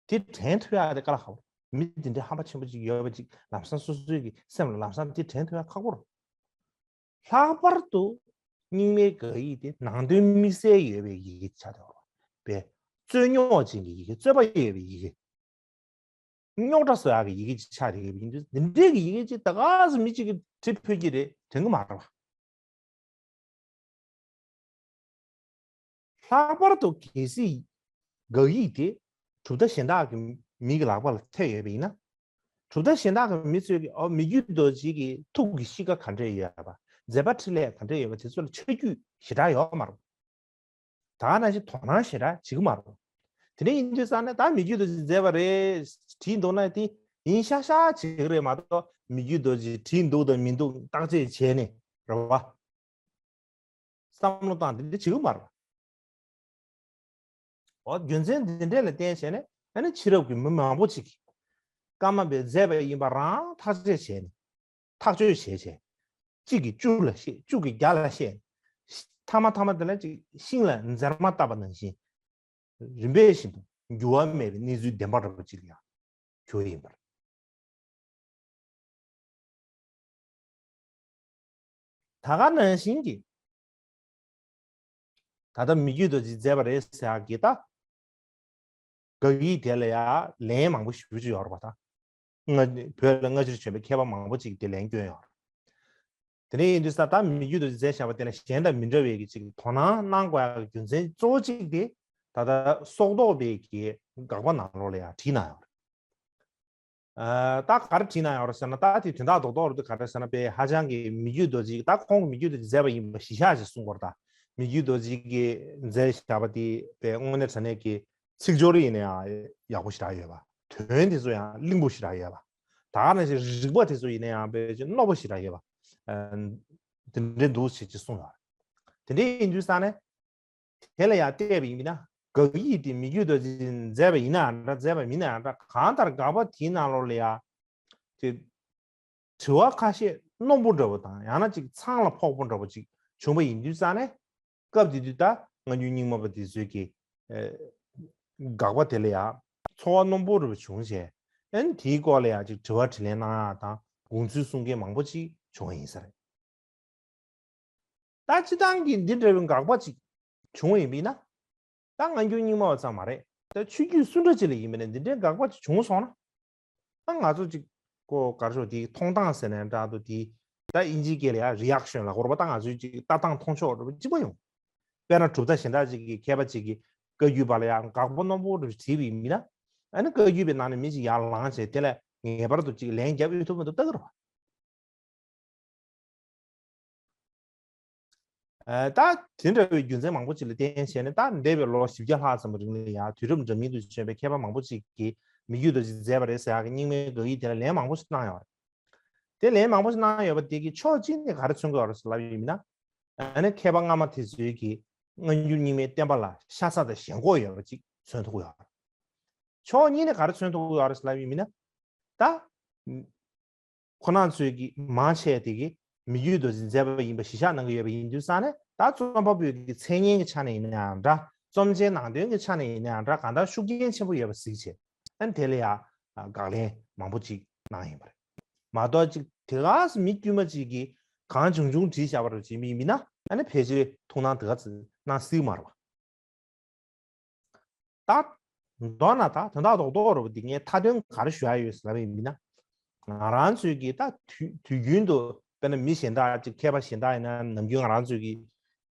དེ་དྲན་ཐུབ་ཡག་དེ་དཀའ་ལས་ཁག་པོ་རེད། མི་དེ་འདྲའི་ཧམ་པ་ཆེན་པོ་ཅིག་ཡོད་པ་ཅིག་ལམ་སང་སོ་སོའི་གི་སེམས་ལ་ལམ་སང་དེ་དྲན་ཐུབ་ཡག་ཁག་པོ་རེད། ལྷག་པར་དུ་རྙིང་མའི་དགག་ཡིག་དེ་ནང་དོན་དམིགས་བསལ་ཡོད་པའི་ཡི་གེ་ཆགས་བསྡད་ཡོད་རེད་བ། རྩོད་རྙོག་ཅན་གྱི་ཡི་གེ། རྩོད་པ་ཡོད་པའི་ཡི་གེ། རྙོག་དྲ་བཟོ་ཡག་གི་ཡི་གེ་ཅིག་ཆགས་བསྡད་ཡོད་པ་ཡིན་དུས། འདི་འདྲའི་གི་ཡི་གེ་ཅིག་ད་ག་སེ་མི་གཅིག་གིས་བྲིས་ཕོད་ཀྱི་རེད་དྲན་གི་མ་རེད་བ། ལྷག་པར་དུ་གལ་སྲིད་དགག་ཡིག་དེ་གྲུབ་མཐའ་གཞན་དག་གི་མི་གི་ལག་པ་ལ་ཐེབས་ཡོད་པ་ཡིན་ན། གྲུབ་མཐའ་གཞན་དག་གི་མི་ཚོས་ཀྱིས་ཨོ་མི་བསྐྱོད་རྡོ་རྗེ་གི་ཐུགས་ཀྱི་གཤིས་ཀ་ག་འདྲས་ཡོད་པ། མཛད་པ་འཕྲིན་ལས་ག་འདྲས་ཡོད་པ་དེ་ཚོ་ལ་ཆ་རྒྱུས་ཞེ་དྲག་ཡོད་མ་རེད། ད་ག་ནང་བཞིན་དོ་སྣང་ཞེ་དྲག་བྱེད་ཀྱི་མ་རེད། དེ་འདྲ་ཡིན་དུས་ཙང་ནས་ད་མི་བསྐྱོད་རྡོ་རྗེས་མཛད་པ་རེད་བྲིས་འདུག་ན་དེ་ཡིན་ཤག་ཤག་བྱེད་ཀྱི་རེད་མ་གཏོགས། མི་བསྐྱོད་རྡོ་རྗེས་བྲིས་འདུག་དང་མི་འདུག་བརྟག་དཔྱད་བྱས་ནས་རེད་བ། བསམ་བློ་བཏང་དེ་འདྲ་བྱེད་ཀྱི་མ་རེད། འོ་རྒྱུ་མཚན་འདི་འདྲས་ལ་བརྟེན་བྱས་ནས། ཨ་ནི་ཕྱི་རབས་ཀྱི་མི་མང་པོ་ཅིག་གིས་ཀརྨ་པས་མཛད་པ་ཡིན་པ་རང་ཐག་གཅོད་བྱས་ནས། ཐག་གཅོད་བྱས་བྱས། གཅིག་གིས་བཅུ་ལ་བཤད། བཅུ་གིས་བརྒྱ་ལ་བཤད། མཐའ་མ་མཐའ་མ་དེ་ལ་ཅིག་ཤིང་ལ་འཛེར་མ་བཏབ་པ་ནང་བཞིན། རིམ་པས་བཞིན་དུ་འགྱུར་བ་མེད་པའི་གནས་ཚུལ་བདེན་པ་འདྲ་པོ་ཅིག་ལ་ཡང་གྱུར་ཡིན་པ་རེད། ད་ག་ནང་བཞིན་གྱི་ད་ལྟ་མི་བསྐྱོད་རྡོ་རྗེས་མཛད་པ་རེད་ཟེར་ཡག་གི་ད་དགག་ཡིག་དེ་ལ་ཡང་ལན་མང་པོ་ཞེ་པོ་ཅིག་ཡོད་རེད་པ། ད་སྔ་བོད་ལ་སྔ་ཕྱིར་བྱོན་པའི་མཁས་པ་མང་པོ་ཅིག་གིས་དེ་ལན་བསྐྱོན་ཡོད་རེད། དེ་འདྲ་ཡིན་དུས་ཙང་ད་མི་བསྐྱོད་རྡོ་རྗེས་མཛད་བཞག་པ་དེ་ལ་གཞན་དང་མི་འདྲ་བའི་གི་ཅིག་དོ་སྣང་གནང་དགོས་ཡག་གི་རྒྱུ་མཚན་གཙོ་བོ་གཅིག་དེ། ད་ལྟ་སྲོག་ཐོག་པའི་གི་དགག་པ་ནང་ལོགས་ལ་ཡང་བྲིས་གནང་ཡོད་རེད། ཨ། ད་ག་རེ་བྲིས་གནང་ཡོད་རེད་ཟེར་ན། ད་དེ་དོན་དག་རྡོག་རྡོག་རེད་འདུག་ག་རེ་ཟེར་ན། དཔེ་ཧ་ཅང་གི་མི་བསྐྱོད་རྡོ་རྗེ། ད་ཁོང་གིས་མི་བསྐྱོད་རྡོ་རྗེས་མཛད་པ་ཡིན་པ་གཞི་བཞག་ཅིག་གསུང་གི་ཡོད་རེད། ད་མི་བསྐྱོད་རྡོ་རྗེ་གིས་མཛད་བཞག་པ་དེ་དཔེ་དངོས་གནས་དྲང་གནས་ཀྱི་ཚིག་སྦྱོར་ཡིན་ན་ཡང་ཡག་པོ་ཞེ་དྲག་ཡོད་པ། དོན་དེ་ཚོ་ཡང་བརླིང་པོ་ཞེ་དྲག་ཡོད་པ། ད་ག་ནང་བཞིན་རིགས་པ་དེ་ཚོ་ཡིན་ན་ཡང་དཔེ་ཅིག་རྣོ་པོ་ཞེ་དྲག་ཡོད་པ། ཨ། དེ་འདྲ་འདུག་ཅེས་ཅིག་གསུངས་ཡོད་རེད། དེ་འདྲ་ཡིན་དུས་ཙང་ནས། དེ་ལ་ཡང་བལྟས་པ་ཡིན་ན། དགག་ཡིག་དེ་མི་བསྐྱོད་རྡོ་རྗེས་མཛད་པ་ཡིན་ནའང་འདྲ། མཛད་པ་མིན་ནའང་འདྲ། གང་ལྟར་དགག་པ་དེའི་ནང་ལོགས་ལ་ཡང་དེ་དྲི་བ་ཁ་ཤས་རྣོན་པོ་འདྲ་པོ་དང་། ཡང་ན་ཅིག་མཚང་ལ་ཕོག་པོ་འདྲ་པོ་ཅིག་བྱུང་བ་ཡིན་དུས་ཙང་ནས། སྐབས་དེ་དུས་ད་སྔ་འགྱུར་རྙིང་མ་པ་དེ་ཚོས་ཀྱིས། ཨ། དགག་པ་དེ་ལ་ཡང་ཚོར་བ་རྣོན་པོ་འདྲ་པོ་བྱུང་བྱས། ཨ་ནི་དེའི་སྐོར་ལ་ཡང་ཅིག་དྲི་བ་དྲིས་ལན་གནང་ཡག་དང་དགོངས་ཚུལ་གསུང་མཁན་མང་པོ་ཅིག་བྱུང་བ་ཡིན་ས་རེད། ད་སྤྱིར་བཏང་གི་འདི་འདྲ་བའི་དགག་པ་ཅིག་བྱུང་བ་ཡིན་པས་ན། ད་སྔ་འགྱུར་རྙིང་མ་བ་ཙམ་མ་རེད། ད་ཆོས་བརྒྱུད་སུ་འདྲ་ཅིག་ལ་ཡིན་པ་ནས་འདི་འདྲའི་དགག་པ་ཅིག་བྱུང་སོང་ན། ད་ང་ཚོ་ཅིག་ཀོ་ག་རེ་ཞུ། དེའི་མཐོང་སྟངས་ཟེར་ནའང་འདྲ་འདུག་དེའི་ད་དབྱིན་ཇིའི་སྐད་ལ་ཡང་རི་ཨེག་ཤན་ལབ་ཀྱི་ཡོད་རེད་པ། ད་ང་ཚོའི་ཅིག་ལྟ་སྟངས་མཐོང་ཕྱོགས་འདྲ་པོ་གཅིག་པ་ཡོང་། དཔེར་ན་གྲུབ་མཐའ་གཞན་དག་ཅིག་གི་མཁས་པ་ཅིག་གིས་ བཀའ་བརྒྱུད་པ་ལ་ཡང་དགག་པ་རྣོན་པོ་རུ་བྲིས་པ་ཡིན་ན། ཨ་ནི་བཀའ་བརྒྱུད་པའི་ནང་ནས་མི་ཅིག་ཡར་ལངས་བྱས་དེ་ལ་ངེས་པར་དུ་ཅིག་ལན་རྒྱབ་ཡོད་ཐུབ་མི་འདུག་ལྟ་གི་རེད་བ། ཨ། ད་དེ་འདྲ་བའི་རྒྱུ་མཚན་མང་པོ་ཅིག་ལ་བརྟེན་བྱས་ནས། ད་འདས་པའི་ལོ་བཞི་བརྒྱ་ལྷག་ཙམ་རིང་ལ་ཡང་དུས་རབས་འདྲ་མིན་དུ་བྱོན་པའི་མཁས་པ་མང་པོ་ཅིག་གིས་མི་བརྒྱུད་རྡོ་རྗེ་མཛད་པ་རེད་ཟེར་ཡག་གི་རྙིང་མའི་དགག་ཡིག་དེ་ལ་ལན་མང་པོ་ཞིག་གནང་ཡོད་རེད། དེ་ལན་མང་པོ་ཞིག་གནང་ཡོད་པ་དེ་གིས་ཕྱོགས་གཅིག་ནས་ག་རེ་མཚོན་གྱི་ཡོད་རེད་ཟེར་ལབ་ཡོད་མིན་ན། ཨ་ནི་མཁས་པ་སྔ་མ་དེ་ཚོས་ཀྱིས་སྔ་འགྱུར་རྙིང་མའི་བསྟན་པ་ལ་ཤ་ཚ་དང་ཞེན་ཁོག་ཡོད་པ་ཅིག་མཚོན་ཐུབ་ཀྱི་ཡོད་རེད། ཕྱོགས་གཉིས་ནས་ག་རེ་མཚོན་ཐུབ་ཀྱི་ཡོད་རེད་ཟེར་ལབ་ཡོད་མིན་ན། ད་ཁོ་རང་ཚོས་ཀྱི་མང་ཆེ་དེ་གིས་མི་བརྒྱུད་རྡོ་རྗེ་མཛད་པ་ཡིན་པ་གཞི་བཞག་གནང་གི་ཡོད་པ་ཡིན་དུས་ཙང་ནས། ད་རྩོམ་པ་པོའི་གི་མཚན་སྙན་གྱི་ཆ་ནས་ཡིན་ན་ཡང་འདྲ། རྩོམ་འཆལ་ནང་དོན་གྱི་ཆ་ནས་ཡིན་ན་ཡང་འདྲ། གང་ལྟར་ཤུགས་རྐྱེན་ཆེན་པོ་ཡོད་པ་གཟིགས་བྱས། ཨ་ནི་དེ་ལ་ཡང་དགག་ལན་མང་པོ་ཅིག་གནང་ཡིན་པ་རེད། མ་གཏོགས་ཅིག་དེ་ག་སེ་མི་དཀྱུས་མ་ཅིག་གིས་གང་བྱུང་བྱུང་བྲིས་བཞག་པ་རུ་བྱེད་མི་ཡིན་ན། ཨ་ནི་ཕལ་ཆེར་ཐུགས་སྣང་དེ་ག་ཚོད་གནང་སྲིད་མ་རེད་བ། ད་མདོར་ན་ད་དོན་དག་རྡོག་རྡོག་རུ་འདི་ངས་མཐའ་དོན་ག་རེ་ཞུ་ཡ་ཡོད་ཟེར་ལབ་ཡིན་ན། ང་རང་ཚོས་ཀྱིས་ད་དུས་དུས་རྒྱུན་དུ་དཔེར་ན་མི་གཞན་དག་ཅིག་མཁས་པ་གཞན་དག་ཡིན་ན། ནམ་རྒྱུན་ང་རང་ཚོས་ཀྱི་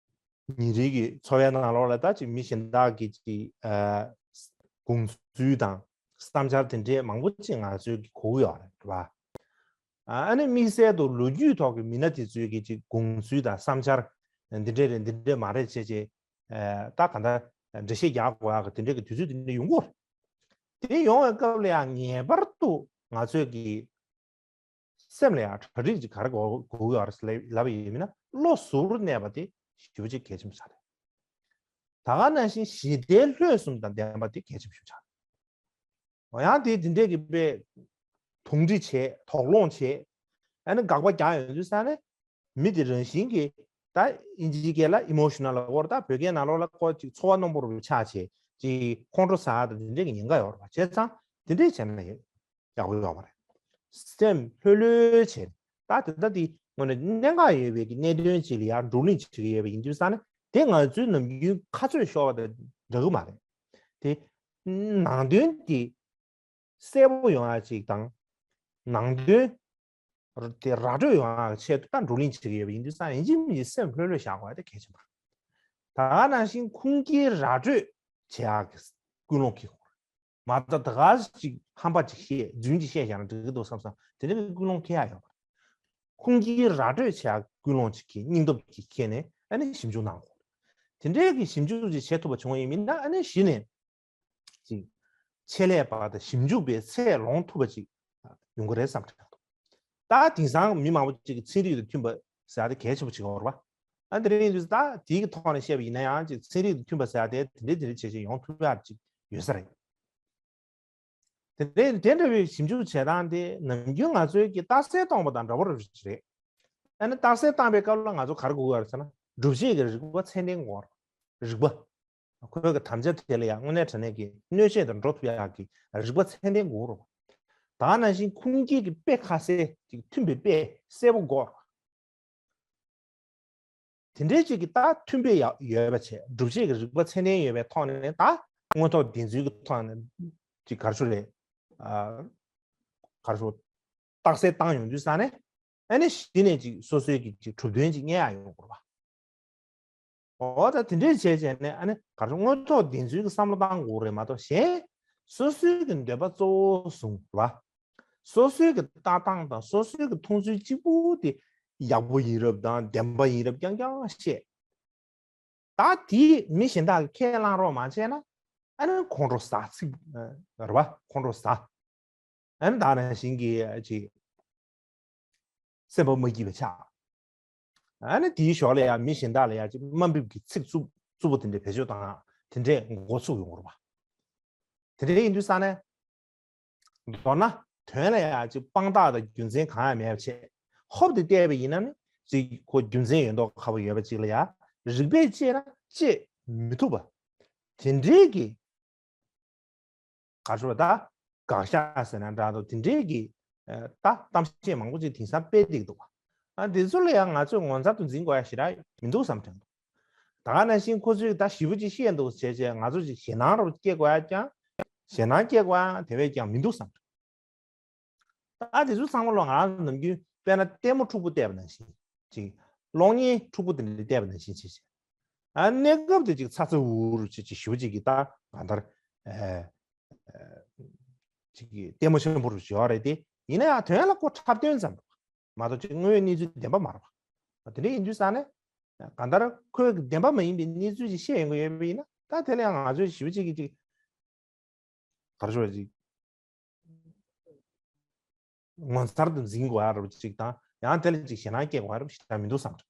ཉིན་རེའི་གི་འཚོ་བའི་ནང་ལོགས་ལ་ད་ཅིག་མི་གཞན་དག་གི་ཅིག་ཨ་དགོངས་ཚུལ་དང་བསམ་འཆར་དེ་འདྲའི་མང་པོ་ཅིག་ང་ཚོས་ཀྱི་གོ་གི་ཡོད་རེད་བ། ཨ་ནི་དམིགས་བསལ་དུ་ལོ་རྒྱུས་ཐོག་གི་མི་སྣ་དེ་ཚོའི་གི་ཅིག་དགོངས་ཚུལ་དང་བསམ་འཆར་འདི་འདྲ་རེད། འདི་འདྲ་མ་རེད་བྱས་བྱས། ཨ་ད་ག་འདྲ་འགྲེལ་བཤད་རྒྱག་དགོས་ཡག་གི་དེ་འདྲ་གི་དུས་ཚོད་དེ་འདྲ་ཡོང་གི་ཡོད་རེད། དེ་ཡོང་བའི་སྐབས་ལ་ཡང་ངེས་པར་དུ་ང་ཚོས་ཀྱི་སེམས་ལ་ཡང་གྲ་སྒྲིག་ཅིག་ག་རེ་དགོས་དགོས་ཀྱི་ཡོད་རེད་ལབ་ལབ་ཡིན་ན། བློ་གཟུར་གནས་པ་དེ་ཞེ་པོ་ཅིག་གལ་ཆེན་པོ་ཆགས་རེད། ད་ག་ནང་བཞིན་ཞི་བདེའི་ལྷོད་གསུམ་དང་ལྡན་པ་དེ་གལ་ཆེན་པོ་ཞིག་ཆགས་རེད། ཡང་དེ་དེ་འདྲས་ཀྱི་དཔེ་དོགས་འདྲི་བྱས། དོགས་སློང་བྱས། ཨ་ནི་དགག་པ་རྒྱག་ཡོང་དུས་ཙང་ནས། མི་དེ་རང་བཞིན་གྱིས་ད་ཨིན་ཇིའི་སྐད་ལ་ཨི་མོ་ཤོ་ནལ་ལབ་ཀྱི་ཡོད་རེད། ད་བོད་སྐད་ནང་ལོགས་ལ་ཁོ་ཅིག་ཚོར་བ་རྣོན་པོ་རུ་ཆགས་བྱས། ཅིག་ཁོང་ཁྲོ་ཟ་དང་དེ་འདྲས་ཀྱི་ཉེན་ཁ་ཡོད་རེད་པ། བྱས་ཙང་དེ་འདྲས་བྱས་ན་ཡག་པོ་ཡོད་མ་རེད། སེམས་ལྷོད་ལྷོད་བྱས། ད་དེ་ལྟ་དེ་དངོས་གནས་གནད་འགག་ཡོད་པའི་གི་གནད་དོན་ཅིག་ལ་ཡང་བགྲོ་གླེང་བྱེད་ཀྱི་ཡོད་པ་ཡིན་དུས་ཙང་ནས། དེ་ང་ཚོའི་ནམ་རྒྱུན་ཁ་རྩོད་ཤོར་བ་དང་འདྲ་གི་མ་རེད། དེ་ནང་དོན་དེ་གསལ་པོ་ཡོང་ཡ་ཅིག་དང་། ནང་དོན་དེ་ར་སྤྲོད་ཡོང་ཡ་ཆེད་དུ་ད་བགྲོ་གླེང་བྱེད་ཀྱི་ཡོད་པ་ཡིན་དུས་ཙང་། ཡིན་གཅིག་མིན་གཅིག་སེམས་ལྷོད་ལྷོད་བཞག་དགོས་ཡ་དེ་གལ་ཆེན་པོ་རེད། ད་ག་ནང་བཞིན་ཁུངས་སྐྱེལ་ར་སྤྲོད་བྱེད་ཡ་གི་ཀུན་སློང་འཁྱེར་དགོས་རེད། མ་གཏོགས་ད་ག་ཅིག་ཧམ་པ་ཅིག་བཤད། རྫུན་ཅིག་བཤད་བཞག་ན་འགྲིག་གི་འདུག་བསམ་བསམ་དེ་འདྲ་གི་ཀུན་སློང་འཁྱེར་ཡ་ཡོད་མ་རེད། ཁུངས་སྐྱེལ་ར་སྤྲོད་བྱེད་ཡ་ཀུན་སློང་ཅིག་གི་སྙིང་སྟོབས་ཅིག་འཁྱེར་ནས། ཨ་ནི་ཞིབ་འཇུག་གནང་དགོས། དེ་འདྲའི་གི་ཞིབ་འཇུག་ཅིག་བྱེད་ཐུབ་པ་བྱུང་བ་ཡིན་མིན་ན། ཨ་ནི་གཞི་ནས་ཅིག་ཆེད་ལས་པ་དང་ཞིབ་འཇུག་པའི་ཚད་ལོངས་ཐུབ་པ་ཅིག་ཡོང་གི་རེད་བསམ་དྲན་འདུག་ད་དེང་སང་མི་མང་པོ་ཅིག་གིས་ཚན་རིག་དང་མཐུན་པ་ཟེར་ཡ་དེ་གལ་ཆེན་པོ་ཅིག་ཡོད་རེད་པ། ཨ། དེ་འདྲ་ཡིན་དུས་ད་དེའི་གི་ཐོག་ནས་བཤད་པ་ཡིན་ན་ཡང་། ཅིག་ཚན་རིག་དང་མཐུན་པ་ཟེར་ཡ་དེ་དེ་འདྲ་དེ་འདྲ་བྱས་བྱས་ཡོང་ཐུབ་ཡ་ཅིག་ཡོད་ས་རེད། དེ་འདྲའི་དེ་འདྲ་བའི་ཞིབ་འཇུག་བྱེད་སྟངས་དེ་ནམ་རྒྱུན་ང་ཚོའི་གི་རྟགས་གསལ་གཏོང་བ་དང་འདྲ་པོ་རེད་རེད། ཨ་ནི་རྟགས་གསལ་བཏང་པའི་སྐབས་ལ་ང་ཚོ་ག་རེ་དགོས་ཀྱི་ཡོད་རེད་ཟེར་ན། སྒྲུབ་བྱེད་ཀྱི་རིགས་པ་ཚད་ལྡན་དགོས་རེད། རིགས་པ། ཁོའི་གི་དམ་བཅའ་དེ་ལ་ཡང་དངོས་གནས་དྲང་གནས་ཀྱི་གནོད་བྱེད་དུ་འགྲོ་ཐུབ་ཡག་གི་རིགས་པ་ཚད་ལྡན་དགོས་རེད། ད་ག་ནང་བཞིན་ཁུངས་སྐྱེལ་གྱི་དཔེ་ཁ་གསལ་ཅིག་མཐུན་པའི་དཔེ་གསལ་པོ་དགོས་རེད། དེ་འདྲའི་ཅིག་གི་ད་མཐུན་དཔེ་ཡ་ཡོད་པ་བྱས། སྒྲུབ་བྱེད་ཀྱི་རིགས་པ་ཚད་ལྡན་ཡོད་པའི་ཐོག་ནས། ད་དངོས་ཐོག་བདེན་འཚོལ་གྱི་ཐོག་ནས་ཅིག་ག་རེ་ཞུ་རེད། ཨ། ག་རེ་ཞུ། རྟགས་གསལ་བཏང་ཡོང་དུས་ཙང་ནས། ཨ་ནི་གཞི་ནས་ཅིག་སོ་སོའི་གི་ཅིག་གྲུབ་དོན་ཅིག་རྙེད་ཡ་ཡོང་དགོས་རེད་པ། འོ། ད་དེ་འདྲས་བྱས་བྱས་ནས། ཨ་ནི་ག་རེ་ཞུ། དངོས་ཐོག་བདེན་འཚོལ་གྱི་བསམ་བློ་བཏང་དགོས་རེད་མ་གཏོགས། གཞན་སོ་སོའི་གི་འདོད་པ་གཙོ་བོ་བཟུང་རེད་པ། སོ་སོའི་གི་ལྟ་སྟངས་དང་སོ་སོའི་གི་མཐོང་ཚུལ་གཅིག་པུ་དེ་ཡག་པོ་ཡིན་རབས་དང་བདེན་པ་ཡིན་རབས་རྐྱང་རྐྱང་བཤད། ད་དེ་མི་གཞན་དག་གིས་ཁས་བླངས་རོགས་མ་བྱས་ན། ཨ་ནི་ཁོང་ཁྲོ་ཟ། ཚིག་རེད་པ། ཁོང་ཁྲོ་ཟ། ཨ་ནི་ད་ག་ནང་བཞིན་གྱི་ཅིག་སེམས་པ་མ་སྐྱིད་པ་ཆགས། ཨ་ནི་དེའི་ཞོར་ལ་ཡང་མི་གཞན་དག་ལ་ཡང་ཅིག་དམའ་འབེབས་ཀྱི་ཚིག་རྩུབ་རྩུབ་པོ་དེ་འདྲ་བེད་སྤྱོད་བཏང་། དེ་འདྲས་འགོ་ཚུགས་ཡོང་གི་རེད་པ། དེ་འདྲ་ཡིན་དུས་ཙང་ནས། མདོར་ན་དོན་ལ་ཡང་ཅིག་དཔང་རྟགས་དང་རྒྱུ་མཚན་གང་ཡང་མེད་པ་བྱས། ཧོབ་སྟེ་བལྟས་པ་ཡིན་ན་ནི། ཅིག་ཁོ་རྒྱུ་མཚན་ཡོད་མདོག་ཁ་པོ་ཡོད་པ་ཅིག་ལ་ཡང་རིགས་པས་དཔྱད་ན་དཔྱད་མི་ཐུབ་པ། དེ་འདྲའི་གི་ག་རེ་ཞུ་བ། ད་དགག་བཞག་ཟེར་ན་འདྲ་འདུག་དེ་འདྲའི་གི་ཨ་ད་གཏམ་བཤད་མང་པོ་ཅིག་དེང་སང་སྤེལ་བསྡད་འདུག་པ། ཨ། དེ་ཚོ་ལ་ཡང་ང་ཚོས་ངོ་མཚར་དུ་འཛིན་དགོས་ཡ་ཞེ་དྲག་མི་འདུག་བསམ་དྲན་འདུག་ད་ག་ནང་བཞིན་ཁོ་ཚོས་ད་ཞེ་པོ་ཅིག་བཤད་འདུག་བྱས་བྱས་ང་ཚོ་ཅིག་ཞེད་སྣང་རུ་སྐྱེ་དགོས་ཡ་ཀྱང་། ཞེད་སྣང་སྐྱེ་དགོས་ཡ་དེ་བས་ཀྱང་མི་འདུག་བསམ་དྲན། ད་དེ་ཚོ་ཚང་མ་ལོ་ང་རང་ནམ་རྒྱུན་དཔེར་ན་ལྟད་མོ་འཁྲུག་པོ་བལྟས་པ་ནང་བཞིན་ཅིག་གློག་བརྙན་འཁྲུག་པོ་དེ་འདྲ་བལྟས་པ་ནང་བཞིན་བྱས་བྱས། ཨ་གནས་སྐབས་དེ་ཅིག་ཚ་ཚ་འུར་འུར་ཅིག་ཅིག་ཞེ་པོ་ཅིག་གི་ད་གང་ལྟར་ཨ་ཅིག་གི་ལྟད་མོ་ཆེན་པོ་རུ་བྱེད་ཡོད་རེད་དེ། ཡིན་ན་ཡང་དོན་ལ་ཁོ་འཁྲབ་སྟོན་ཙམ་རེད་མ་གཏོགས་ཅིག་དངོས་ཡོད་གནས་ཚུལ་བདེན་པ་མ་རེད་པ། དེ་འདྲ་ཡིན་དུས་ཙང་ནས་གང་ལྟར་ཁོས་བདེན་པ་མ་ཡིན་པའི་གནས་ཚུལ་ཅིག་བཤད་ཡོང་གི་ཡོད་པ་ཡིན་ན། ད་དེ་ལ་ཡང་ང་ཚོས་ཞེ་པོ་ཅིག་གི་ཅིག་ག་རེ་ཞུ་བ་ཅིག་ངོ་མཚར་དུ་འཛིན་དགོས་ཡ་རབ་ཅིག་དང་ཡང་དེ་ལ་ཅིག་ཞེད་སྣང་སྐྱེ་དགོས་ཡ་རབ་ཞེ་དྲག་མི་འདུག་བསམ་གྱི།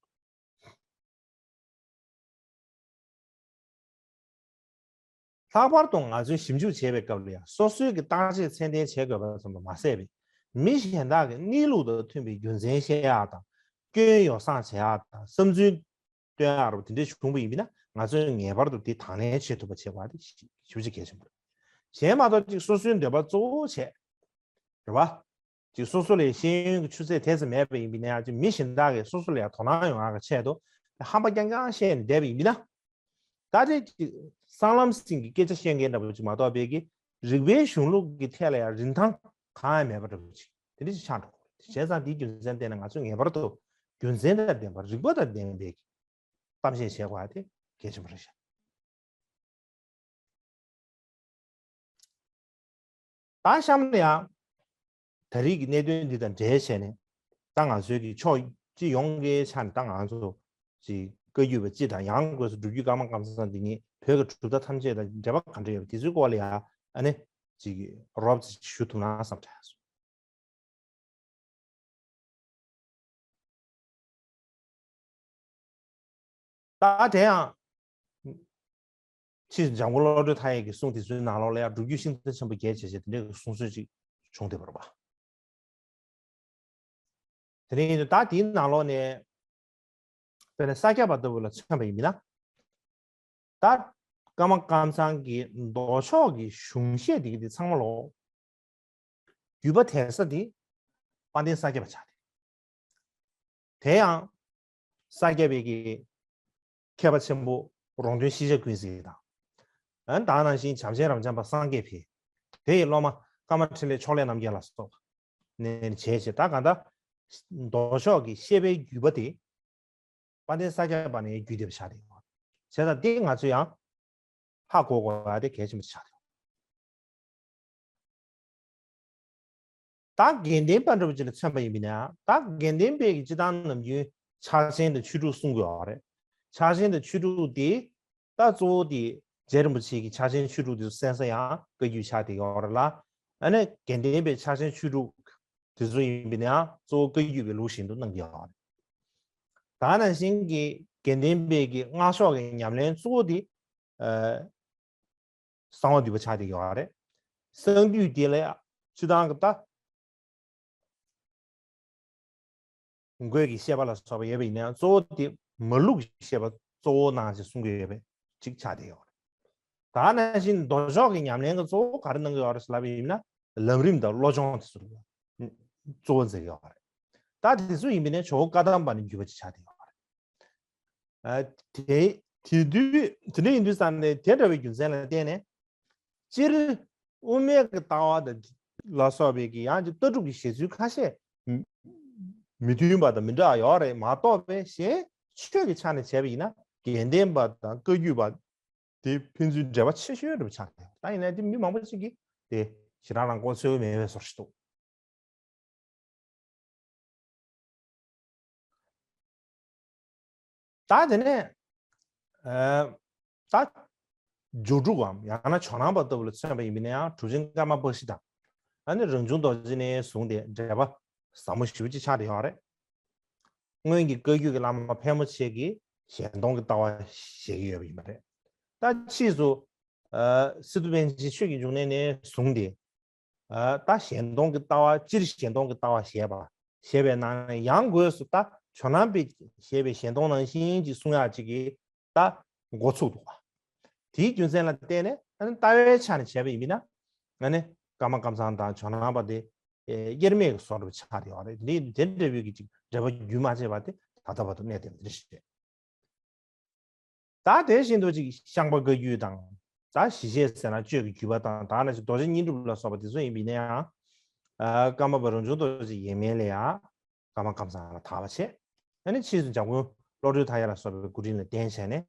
ལྷག་པར་དུ་ང་ཚོས་ཞིབ་འཇུག་བྱེད་པའི་སྐབས་ལ་ཡང་སོ་སོའི་གི་བརྟག་དཔྱད་ཚད་ལྡན་བྱེད་དགོས་པ་ཙམ་དུ་མ་ཟད་པའི་མི་གཞན་དག་གི་གནས་ལུགས་དང་མཐུན་པའི་རྒྱུ་མཚན་བཤད་ཡག་དང་སྐྱོན་ཡོ་བསྲང་བྱེད་ཡག་དང་བསམ་ཚུལ་སྟོན་ཡག་རུ་དེ་འདྲ་བྱུང་བ་ཡིན་པས་ན། ང་ཚོས་ངེས་པར་དུ་དེ་དང་ལེན་བྱེད་ཐུབ་པ་བྱེད་དགོས་པ་དེ་ཞེ་པོ་ཅིག་གལ་ཆེན་པོ་རེད། གཞན་མ་གཏོགས་ཅིག་སོ་སོའི་འདོད་པ་གཙོ་བོ་བྱས། རེད་བ། ཅིག་སོ་སོ་ལ་ཤེས་ཡོན་གྱི་ཆུ་ཚད་དེ་ཙམ་མེད་པ་ཡིན་པས་ན་ཡང་ཅིག་མི་གཞན་དག་གིས་སོ་སོ་ལ་ཡང་དོ་སྣང་ཡོང་ཡག་གི་ཆེད་དུ་ཧམ་པ་རྐྱང་རྐྱང་བཤད་ནས་བསྡད་པ་ཡིན་པས་ན། ད་དེ་ཅིག་སྲང་ལམ་སེང་གི་སྐད་ཆ་བཤད་མཁན་འདྲ་པོ་ཅིག་མ་གཏོགས་པའི་གི་རིག་པའི་གཞུང་ལུགས་ཀྱི་ཐད་ལ་ཡང་རིན་ཐང་གང་ཡང་མེད་པ་འདྲ་པོ་ཅིག་དེ་འདྲ་ཅིག་ཆགས་འགྲོ་གི་རེད། བྱས་ཙང་དེའི་རྒྱུ་མཚན་བརྟེན་ནས་ང་ཚོས་ངེས་པར་དུ་རྒྱུ་མཚན་དང་ལྡན་པ་རིགས་པ་དང་ལྡན་པའི་གི་གཏམ་བཤད་བྱེད་དགོས་པ་དེ་གལ་ཆེན་པོ་རེད་ཤག་ད་གཤམ་ལ་ཡང་ད་རེས་ཀྱི་གནད་དོན་འདི་དང་འབྲེལ་བྱས་ནས། ད་ང་ཚོའི་གི་ཕྱོགས་སྤྱི་ཡོངས་ཀྱི་ཆ་ནས་ད་ང་ཚོ་ཅིག་བཀའ་བརྒྱུད་པ་སྤྱི་དང་ཡང་སྒོས་སུ་སྒྲུབ་བརྒྱུད་ཀརྨ་ཀཾ་ཚང་འདི་ཉིད་བོད་ཀྱི་གྲུབ་མཐའ་ཐམས་ཅད་དང་འབྲེལ་བ་ག་འདྲ་ཡོད་པ་དེ་ཚོའི་སྐོར་ལ་ཡང་ཨ་ནི་ཅིག་རོབ་ཙམ་ཞུ་ཐུབ་ན་བསམ་དྲན་སོང་། ད་དེ་ཡང་ཕྱིས་འཇམ་མགོན་བློ་གྲོས་མཐའ་ཡས་ཀྱི་གསུང་དེ་ཚོའི་ནང་ལོགས་ལ་ཡང་སྒྲུབ་བརྒྱུད་ཤིང་རྟ་ཆེན་པོ་རྒྱས་བྱས་བྱས་དེ་འདྲའི་གསུང་སྲོལ་ཅིག་བྱུང་བསྡད་པ་རེད་པ། དེ་ནས་ད་དེའི་ནང་ལོགས་ནས་དཔེར་ན་ས་སྐྱ་པ་ལྟ་བུ་ལ་མཚོན་པ་ཡིན་ན། ད་ཀརྨ་ཀཾ་ཚང་གི་མདོ་ཕྱོགས་ཀྱི་གཞུང་བཤད་འདི་གི་འདི་ཚང་མ་ལོ། བརྒྱུད་པ་དེ་ས་འདི་དཔལ་ལྡན་ས་སྐྱ་པ་ཆགས་ཏེ། དེ་ཡང་ས་སྐྱ་པའི་གི་མཁས་པ་ཆེན་པོ་རོང་སྟོན་ཤེས་བྱ་ཀུན་གཟིགས་དང་། ཨ་ད་ནང་བཞིན་བྱམས་ཆེན་རབ་འབྱམས་པ་སངས་རྒྱས་འཕེལ། དེ་ཡི་སློབ་མ་ཀརྨ་འཕྲིན་ལས་ཕྱོགས་ལས་རྣམ་རྒྱལ་ལ་སོགས་ནས་བྱས་བྱས་ད་གང་ལྟར་མདོ་ཕྱོགས་ཀྱི་བཤད་པའི་བརྒྱུད་པ་དེ། དཔལ་ལྡན་ས་སྐྱ་པ་ནས་བརྒྱུད་དེ་བཞག་དེ་ཡོད། བྱས་ཙང་དེ་ང་ཚོས་ཡང་ཧ་གོ་དགོས་པ་དེ་གལ་ཆེན་པོ་ཆགས་ཡོད། ད་དགེ་ལྡན་པ་འདྲ་པོ་ཅིག་ལ་མཚོན་པ་ཡིན་པ་ཡིན་ན། ད་དགེ་ལྡན་པའི་གི་སྤྱི་བཏང་ནམ་རྒྱུན་ཕྱག་ཆེན་དང་ཆོས་དྲུག་གསུང་གི་ཡོད་རེད། ཕྱག་ཆེན་དང་ཆོས་དྲུག་དེ་ད་གཙོ་བོ་དེ་རྗེ་རིན་པོ་ཆེ་གི་ཕྱག་ཆེན་ཆོས་དྲུག་དེ་ཚོ་གསན་ས་ཡང་བཀའ་བརྒྱུད་ཆགས་བསྡད་ཡོད་རེད་ལ། ཨ་ནི་དགེ་ལྡན་པའི་ཕྱག་ཆེན་ཆོས་དྲུག་དེ་ཚོ་ཡིན་པ་ཡིན་ན་ཡང་གཙོ་བོ་བཀའ་བརྒྱུད་པའི་ལུགས་བཞིན་དུ་གནང་གི་ཡོད་རེད། ད་ནང་བཞིན་གྱི་དགེ་ལྡན་པའི་གི་སྔགས་ཕྱོགས་ཀྱི་ཉམས་ལེན་གཙོ་བོ་དེ་ཨ་གསང་བ་འདུས་པ་ཆགས་བསྡད་ཡོད་རེད། གསང་འདུས་དེ་ལ་སྤྱི་བཏང་གི་ད་འགོས་ཀྱི་བཤད་པ་ལ་སོགས་པ་ཡོད་པ་ཡིན་ན་ཡང་གཙོ་བོ་དེ་མ་ལུག་གི་བཤད་པ་གཙོ་བོ་གནང་ཞེས་གསུང་གི་ཡོད་པའི་ཅིག་ཆགས་བསྡད་ཡོད་རེད། ད་ནང་བཞིན་མདོ་ཕྱོགས་ཀྱི་ཉམས་ལེན་གྱི་གཙོ་བོ་ག་རེ་གནང་གི་ཡོད་རེད་ལབ་པ་ཡིན་ན་ལམ་རིམ་དང་བློ་སྦྱོང་དེ་ཚོ་གཙོ་བོ་མཛད་ཀྱི་ཡོད་རེད། ད་དེ་ཚོ་ཡིན་པ་ཡིན་ན་ཇོ་བོ་བཀའ་གདམས་པ་ནས་བརྒྱུད་པ་ཅིག་ཆགས་བསྡད་ཡོད་རེད། ཨ་དེ་དེ་དུས་དེ་འདྲ་ཡིན་དུས་ཙང་ནས་དེ་འདྲ་བའི་རྒྱུ་མཚན་ལ་བརྟེན་ནས་སྤྱིར་དབུ་མའི་གི་ལྟ་བ་དང་ལ་སོགས་པའི་གི་ཡང་ཅིག་ལྟ་གྲུབ་ཀྱི་བཞེད་ཚུལ་ཁ་ཤས་མི་མི་མཐུན་པ་དང་མི་འདྲ་ཡོད་རེད་མ་གཏོགས་པའི་གཞན་ཆོས་ཀྱི་ཆ་ནས་བྱས་པ་ཡིན་ན་དགེ་ལྡན་པ་དང་བཀའ་བརྒྱུད་པ་དེ་ཕན་ཚུན་འབྲེལ་བ་ཆེ་ཤོས་འདྲ་པོ་ཆགས་ཀྱི་ཡོད། ད་ཡིན་ན་དེ་མི་མང་པོ་ཞིག་གིས་དེ་ཞེ་དྲག་རང་མགོ་ཚོད་མེད་པའི་བཟོ་ཞིག་འདུག་ད་དེ་ནས་ཨ་ད་སྦྱོར་དྲུག་གམ་ཡང་ན་ཇོ་ནང་པ་ལྟ་བུ་ལ་མཚོན་པ་ཡིན་པ་ཡིན་ན་ཡང་གྲུབ་ཆེན་ཀརྨ་པཀྵི་དང་ཨ་ནི་རང་བྱུང་རྡོ་རྗེ་ནས་བཟུང་སྟེ་འབྲེལ་བ་ཟབ་མོ་ཞེ་པོ་ཅིག་ཆགས་བསྡད་ཡོད་རེད། སྔོན་གྱི་བཀའ་བརྒྱུད་ཀྱི་བླ་མ་ཕལ་མོ་ཆེ་གིས་གཞན་སྟོང་གི་ལྟ་བ་བཞེས་ཀྱི་ཡོད་པ་ཡིན་པ་རེད། ད་ཕྱིས་སུ་ཨ་སི་ཏུ་པཎ་ཆེན་ཆོས་ཀྱི་འབྱུང་གནས་ནས་བཟུང་སྟེ་ཨ་ད་གཞན་སྟོང་གི་ལྟ་བ་སྤྱིར་གཞན་སྟོང་གི་ལྟ་བ་བཞེས་པ་བཞེས་པའི་ནང་ནས་ཡང་སྒོས་སུ་ད་ཇོ་ནང་པས་བཞེས་པའི་གཞན་སྟོང་ནང་བཞིན་གྱི་གསུང་ཡག་ཅིག་གི་ད་འགོ་ཚུགས་འདུག་པ། དེའི་རྒྱུ་མཚན་ལ་བརྟེན་ནས་ཨ་ནི་ལྟ་བའི་ཆ་ནས་བྱས་པ་ཡིན་ན་ཨ་ནི་ཀརྨ་ཀམ་ཚང་དང་ཇོ་ནང་པ་དེ་དབྱེར་མེད་ཀྱི་བཟོ་འདྲ་པོ་ཆགས་བསྡད་ཡོད་རེད། དེ་དེ་འདྲ་བའི་གི་ཅིག་འབྲེལ་བ་རྒྱུན་མ་ཆད་པ་དེ་ད་ལྟ་བར་དུ་གནས་བསྡད་པ་དེ་རེད། ད་དེ་བཞིན་དུ་ཅིག་ཤངས་པ་བཀའ་བརྒྱུད་དང་། ད་ཞི་བྱེད་ཟེར་ན་གཅོད་ཀྱི་བརྒྱུད་པ་དང་། ད་ནང་བཞིན་རྡོ་རྗེ་བསྙེན་སྒྲུབ་ལ་སོགས་པ་དེ་ཚོ་ཡིན་པ་ཡིན་ན་ཡང་། ཨ་ཀརྨ་པ་རང་བྱུང་རྡོ་རྗེ་ཡིན་མིན་ལ་ཡང་ཀརྨ་ཀམ་ཚང་ལ་དག་པ་བྱས། ཨ་ནི་ཕྱིས་སུ་འཇམ་མགོན་བློ་གྲོས་མཐའ་ཡས་ལ་སོགས་པའི་སྐུ་དྲིན་ལ་བརྟེན་བྱས་ནས་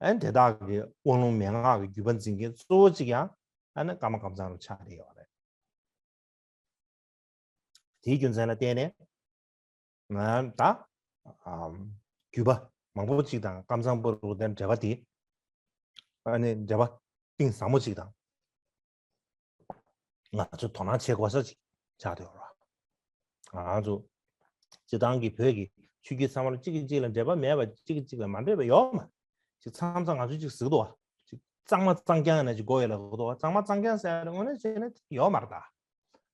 ཨ་ནི་དེ་དག་གི་དབང་ལུང་མན་ངག་གི་བརྒྱུད་པ་འཛིན་མཁན་གཙོ་བོ་གཅིག་ཡང་ཨ་ནི་ཀརྨ་ཀཾ་ཚང་རུ་ཆགས་བསྡད་ཡོད་རེད། དེའི་རྒྱུ་མཚན་ལ་བརྟེན་ནས་ང་ད་ཨམ་བརྒྱུད་པ་མང་པོ་གཅིག་དང་ཀཾ་ཚང་པ་རུ་དེ་འབྲེལ་བ་དེ་ཨ་ནི་འབྲེལ་བ་གཏིང་ཟབ་མོ་གཅིག་དང་ང་ཚོ་དོ་སྣང་བྱེད་དགོས་ས་ཅིག་ཆགས་བསྡད་ཡོད་རེད། ང་ཚོ་སྤྱི་བཏང་གི་བོད་ཀྱི་ཆོས་བརྒྱུད་ཚང་མ་ལ་གཅིག་གིས་གཅིག་ལ་འབྲེལ་བ་མེད་པ་གཅིག་གིས་གཅིག་ལ་མ་འབྲེལ་བ་ཡོད་མ་ཅིག་མཚམས་མཚམས་ང་ཚོ་གཅིག་ཟེར་གི་འདུག་བ། ཅིག་གཙང་མ་གཙང་རྐྱང་ན་ཅིག་གོ་ཡོད་ལ་གོ་འདུག་བ། གཙང་མ་གཙང་རྐྱང་ཟེར་ཡ་དངོས་གནས་བྱས་ན་ཡོད་མ་རེད་ད།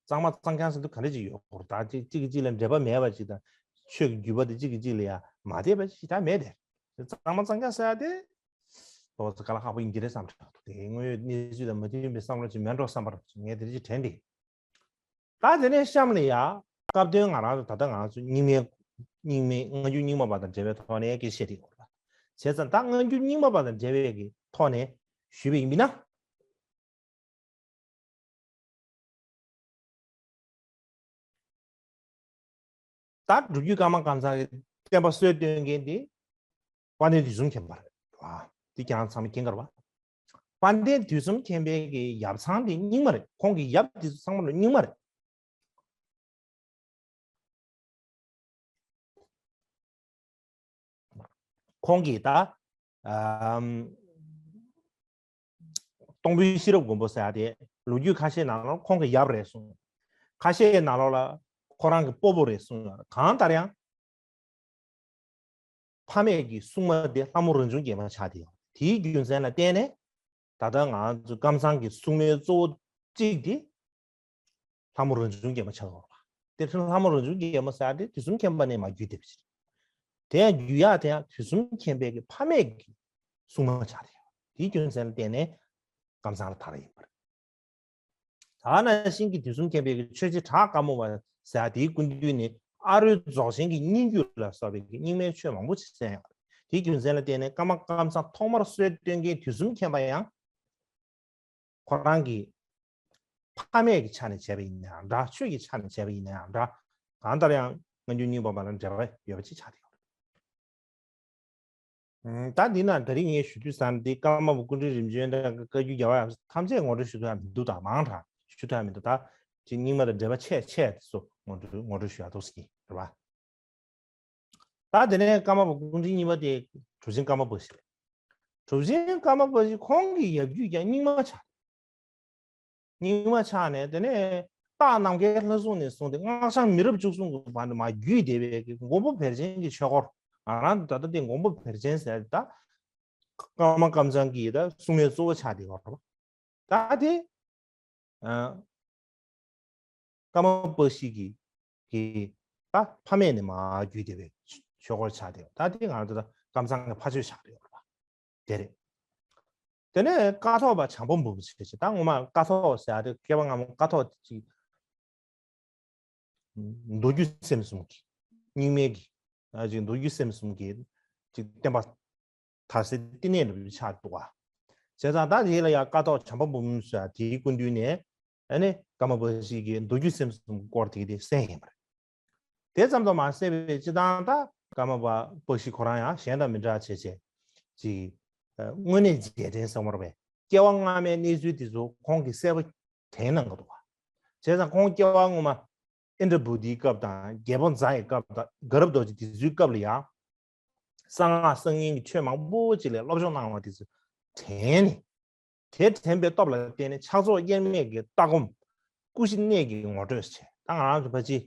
གཙང་མ་གཙང་རྐྱང་ཟེར་དུས་ག་འདྲ་ཅིག་ཡོད་གོ་རེད་ད། གཅིག་གཅིག་གིས་གཅིག་ལ་འབྲེལ་བ་མེད་པ་ཅིག་དང་ཆོས་ཀྱི་བརྒྱུད་པ་དེ་གཅིག་གིས་གཅིག་ལ་ཡ་མ་དད་པ་ཅིག་ད་མེད་དེ། གཙང་མ་གཙང་རྐྱང་ཟེར་ཡ་དེ་ཏོག་ཙམ་དཀའ་ལས་ཁག་པོ་ཡིན་གྱི་རེད་བསམ་དྲག་འདུག་དེ་དངོས་ཡོད་གནས་ཚུལ་དང་མ་མཐུན་པའི་བསམ་བློ་ཅིག་མེད་འགྲོ་བསམ་པར་ངས་དེ་འདྲ་ཅིག་དྲན་ཏེ། ད་དེ་ནས་གཤམ་ལ་ཡ་སྐབས་དོན་ང་རང་ཚོ་ད་ལྟ་ང་ཚོ་རྙིང་མའི་རྙིང་མའི་སྔ་འགྱུར་རྙིང་མ་པ་དང་འབྲེལ་བའི་ཐོག་ནས་སྐད་ཆ་བཤད་དེ་ཡོད་རེད། བྱས་ཙང་ད་སྔ་འགྱུར་རྙིང་མ་པ་དང་འབྲེལ་བའི་གི་ཐོག་ནས་ཞུས་པ་ཡིན་ན། ད་སྒྲུབ་བརྒྱུད་ཀརྨ་ཀཾ་ཚང་གི་བསྟན་པ་སྲོལ་གཏོད་མཁན་དེ་དཔལ་ལྡན་དུས་གསུམ་མཁྱེན་པ་རེད་བ། དེ་ཀྱང་ཚང་མས་མཁྱེན་གི་རེད་བ། དཔལ་ལྡན་དུས་གསུམ་མཁྱེན་པའི་གི་ཡབ་ཚང་དེ་རྙིང་མ་རེད། ཁོང་གི་ཡབ་དེ་ཚོ་ཚང་མ་ལ་རྙིང་མ་རེད། ཁོང་གིས་ད་ཨམ་སྟོང་ཕུའི་ཤེས་རབ་མགོན་པོ་ཟེར་ཡ་དེ་ལོ་རྒྱུས་ཁ་ཤས་ནང་ལོགས་ཁོང་གི་ཡབ་རེད་གསུངས། ཁ་ཤས་ནང་ལོགས་ལ་ཁོ་རང་གི་སྤོ་བོ་རེད་གསུངས་ཡོད་རེད། གང་ལྟར་ཡང་ཕ་མེས་ཀྱི་སྲུང་མ་དེ་ལྷ་མོ་རང་བྱུང་རྒྱལ་མོ་ཆགས་བསྡད་ཡོད། དེའི་རྒྱུ་མཚན་ལ་བརྟེན་ནས་ད་ལྟ་ང་ཚོ་ཀམ་ཚང་གི་སྲུང་མའི་གཙོ་བོ་གཅིག་དེ་ལྷ་མོ་རང་བྱུང་རྒྱལ་མོ་ཆགས་ཡོད་རེད་བ། དེ་ལྷ་མོ་རང་བྱུང་རྒྱལ་མོ་ཟེར་ཡ་དེ་དུས་གསུམ་མཁྱེན་པ་ནས་མར་བརྒྱུད་བསྡད་པ་ཞིག་རེད། དེ་ཡང་བརྒྱུད་ཡག་དེ་ཡང་དུས་གསུམ་མཁྱེན་པའི་གི་ཕ་མེས་ཀྱི་སྲུང་མ་ཆགས་བསྡད་ཡོད། དེའི་རྒྱུ་མཚན་ལ་བརྟེན་ནས་ཀམ་ཚང་ལ་དར་ཡིན་པ་རེད། ད་ནང་བཞིན་གྱི་དུས་གསུམ་མཁྱེན་པའི་ཆོས་རྗེ་བྲག་དཀར་མོ་བ་ཟེར་ཡ་དེའི་སྐུ་མདུན་ནས་ཨ་རོའི་རྫོགས་ཆེན་གྱི་སྙན་བརྒྱུད་ལ་སོགས་པའི་རྙིང་མའི་ཆོས་མང་པོ་ཞིག་གསན་ཡོད་རེད། དེའི་རྒྱུ་མཚན་ལ་བརྟེན་ནས་ཀརྨ་ཀམ་ཚང་ཐོག་མར་སྲོལ་གཏོད་མཁན་དུས་གསུམ་མཁྱེན་པ་ཡང་ཁོ་རང་གི་ཕ་མེས་ཀྱི་ཆ་ནས་བྱས་པ་ཡིན་ན་ཡང་འདྲ། ཆོས་ཀྱི་ཆ་ནས་བྱས་པ་ཡིན་ན་ཡང་འདྲ། གང་ལྟར་ཡང་སྔ་འགྱུར་རྙིང་མ་པ་ལ་འབྲེལ་བ་ཡོད་པ་ཅིག་ཆགས་བསྡད་ཡོད་རེད། ད་འདི་ན་ད་རིང་ངས་ཞུ་རྒྱུ་ཟེར་ན་འདི་ཀརྨ་པ་སྐུ་ཕྲེང་རིམ་བྱོན་དང་བཀའ་བརྒྱུད་རྒྱལ་བ་ཡབ་སྲས་ཐམས་ཅད་ངོ་སྤྲོད་ཞུ་ཐུབ་ཡ་མི་འདུག་ད་མང་དྲགས་ཞུ་ཐུབ་ཡ་མི་འདུག་ད་ཅིག་རྙིང་མ་དང་འབྲེལ་བ་ཆད་ཆད་དེ་ཚོ་ངོ་སྤྲོད་ངོ་སྤྲོད་ཞུ་ཡ་འདུག་ཟེར་གྱི་རེད་པ། ད་དེ་ནས་ཀརྨ་པ་སྐུ་ཕྲེང་གཉིས་པ་དེ་གྲུབ་ཆེན་ཀརྨ་པ་ཞིག་རེད། གྲུབ་ཆེན་ཀརྨ་པ་ཞིག་ཁོང་གི་ཡབ་རྒྱུད་ཀྱང་རྙིང་མ་ཆགས། རྙིང་མ་ཆགས་ནས་དེ་ནས་སྟག་ནམ་མཁའི་ལྷ་སྲུང་ནས་བཟུང་སྟེ་སྔགས་འཆང་མི་རབས་བཅུ་གསུམ་གྱི་བར་ནས་མར་བརྒྱུད་བསྡད་པའི་མགོན་པོ་བེར་ཅན་གྱི་ཆོས་སྐོར། ང་རང་ད་ལྟ་དེ་མགོན་པོ་བེར་ཅན་ཟེར་ད་ཀརྨ་ཀམ་ཚང་གི་ད་སྲུང་མའི་གཙོ་བོ་ཆགས་བསྡད་ཡོད་རེད་པ། ད་དེ་ཨ་ཀརྨ་པ་ཤི་གི་གི་ད་ཕ་མེས་ནས་མར་བརྒྱུད་བསྡད་པའི་ཆོས་སྐོར་ཆགས་བསྡད་ཡོད། ད་དེ་ང་རང་ད་ཀམ་ཚང་གི་ཕ་ཆོས་ཆགས་བསྡད་ཡོད་རེད་པ། དེ་རེད། དེ་ནས་ཀཿཐོག་པ་བྱམས་པ་འབུམ་ཞེས་བྱ། ད་ངོ་མ་ཀཿཐོག་ཟེར་ཡ་དེ་སྐྱེ་བ་སྔ་མོ་ཀཿཐོག་ཅིག་མདོ་སྒྱུ་སེམས་གསུམ་གྱི་རྙིང་མའི་གི་ཨ་ཅིག་མདོ་སྒྱུ་སེམས་གསུམ་གྱི་ཅིག་བསྟན་པ་དར་སའི་བསྟི་གནས་འདྲ་པོ་ཆགས་འདུག་ག་བྱས་ཙང་ད་དེ་ལ་ཡང་ཀཿཐོག་བྱམས་པ་འབུམ་ཟེར་ཡ་དེའི་སྐུ་མདུན་ནས་ཨ་ནི་ཀརྨ་པ་ཤི་གི་མདོ་སྒྱུ་སེམས་གསུམ་སྐོར་དེ་དེ་གསན་ཡིན་པ་རེད། དེ་ཙམ་དུ་མ་ཟད་པའི་སྤྱིར་བཏང་ད་ཀརྨ་པ་པ་ཤི་ཁོ་རང་ཡང་གཞན་དང་མི་འདྲ་བྱས་བྱས་ཅིག་དངོས་གནས་རྗེས་དྲན་ཟེར་བ་རེད་པས། སྐྱེ་བ་སྔ་མའི་གནས་ཚུལ་དེ་ཚོ་ཁོང་གིས་གསལ་པོ་དྲན་གནང་གི་འདུག་ག་བྱས་ཙང་ཁོང་སྐྱེ་བ་སྔོན་མ་ཨིནྡྲ་བྷུ་ཏིའི་སྐབས་དང་རྒྱལ་པོ་ཛ་ཡི་སྐབས་དང་ག་རབ་རྡོ་རྗེ་དེ་ཚོའི་སྐབས་ལ་ཡང་གསང་སྔགས་གསར་རྙིང་གི་ཆོས་མང་པོ་ཅིག་ལ་སློབ་སྦྱོང་གནང་བ་དེ་ཚོ་དྲན་ནས། དེ་དྲན་པའི་སྟོབས་ལ་བརྟེན་ནས་ཕྱག་རྫོགས་དབྱེར་མེད་ཀྱི་ལྟ་སྒོམ་སྐུ་བཞི་གནད་ཀྱི་ངོ་སྤྲོད་བྱས། ད་ང་རང་ཚོ་ཕལ་ཆེར་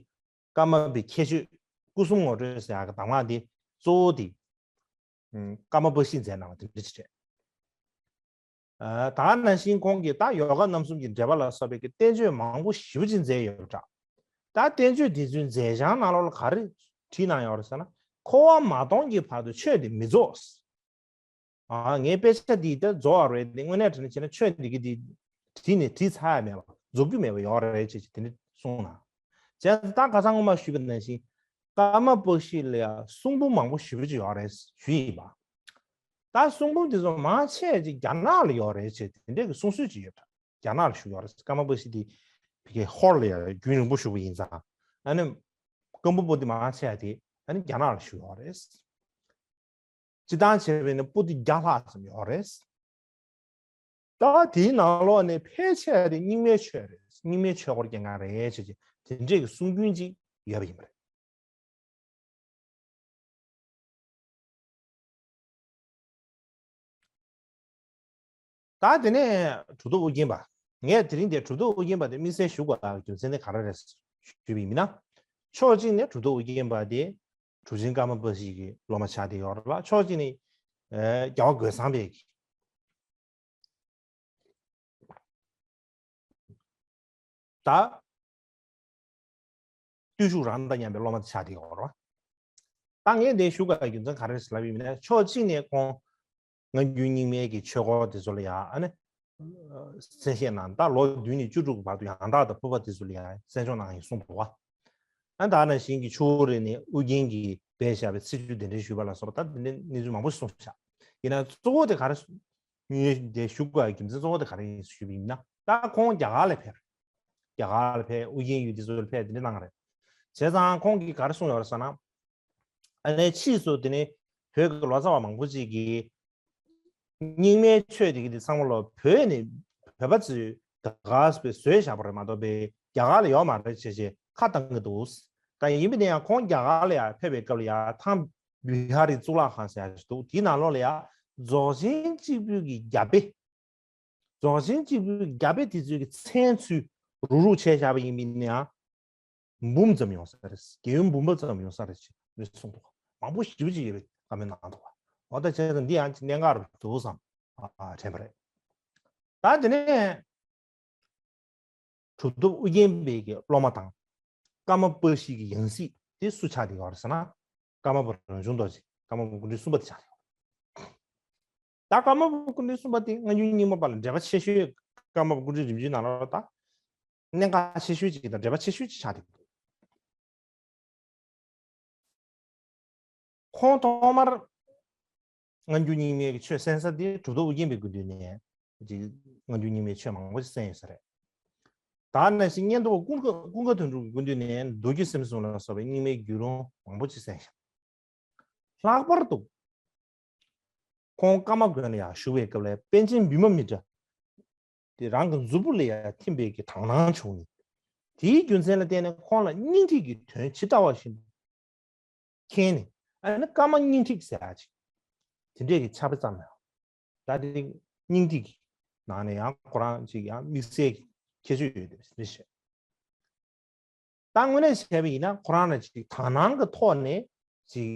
ཀརྨ་པའི་ཁྱད་ཆོས་སྐུ་གསུམ་ངོ་སྤྲོད་ཟེར་ཡག་གི་གདམས་ངག་འདི་གཙོ་བོ་དེ་ཀརྨ་པ་ཤི་མཛད་གནང་བ་དེ་འདྲ་ཅིག་རེད། ད་ག་ནང་བཞིན་ཁོང་གིས་ད་ཡོ་ག་རྣམ་གསུམ་གྱི་འགྲེལ་པ་ལ་སོགས་པའི་གི་བསྟན་བཅོས་མང་པོ་ཞེ་པོ་ཅིག་མཛད་ཡོད་པ་འདྲ། ད་བསྟན་བཅོས་དེ་ཚོའི་མཛད་བྱང་ནང་ལོགས་ལ་ག་རེ་བྲིས་གནང་ཡོད་རེད་ཟེར་ན། འཁོར་བ་མ་སྟོངས་ཀྱི་བར་དུ་ཆོས་འདི་མི་རྫོགས། ཨ་ངའི་དཔེ་ཆ་འདི་ད་རྫོགས་པ་རེད། འདི་དངོས་གནས་དྲང་གནས་བྱས་ན་ཆོས་འདི་གི་འདི་བྲིས་ནས་བྲིས་ཚར་ཡ་མེད་པ། རྫོགས་རྒྱུ་མེད་པ་ཡོད་རེད་ཅེས་དེ་འདྲ་གསུངས་གནང་། བྱས་ཙང་ད་ཁ་སང་སྔོན་མ་ཞུས་པ་ནང་བཞིན་ཀརྨ་པ་ཤི་ལ་ཡ་གསུང་འབུམ་མང་པོ་ཞེ་པོ་ཅིག་ཡོད་རེད་ཞུས་ཡིན་པ། ད་གསུང་འབུམ་དེ་ཚོ་མང་ཆེ་ཅིག་རྒྱ་ནག་ལ་ཡོད་རེད་ཅེས་དེ་འདྲའི་གི་གསུང་སྲོལ་ཅིག་ཡོད་པ། རྒྱ་ནག་ལ་བཞུགས་ཡོད་རེད། ཀརྨ་པ་ཤི་དེ་ཕ་གིའི་ཧོར་ལ་ཡ་རྒྱུན་རིང་པོ་བཞུགས་པ་ཡིན་ཙང་། ཨ་ནི་ཀམ་པོ་པོ་དེ་མང་ཆེ་བ་དེ་ཨ་ནི་རྒྱ་ནག་ལ་བཞུགས་ཡོད་རེད། སྤྱིར་བཏང་བྱས་པ་ཡིན་ན་པོ་ཏི་བརྒྱ་ལྷག་ཙམ་ཡོད་རེད། ད་དེའི་ནང་ལོགས་ནས་ཕལ་ཆེ་བ་དེ་རྙིང་མའི་ཆོས་རེད། རྙིང་མའི་ཆོས་སྐོར་གྱི་ང་རེད་བྱས་བྱས་དེ་འདྲས་ཀྱི་གསུང་རྒྱུན་ཅིག་ཡོད་པ་ཡིན་པ་རེད། ད་དེ་ནས་གྲུབ་ཐོབ་ཨུ་རྒྱན་པ། ངས་དེ་རིང་འདིར་གྲུབ་ཐོབ་ཨུ་རྒྱན་པ་དེ་དམིགས་བསལ་ཞུ་དགོས་པའི་རྒྱུ་མཚན་དེ་ག་རེ་རེད་ཞུས་པ་ཡིན་ན། ཕྱོགས་གཅིག་ནས་གྲུབ་ཐོབ་ཨུ་རྒྱན་པ་དེ་གྲུབ་ཆེན་ཀརྨ་པ་ཞིག་གི་སློབ་མ་ཆགས་བསྡད་ཡོད་རེད་ལ། ཕྱོགས་གཅིག་ནས་ཨེ་རྒྱལ་བ་རྒོད་ཚང་པའི་ད། བརྟུལ་ཞུགས་རང་དང་མཉམ་པའི་སློབ་མ་དེ་ཆགས་བསྡད་ཡོད་རེད། ད་ངས་འདི་ཞུ་དགོས་རྒྱུ་མཚན་ག་རེ་ཟེར་ལབ་ཡིན་ན། ཕྱོགས་གཅིག་ནས་ཁོང་སྔ་འགྱུར་རྙིང་མའི་གི་ཆོས་སྐོར་དེ་ཚོ་ལ་ཡང་ཨ་ནི་གསན་བཤད་གནང་། ད་ལོ་བདུན་ནས་བཅུ་དྲུག་བར་དུ་ཡང་དག་དང་ཕུར་པ་དེ་ཚོ་ལ་ཡང་གསན་སྦྱོང་གནང་ཡིན་གསུངས་འདུག་བ། ཨ་ད་ནང་བཞིན་གྱི་ཆུ་བོ་རི་ནས་ཨུ་རྒྱན་གྱིས་སྦས་བཞག་པའི་ཚེས་བཅུ་གདན་འདྲེན་ཞུས་པ་ལ་སོགས་པ་ད་དེ་འདྲའི་གནས་ཚུལ་མང་པོ་ཞིག་གསུངས་བཞག་ཡིན་ན་གཙོ་བོ་དེ་ག་རེ་ངས་དེ་ཞུ་དགོས་རྒྱུ་མཚན་གཙོ་བོ་དེ་ག་རེ་ཡིན་ཞུས་པ་ཡིན་ན། ད་ཁོང་རྒྱ་གར་ལ་ཕེབས། རྒྱ་གར་ལ་ཕེབས། ཨུ་རྒྱན་ཡུལ་དེ་ཚོ་ལ་ཕེབས། དེ་འདྲ་གནང་རེད། བྱས་ཙང་ཁོང་གིས་ག་རེ་གསུངས་ཡོད་རེད་ཟེར་ན། ཨ་ནི་ཕྱིས་སུ་དེ་ནི་བོད་ཀྱི་ལོ་ཙཱ་བ་མང་པོ་ཅིག་གིས་རྙིང་མའི་ཆོས་དེ་གི་དེ་ཚང་མ་ལོ་བོད་ནས་བོད་པ་ཚོས་ད་ག་སེ་བཟོས་བཞག་པ་རེད་མ་གཏོགས་པའི་རྒྱ་གར་ལ་ཡོད་མ་རེད་ཅེས་ཅེས་ཁ་བཏང་གི་འདུག་ད་ཡིན་པ་ཡིན་ན་ཡང་ཁོང་རྒྱ་གར་ལ་ཡང་ཕེབས་པའི་སྐབས་ལ་ཡང་ཐང་བི་ཧ་རི་གཙུག་ལག་ཁང་ཟེར་ཡག་ཅིག་འདུག་དེའི་ནང་ལོགས་ལ་ཡང་རྫོགས་ཆེན་གཅིག་པུའི་གི་རྒྱ་དཔེ། རྫོགས་ཆེན་གཅིག་པུའི་རྒྱ་དཔེ་དེ་ཚོའི་གི་མཚན་ཚུར་རུག་རུག་བྱས་བཞག་པ་ཡིན་པ་ཡིན་ན་ཡང་འབུམ་ཙམ་ཡོང་ས་རེད། རྒྱལ་ཡུམ་འབུམ་པ་ཙམ་ཡོང་ས་རེད་ཅེས་གསུངས་འདུག་མང་པོ་ཞེ་པོ་ཅིག་ཡོད་པའི་བཀའ་མོལ་གནང་འདུག་འོ་ད་བྱས་ཙང་འདི་ཡང་གནད་འགག་རུ་འདུག་བསམ་དྲན་པ་རེད། ད་དེ་ནས་གྲུབ་ཐོབ་ཨུ་རྒྱན་པའི་གི་སློབ་མ་དང་། ཀརྨ་པ་ཞིག་གི་ཡང་སྲིད་དེ་སུ་ཆགས་བསྡད་ཡོད་རེད་ཟེར་ན། ཀརྨ་པ་རང་བྱུང་རྡོ་རྗེ། ཀརྨ་པ་སྐུ་ཕྲེང་གསུམ་པ་དེ་ཆགས་བསྡད་ཡོད་རེད། ད་ཀརྨ་པ་སྐུ་ཕྲེང་གསུམ་པ་དེ་སྔ་འགྱུར་རྙིང་མ་བར་ལ་འབྲེལ་བ་ཆེ་ཤོས། ཀརྨ་པ་སྐུ་ཕྲེང་རིམ་བྱོན་ནང་ལ་ད་གནད་འགག་ཆེ་ཤོས་ཅིག་དང་འབྲེལ་བ་ཆེ་ཤོས་ཅིག་ཆགས་བསྡད་ཡོད། ཁོང་ཐོག་མར་སྔ་འགྱུར་རྙིང་མའི་ཆོས་གསན་ས་དེ་གྲུབ་ཐོབ་ཨུ་རྒྱན་པའི་སྐུ་མདུན་ནས་ཅིག་སྔ་འགྱུར་རྙིང་མའི་ཆོས་མང་པོ་ཞིག་གསན་ཡོད་ས་རེད། ད་ནང་བཞིན་སྙན་ཐོ་ཀུན་དགའ་ཀུན་དགའ་དོན་གྲུབ་ཀྱི་སྐུ་མདུན་ནས་མདོ་རྒྱུད་སེམས་གསུམ་ལ་སོགས་པའི་རྙིང་མའི་བརྒྱུད་ལུང་མང་པོ་ཅིག་གསན་ཤག་ལྷག་པར་དུ་ཁོང་ཀརྨ་དགོན་ལ་ཡང་བཞུགས་པའི་སྐབས་ལ་པཎ་ཆེན་བི་མ་མི་ཏྲ་དེ་རང་གི་མཛུབ་པོ་ལ་ཡང་ཐིམ་པའི་གི་དག་སྣང་བྱུང་ནས། དེའི་རྒྱུ་མཚན་ལ་བརྟེན་ནས་ཁོང་ལ་སྙིང་ཐིག་གི་དོན་ཇི་ལྟ་བ་བཞིན་མཁྱེན་ནས། ཨ་ནི་ཀརྨ་སྙིང་ཐིག་ཟེར་ཡག་ཅིག་དེ་འདྲས་ཀྱི་ཕྱག་དཔེ་བརྩམས་ཡོད། ད་དེ་སྙིང་ཐིག་གི་ནང་ནས་ཡང་ཁོ་རང་ཅིག་ཡང་དམིགས་བསལ་གྱི་ཁྱད་ཆོས་ཡོད་དེ་རེད་ཤག་ད་དངོས་གནས་བྱས་པ་ཡིན་ན་ཁོ་རང་ལ་ཅིག་དག་སྣང་གི་ཐོག་ནས་ཅིག་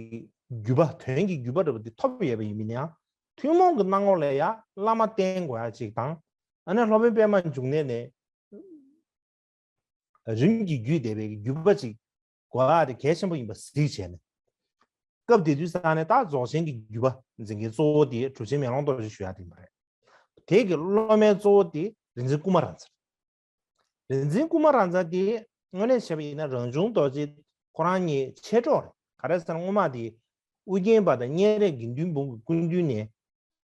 བརྒྱུད་པ། དོན་གྱི་བརྒྱུད་པ་འདྲ་པོ་དེ་ཐོབ་ཡོད་པ་ཡིན་མིན་ཡང་། ཐུན་མོང་གི་སྣང་ངོ་ལ་ཡང་བླ་མ་བསྟེན་དགོས་ཡག་ཅིག་དང་། ཨ་ནི་སློབ་དཔོན་པད་མ་འབྱུང་གནས་ནས་རིམ་གྱིས་བརྒྱུད་བསྡད་པའི་བརྒྱུད་པ་ཅིག་དགོས་ཡག་དེ་གལ་ཆེན་པོ་ཡིན་པ་གཟིགས་བྱས་ནས། སྐབས་དེ་དུས་ས་ནས་ད་རྫོགས་ཆེན་གྱི་བརྒྱུད་པ་འཛིན་མཁན་གཙོ་བོ་དེ་གྲུབ་ཆེན་མེ་ལོང་རྡོ་རྗེ་ཞུ་ཡག་དེ་ཡིན་པ་རེད། དེ་གི་སློབ་མའི་གཙོ་བོ་དེ་རིག་འཛིན་ཀུ་མ་ར་ཛ། རིག་འཛིན་ཀུ་མ་ར་ཛ་དེ་དངོས་གནས་བྱས་པ་ཡིན་ན་རང་བྱུང་རྡོ་རྗེ་ཁོ་རང་གཉིས་མཆེད་གྲོགས་རེད། ག་རེ་ཟེར་ན་སྔོན་མ་དེ་ཨུ་རྒྱན་པ་དང་སྤྱན་རས་དགེ་འདུན་འབུམ་གྱི་སྐུ་མདུན་ནས་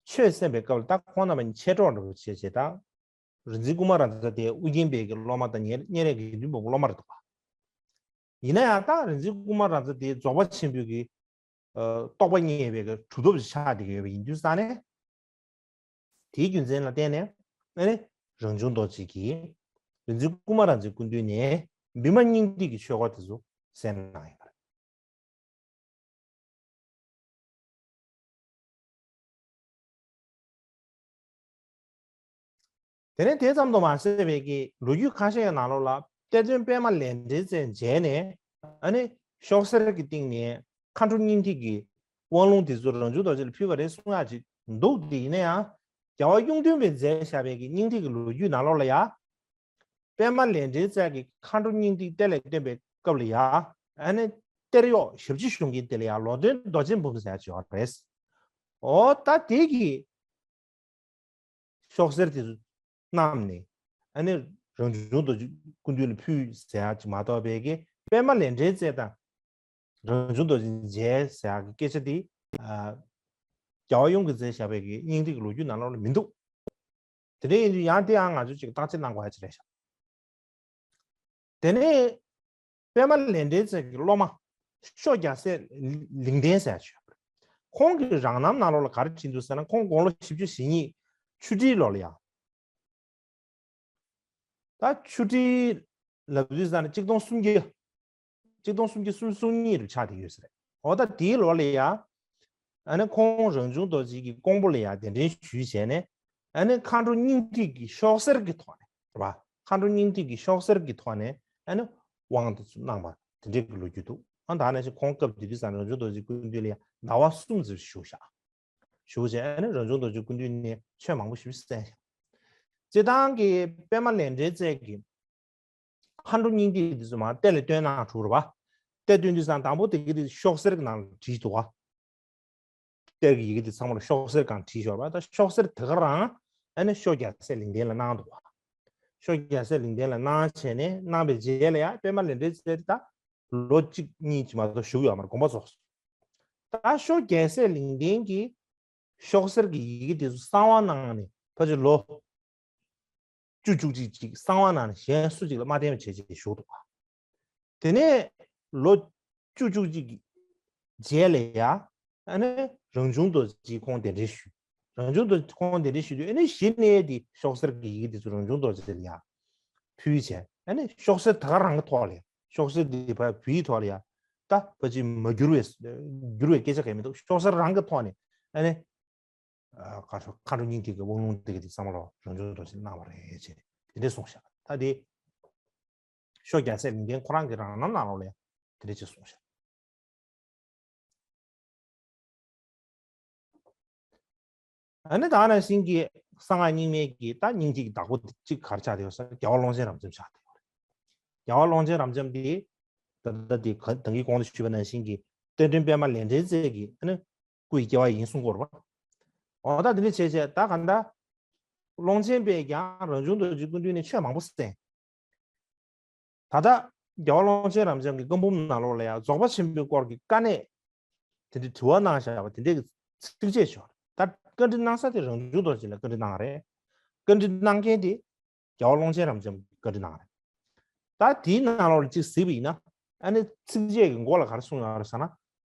ཆོས་གསན་པའི་སྐབས་ལ་ད་ཁོང་རྣམ་པ་གཉིས་མཆེད་གྲོགས་འདྲ་པོ་བྱས་བྱས། ད་རིག་འཛིན་ཀུ་མ་ར་ཛ་དེ་ཨུ་རྒྱན་པའི་གི་སློབ་མ་དང་སྤྱན་སྤྱན་རས་དགེ་འདུན་འབུམ་གྱི་སློབ་མ་རེད་འདུག་པ། ཡིན་ན་ཡང་ད་རིག་འཛིན་ཀུ་མ་ར་ཛ་དེ་རྫོགས་པ་ཆེན་པོའི་གི་ཨ་རྟོགས་པ་རྙེད་པའི་གི་གྲུབ་ཐོབ་ཅིག་ཆགས་བསྡད་ཀྱི་ཡོད་པ་ཡིན་དུས་ཙང་ནས། དེའི་རྒྱུ་མཚན་ལ་བརྟེན་ནས་ཨ་ནི་རང་བྱུང་རྡོ་རྗེ་གིས་རིག་འཛིན་ཀུ་མ་ར་ཛའི་སྐུ་མདུན་ནས་བི་མ་སྙིང་ཐིག་གི་ཆོས་སྐོར་དེ་ཚོ་གསན་གནང་ཡོད་པ་རེད། དེ་ནས་དེ་ཙམ་དུ་མ་ཟད་པའི་གི་ལོ་རྒྱུས་ཁ་ཤས་ཀྱི་ནང་ལོགས་ལ་གཏེར་སྟོན་པད་མ་ལས་འབྲེལ་རྩེ་མཇལ་ནས། ཨ་ནི་ཤོག་སེར་གྱི་སྟེང་ནས་མཁའ་འགྲོ་སྙིང་ཐིག་གི་དབང་ལུང་དེ་ཚོ་རང་བྱུང་རྡོ་རྗེ་ལ་ཕུལ་བ་རེད་གསུང་ཡག་ཅིག་འདུག་དེ་ཡིན་ན་ཡང་རྒྱལ་བ་གཡུང་སྟོན་པས་མཛད་བཞག་པའི་གི་སྙིང་ཐིག་གི་ལོ་རྒྱུས་ནང་ལོགས་ལ་ཡང་། པད་མ་ལས་འབྲེལ་རྩེ་གིས་མཁའ་འགྲོ་སྙིང་ཐིག་གཏེར་ལ་བཏོན་པའི་སྐབས་ལ་ཡ། ཨ་ནི་གཏེར་གཡོག་ཞབས་ཕྱི་ཞུ་མཁན་དེ་ལ་ཡ་ལོ་སྟོན་རྡོ་རྗེ་འབུམ་ཟེར་ཡག་ཅིག་ཡོད་རེད། འོ་ད་དེ་གི་ཤོག་སེར་དེ་ཚོ་བསྣམས་ནས། ཨ་ནི་རང་བྱུང་རྡོ་རྗེ་སྐུ་མདུན་ལ་ཕུལ་ཟེར་ཡག་ཅིག་མ་གཏོགས་པའི་གི་པད་མ་ལས་འབྲེལ་རྩེ་དང་རང་བྱུང་རྡོ་རྗེ་མཇལ་ཟེར་ཡག་གི་སྐད་ཆ་དེ། ཨ། རྒྱལ་བ་གཡུང་གིས་མཛད་བཞག་པའི་གི་སྙིང་ཐིག་གི་ལོ་རྒྱུས་ནང་ལོགས་ལ་མི་འདུག་དེ་འདྲ་ཡིན་དུས་ཡང་དེ་ཡང་ང་ཚོས་ཅིག་བརྟག་དཔྱད་གནང་དགོས་ཡག་ཅིག་རེད་ཤག་དེ་ནས་པད་མ་ལས་འབྲེལ་རྩེ་གི་སློབ་མ་ཤོ་རྒྱལ་སྲས་ལིང་ཏན་ཟེར་ཡག་ཅིག་ཡོད་པ་རེད། ཁོང་གི་རང་རྣམ་ནང་ལོགས་ལ་ག་རེ་བྲིས་འདུག་ཟེར་ན། ཁོང་དགུང་ལོ་བཞི་བཅུ་ཞེ་གཉིས་ཆུ་ཁྲིའི་ལོ་ལ་ཡ། ད་ཆུ་ཁྲིའི་ལབ་དུས་ཙང་ནས་གཅིག་སྟོང་སུམ་བརྒྱ། གཅིག་སྟོང་སུམ་བརྒྱ་སུམ་ཅུ་སོ་གཉིས་རུ་ཆགས་བསྡད་ཡོད་ས་རེད། འོ་ད་དེའི་ལོ་ལ་ཡ། ཨ་ནི་ཁོང་རང་བྱུང་རྡོ་རྗེ་གི་ཀོང་པོ་ལ་ཡ་གདན་འདྲེན་ཞུས་བྱས་ནས། ཨ་ནི་མཁའ་འགྲོ་སྙིང་ཐིག་གི་ཤོག་སེར་གྱི་ཐོག་ནས་རེད་པ། མཁའ་འགྲོ་སྙིང་ཐིག་གི་ཤོག་སེར་གྱི་ཐོག་ནས་ཨ་ནི་དབང་དེ་ཚོ་གནང་བ་དེ་འདྲའི་གི་ལོ་རྒྱུས་འདུག། ཨ་ད་ནང་བཞིན་ཁོང་སྐབས་དེ་དུས་ཙང་རང་བྱུང་རྡོ་རྗེ་སྐུ་མདུན་ལ་ཡ་ཟླ་བ་གསུམ་ཙམ་བཞུགས་བཞག། བཞུགས་བྱས་ཨ་ནི་རང་བྱུང་རྡོ་རྗེ་སྐུ་མདུན་ནས་ཆོས་མང་པོ་ཞིག་གསན་ཤག། སྤྱིར་བཏང་གི་པད་མ་ལས་འབྲེལ་རྩལ་གྱི་མཁའ་འགྲོ་སྙིང་ཐིག་འདི་ཚོ་མར་གཏེར་ལ་བཏོན་གནང་གྲུབ་རེད་པ། གཏེར་བཏོན་དུས་ཙང་དང་པོ་དེ་གི་དེ་ཤོག་སེར་གྱི་ནང་ལ་བྲིས་འདུག་ག། གཏེར་གྱི་ཡི་གེ་དེ་ཚང་མ་ལ་ཤོག་སེར་གང་བྲིས་ཤོག་རེད་པ། ད་ཤོག་སེར་དེ་ག་རང་ཨ་ནི་ཤོ་རྒྱལ་སྲས་ལིང་བརྡན་ལ་གནང་འདུག་ག། ཤོ་རྒྱལ་སྲས་ལིང་བརྡན་ལ་གནང་བྱས་ནས་གནང་པའི་རྗེས་ལ་ཡ་པད་མ་ལས་འབྲེལ་རྩལ་དེ་ད་ལོ་གཅིག་གཉིས་ཅིག་མ་གཏོགས་བཞུགས་ཡོད་མ་རེད། དགོངས་པ་རྫོགས་སོང་། ད་ཤོ་རྒྱལ་སྲས་ལིང་བརྡན་གྱིས་ཤོག་སེར་གྱི་ཡི་གེ་དེ་ཚོ་གསང་བ་གནང་ནས་ཕལ་ཆེར་ལོ་བཅུ་བཅུ་གཅིག་ཅིག་གསང་བ་གནང་ནས་གཞན་སུ་གཅིག་ལ་མ་བསྟན་པ་བྱས་བྱས་བཞུགས་འདུག། དེ་ནས་ལོ་བཅུ་བཅུ་གཅིག་གི་རྗེས་ལ་ཡ་ཨ་ནི་རང་བྱུང་རྡོ་རྗེ་ཁོང་གདན་འདྲེན་ཞུས། རང་བྱུང་རྡོ་རྗེ་ཁོང་གདན་འདྲེན་ཞུས་དུས་ཨ་ནི་གཞི་ནས་དེ་ཤོག་སེར་གྱི་ཡི་གེ་དེ་ཚོ་རང་བྱུང་རྡོ་རྗེ་ལ་ཡ་ཕུལ་བྱས། ཨ་ནི་ཤོག་སེར་ད་ག་རང་གི་ཐོག་ལ་ཡ། ཤོག་སེར་འདི་ཕར་བུའི་ཐོག་ལ་ཡ། ད་ཕལ་ཆེར་མ་འགྱུར་བའི་འགྱུར་བའི་སྐད་ཆ་གང་མི་འདུག། ཤོག་སེར་རང་གི་ཐོག་ནས་ཨ་ནི་ཨ་མཁའ་འགྲོ་མཁའ་འགྲོ་སྙིང་ཐིག་གི་དབང་ལུང་དེ་ག་དེ་ཚང་མ་ལ་རང་བྱུང་རྡོ་རྗེ་གནང་བ་རེད་ཅེས་དེ་འདྲས་གསུངས་ཤག། ད་དེ་ཤོ་རྒྱལ་སྲས་ལིང་བརྡན་ཁོ་རང་གི་རང་རྣམ་ནང་ལོགས་ལ་ཡ་དེ་འདྲས་ཅིག་གསུངས་ཤག། ཨ་ནི་ད་ནང་བཞིན་གྱི་གསང་སྔགས་རྙིང་མའི་གི་ད་སྙིང་ཐིག་གི་བདག་པོ་གཅིག་ག་རེ་ཆགས་བསྡད་ཡོད་ཟེར་ན་རྒྱལ་བ་ཀློང་ཆེན་རབ་འབྱམས་ཆགས་བསྡད་ཡོད་རེད། རྒྱལ་བ་ཀློང་ཆེན་རབ་འབྱམས་དེ་ད་ལྟ་དེ་ག་ད་གིན་གོང་དུ་ཞུས་པ་ནང་བཞིན་གྱི་གཏེར་སྟོན་པད་མ་ལས་འབྲེལ་རྩལ་གྱི་ཨ་ནི་སྐུ་ཡི་སྐྱེ་བ་ཡིན་གསུང་གི་ཡོད་རེད་པ། འོ་ད་དེ་འདྲ་བྱས་བྱས་ད་ག་ད་ཀློང་ཆེན་པས་ཀྱང་རང་བྱུང་རྡོ་རྗེ་སྐུ་མདུན་ནས་ཆོས་མང་པོ་གསན། ད་ལྟ་རྒྱལ་བ་ཀློང་ཆེན་རབ་འབྱམས་ཀྱི་བཀའ་འབུམ་ནང་ལོགས་ལ་ཡང་རྫོགས་པ་ཆེན་པོའི་སྐོར་གྱི་དཀའ་གནད་དེ་འདྲའི་དྲི་བ་གནང་བཞག་པ་དེ་འདྲའི་གི་ཚིགས་བཅད་ཅིག་ཡོད་རེད། ད་བཀའ་འདྲི་གནང་ས་དེ་རང་བྱུང་རྡོ་རྗེ་ལ་བཀའ་འདྲི་གནང་བ་རེད། བཀའ་འདྲི་གནང་མཁན་དེ་རྒྱལ་བ་ཀློང་ཆེན་རབ་འབྱམས་ཀྱིས་བཀའ་འདྲི་གནང་བ་རེད། ད་དེའི་ནང་ལོགས་ལ་གཅིག་གཟིགས་པ་ཡིན་ན་ཨ་ནི་ཚིགས་བཅད་ཀྱི་མགོ་ལ་ག་རེ་གསུངས་ཡོད་རེད་ཟེར་ན།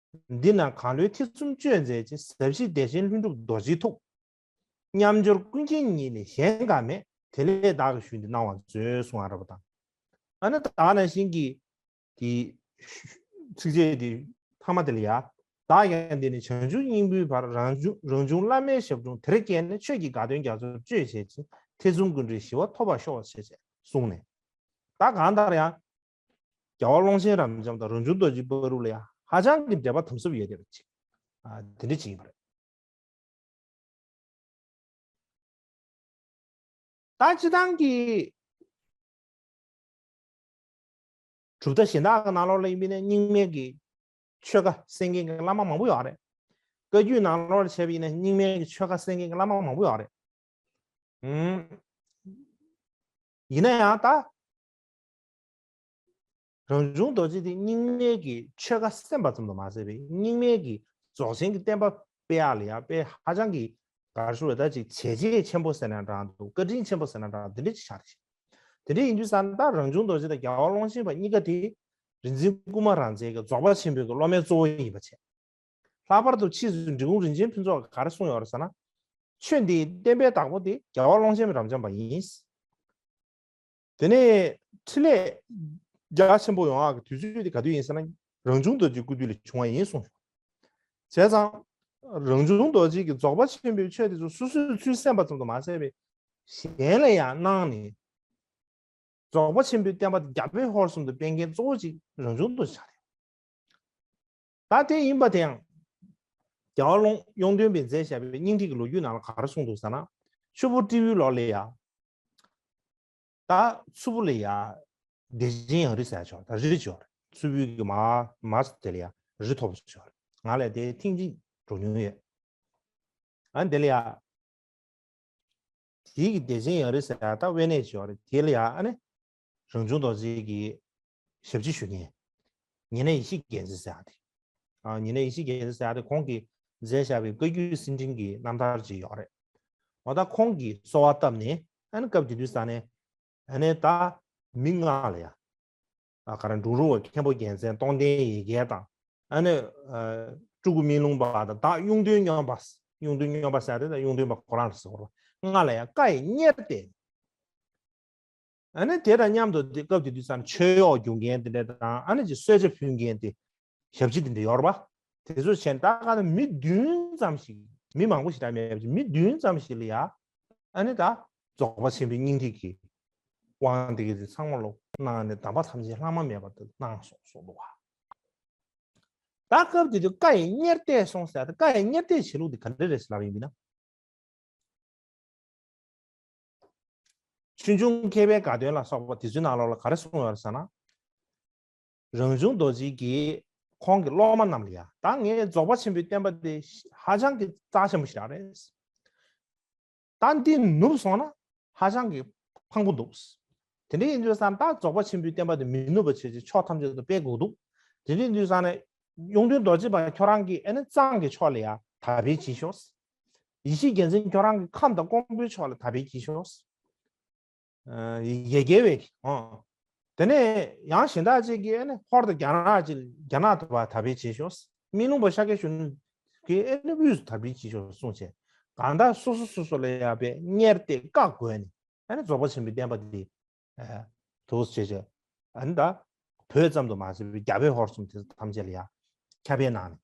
འདི་ན་གང་ལུས་ཐེ་ཚོམ་གཅོད་མཛད་ཅིང་ཟབ་ཞི་བདེ་ཆེན་ལྷུན་གྲུབ་རྡོ་རྗེའི་ཐུགས། མཉམ་སྦྱོར་ཀུན་མཁྱེན་ཉིད་ལས་གཞན་འགའ་མེད། དེ་ལས་བདག་གིས་ཞུས་འདི་གནང་བར་མཛོད་གསུང་བ་རེད་པ་དང་། ཨ་ནི་ད་ནང་བཞིན་གྱི་དེ་ཚིགས་བཅད་དེ་ཐ་མ་དེ་ལ་ཡ། བདག་ཀྱང་འདི་ནས་བྱང་ཆུབ་སྙིང་པོའི་བར། རང་བྱུང་རང་བྱུང་བླ་མའི་ཞབས་དྲུང་དེར་བསྐྱལ་ནས། ཆོས་ཀྱི་དགའ་སྟོན་རྒྱ་མཚོར་སྤྱོད་བྱེད་ཅིང་། ཐེ་ཚོམ་ཀུན་བྲལ་ཞི་བ་ཐོབ་པར་ཤོག་ཅེས་གསུངས་ནས། ད་གང་ལྟར་ཡང་རྒྱལ་བ་ཀློང་ཆེན་རབ་འབྱམས་དང་རང་བྱུང་རྡོ་རྗེ་བར་དུ་ལ་ཡང་ཧ་ཅང་གི་འབྲེལ་བ་དམ་ཟབ་ཡོད་བསྡད་པ་ཅིག། ཨ་དེ་འདྲ་ཅིག་ཡིན་པ་རེད། ད་སྤྱིར་བཏང་གི་གྲུབ་མཐའ་གཞན་དག་གི་ནང་ལོགས་ལ་ཡིན་པ་ཡིན་ན་རྙིང་མའི་གི་ཆོས་བཀའ་གསན་མཁན་གྱི་བླ་མ་མང་པོ་ཡོད་རེད། བཀའ་བརྒྱུད་ནང་ལོགས་ལ་བྱས་པ་ཡིན་ན་རྙིང་མའི་གི་ཆོས་བཀའ་གསན་མཁན་གྱི་བླ་མ་མང་པོ་ཡོད་རེད། ཨུམ། ཡིན་ན་ཡང་ད་རང་བྱུང་རྡོ་རྗེ་དེ་རྙིང་མའི་གི་ཆོས་བཀའ་གསན་པ་ཙམ་དུ་མ་ཟད་པའི་རྙིང་མའི་གི་རྫོགས་ཆེན་གྱི་བསྟན་པ་སྤེལ་ཡག་ལ་ཡང་དཔེ་ཧ་ཅང་གི་ག་རེ་ཞུ་དགོས་རེད། ད་ཅིག་བྱས་རྗེས་ཆེན་པོ་ཟེར་ན་འདྲ་འདུག། བཀའ་དྲིན་ཆེན་པོ་ཟེར་ན་འདྲ་འདི་འདྲ་ཅིག་ཆགས་རེད། དེ་འདྲ་ཡིན་དུས་ཙང་ད་རང་བྱུང་རྡོ་རྗེ་དང་རྒྱལ་བ་ཀློང་ཆེན་པ་གཉིས་ཀ་དེ་རིག་འཛིན་ཀུ་མ་ར་མཛེས་ཀྱི་རྫོགས་པ་ཆེན་པོའི་གི་སློབ་མའི་གཙོ་བོ་ཡིན་པ་བྱས། ལྷག་པར་དུ་ཕྱིས་སུ་འབྲི་གུང་རིན་ཆེན་ཕུན་ཚོགས་ཀྱིས་ག་རེ་གསུངས་ཡོད་རེད་ཟེར་ན། ཆོས་འདིའི་བསྟན་པའི་བདག་པོ་དེ་རྒྱལ་བ་ཀློང་ཆེན་པ་རབ་འབྱམས་པ་ཡིན། དེ་ནས་འཕྲིན་ལས་རྒྱ་ཆེན་པོ་ཡོང་ཡག་གི་དུས་ཚོད་དེ་ག་དུས་ཡིན་ཟེར་ན། རང་བྱུང་རྡོ་རྗེ་སྐུ་དུས་ལ་བྱུང་བ་ཡིན་གསུངས། བྱས་ཙང་རང་བྱུང་རྡོ་རྗེ་གིས་རྫོགས་པ་ཆེན་པོའི་ཆོས་དེ་ཚོ་སོ་སོས་ཚུར་གསན་པ་ཙམ་དུ་མ་ཟད་པའི་གཞན་ལ་ཡང་གནང་ནས། རྫོགས་པ་ཆེན་པོའི་བསྟན་པ་དེ་རྒྱ་བོད་ཧོར་གསུམ་དུ་སྤེལ་མཁན་གཙོ་བོ་གཅིག་རང་བྱུང་རྡོ་རྗེ་ཆགས་རེད། ད་དེ་ཡིན་པ་དེ་ཡང་། རྒྱལ་བ་ཀློང་གཡུང་སྟོན་པས་མཛད་བཞག་པའི་སྙིང་ཐིག་གི་ལོ་རྒྱུས་ནང་ལ་ག་རེ་གསུངས་འདུག་ཟེར་ན། ཆུ་བོ་སྤྲེའུའི་ལོ་ལ་ཡ། ད་མཚུར་ཕུ་ལ་ཡ། བདེ་ཆེན་ཡང་རི་ཟེར་ཡ་ཅིག་ཡོད་རེད། ད་རི་ཅིག་ཡོད་རེད། མཚུར་ཕུའི་གི་མ་མ་དེ་ལ་ཡ་རི་མཐོ་པོ་ཅིག་ཡོད་རེད། ང་ལ་དེ་ཐེངས་གཅིག་འགྲོ་མྱོང་ཡོད། ཨ་དེ་ལ་ཡ། དེའི་གི་བདེ་ཆེན་ཡང་རི་ཟེར་ཡ་ད་དབེན་གནས་ཅིག་ཡོད་རེད། དེ་ལ་ཡ་ཨ་ནི། རང་བྱུང་རྡོ་རྗེ་གི་ཞབས་ཕྱི་ཞུ་མཁན། ཉེ་གནས་ཡེ་ཤེས་རྒྱལ་མཚན་ཟེར་ཡ་དེ། ཨ་ཉེ་གནས་ཡེ་ཤེས་རྒྱལ་མཚན་ཟེར་ཡ་དེ་ཁོང་གིས་མཛད་བཞག་པའི་བཀའ་བརྒྱུད་གསེར་ཕྲེང་གི་རྣམ་ཐར་ཅིག་ཡོད་རེད། འོ་ད་ཁོང་གིས་གསོལ་བ་བཏབ་ནས་ཨ་ནི་སྐབས་དེ་དུས་ས་ནས་ཨ་ནི་ད་མི་ལྔ་ལ་ཡ། ཨ་ག་རེ་འབྲུག་རུ་བ་མཁན་པོ་རྒྱལ་མཚན་སྟོང་ལྡན་ཡེ་རྒྱལ་དང་། ཨ་ནི་ཨ་ སྤྲུལ་སྐུ་མེ་ལོང་པ་དང་བདག་གཡུང་སྟོན་སྨྱོན་པ། གཡུང་སྟོན་སྨྱོན་པ་ཟེར་དེ་དང་གཡུང་སྟོན་པ་ཁོ་རང་ལ་ཟེར་བ། ལྔ་ལ་ཡང་བཀའ་ཡི་གཉེར་གཏད། ཨ་ནི་དེ་དང་མཉམ་དུ་དེ་སྐབས་དེ་དུས་ཙམ་མཆོད་གཡོག་རྒྱུག་མཁན་དེ་འདྲ་དང་ཨ་ནི་ཅིག་གསོལ་ཇ་ཕུལ་མཁན་དེ་ཞབས་ཕྱི་དེ་འདྲ་ཡོད་རེད་པ། དེ་ཚོ་བྱས་ནས་ད་ག་ནས་མི་བདུན་ཙམ་ཞིག་མི་མང་པོ་ཞིག་ད་མེད་པ་ཅིག་མི་བདུན་ཙམ་ཞིག་ལ་ཡ་ཨ་ནི་ད་རྫོགས་པ་ཆེན་པོའི་སྙིང་ཐིག་གི་དབང་དེ་གི་དེ་ཚང་མ་ལོ་གནང་ནས་གདམས་པ་ཐམས་ཅད་ལྷག་མ་མེད་པར་དུ་གནང་སོང་གསུངས་འདུག་བ། ད་སྐབས་དེ་དུས་བཀའ་ཡི་གཉེར་གཏད་སོང་ཟེར་ཏེ་བཀའ་ཡི་གཉེར་གཏད་བྱེད་ལུགས་དེ་ག་འདྲ་རེད་ཟེར་ལབ་ཡིན་མིན་ན། ཆོས་འབྱུང་མཁས་པའི་དགའ་སྟོན་ལ་སོགས་པ་དེ་ཚོའི་ནང་ལོགས་ལ་ག་རེ་གསུངས་ཡོད་རེད་ཟེར་ན། རང་བྱུང་རྡོ་རྗེ་གིས་ཁོང་གི་སློབ་མ་རྣམས་ལ་ཡ་ད་ངས་རྫོགས་པ་ཆེན་པོའི་བསྟན་པ་དེ་ཧ་ཅང་གི་རྩ་ཆེན་པོ་ཞིག་རེད། ད་འདི་ནུབ་སོང་ན་ཧ་ཅང་གི་ཕངས་པོ་འདུག་དེ་འདྲ་ཡིན་དུས་ཙང་ད་རྫོགས་པ་ཆེན་པོའི་བསྟན་པ་དེ་མི་ནུབ་པ་བྱེད་ཅིག་ཕྱོགས་ཐམས་ཅད་དུ་སྤེལ་དགོས་འདུག་དེ་འདྲ་ཡིན་དུས་ཙང་ནས་གཡུང་སྟོན་རྡོ་རྗེ་པ་ཁྱོད་རང་གིས་ཨ་ནི་གཙང་གི་ཕྱོགས་ལ་ཡ་དར་སྤེལ་བྱེད་ཤོག་ཡེ་ཤེས་རྒྱལ་མཚན་ཁྱོད་རང་གིས་ཁམས་དང་ཀོང་པོའི་ཕྱོགས་ལ་དར་སྤེལ་བྱེད་ཤོག་ཡ་རྒྱལ་བའི་ཨོ། དེ་ནས་ཡང་གཞན་དག་ཅིག་གིས་ཨ་ནི་ཧོར་དང་རྒྱ་ནག་ཅིག་རྒྱ་ནག་ཏུ་བ་དར་སྤེལ་བྱེད་ཤོག་མི་ལུང་པ་ཤཱཀྱ་གཞོན་ནུ་གིས་ཨ་ནི་དབུས་སུ་དར་སྤེལ་བྱེད་ཤོག་གསུངས་བྱས། གང་ལྟར་སོ་སོ་སོ་སོ་ལ་ཡ་པའི་གཉེར་གཏད་བཀའ་བསྒོས་ནས་ཨ་ནི་རྫོགས་པ་ཆེན་པོའི་བསྟན་པ་འདི་ཨ་དུ་བྱེད་བྱས། ཨ་ནི་ད་བོད་ཙམ་དུ་མ་ཟད་པའི་རྒྱ་བོད་ཧོར་གསུམ་དེ་ཐམས་ཅད་ལ་ཡ་ཁྱབ་སྤེལ་གནང་ནས།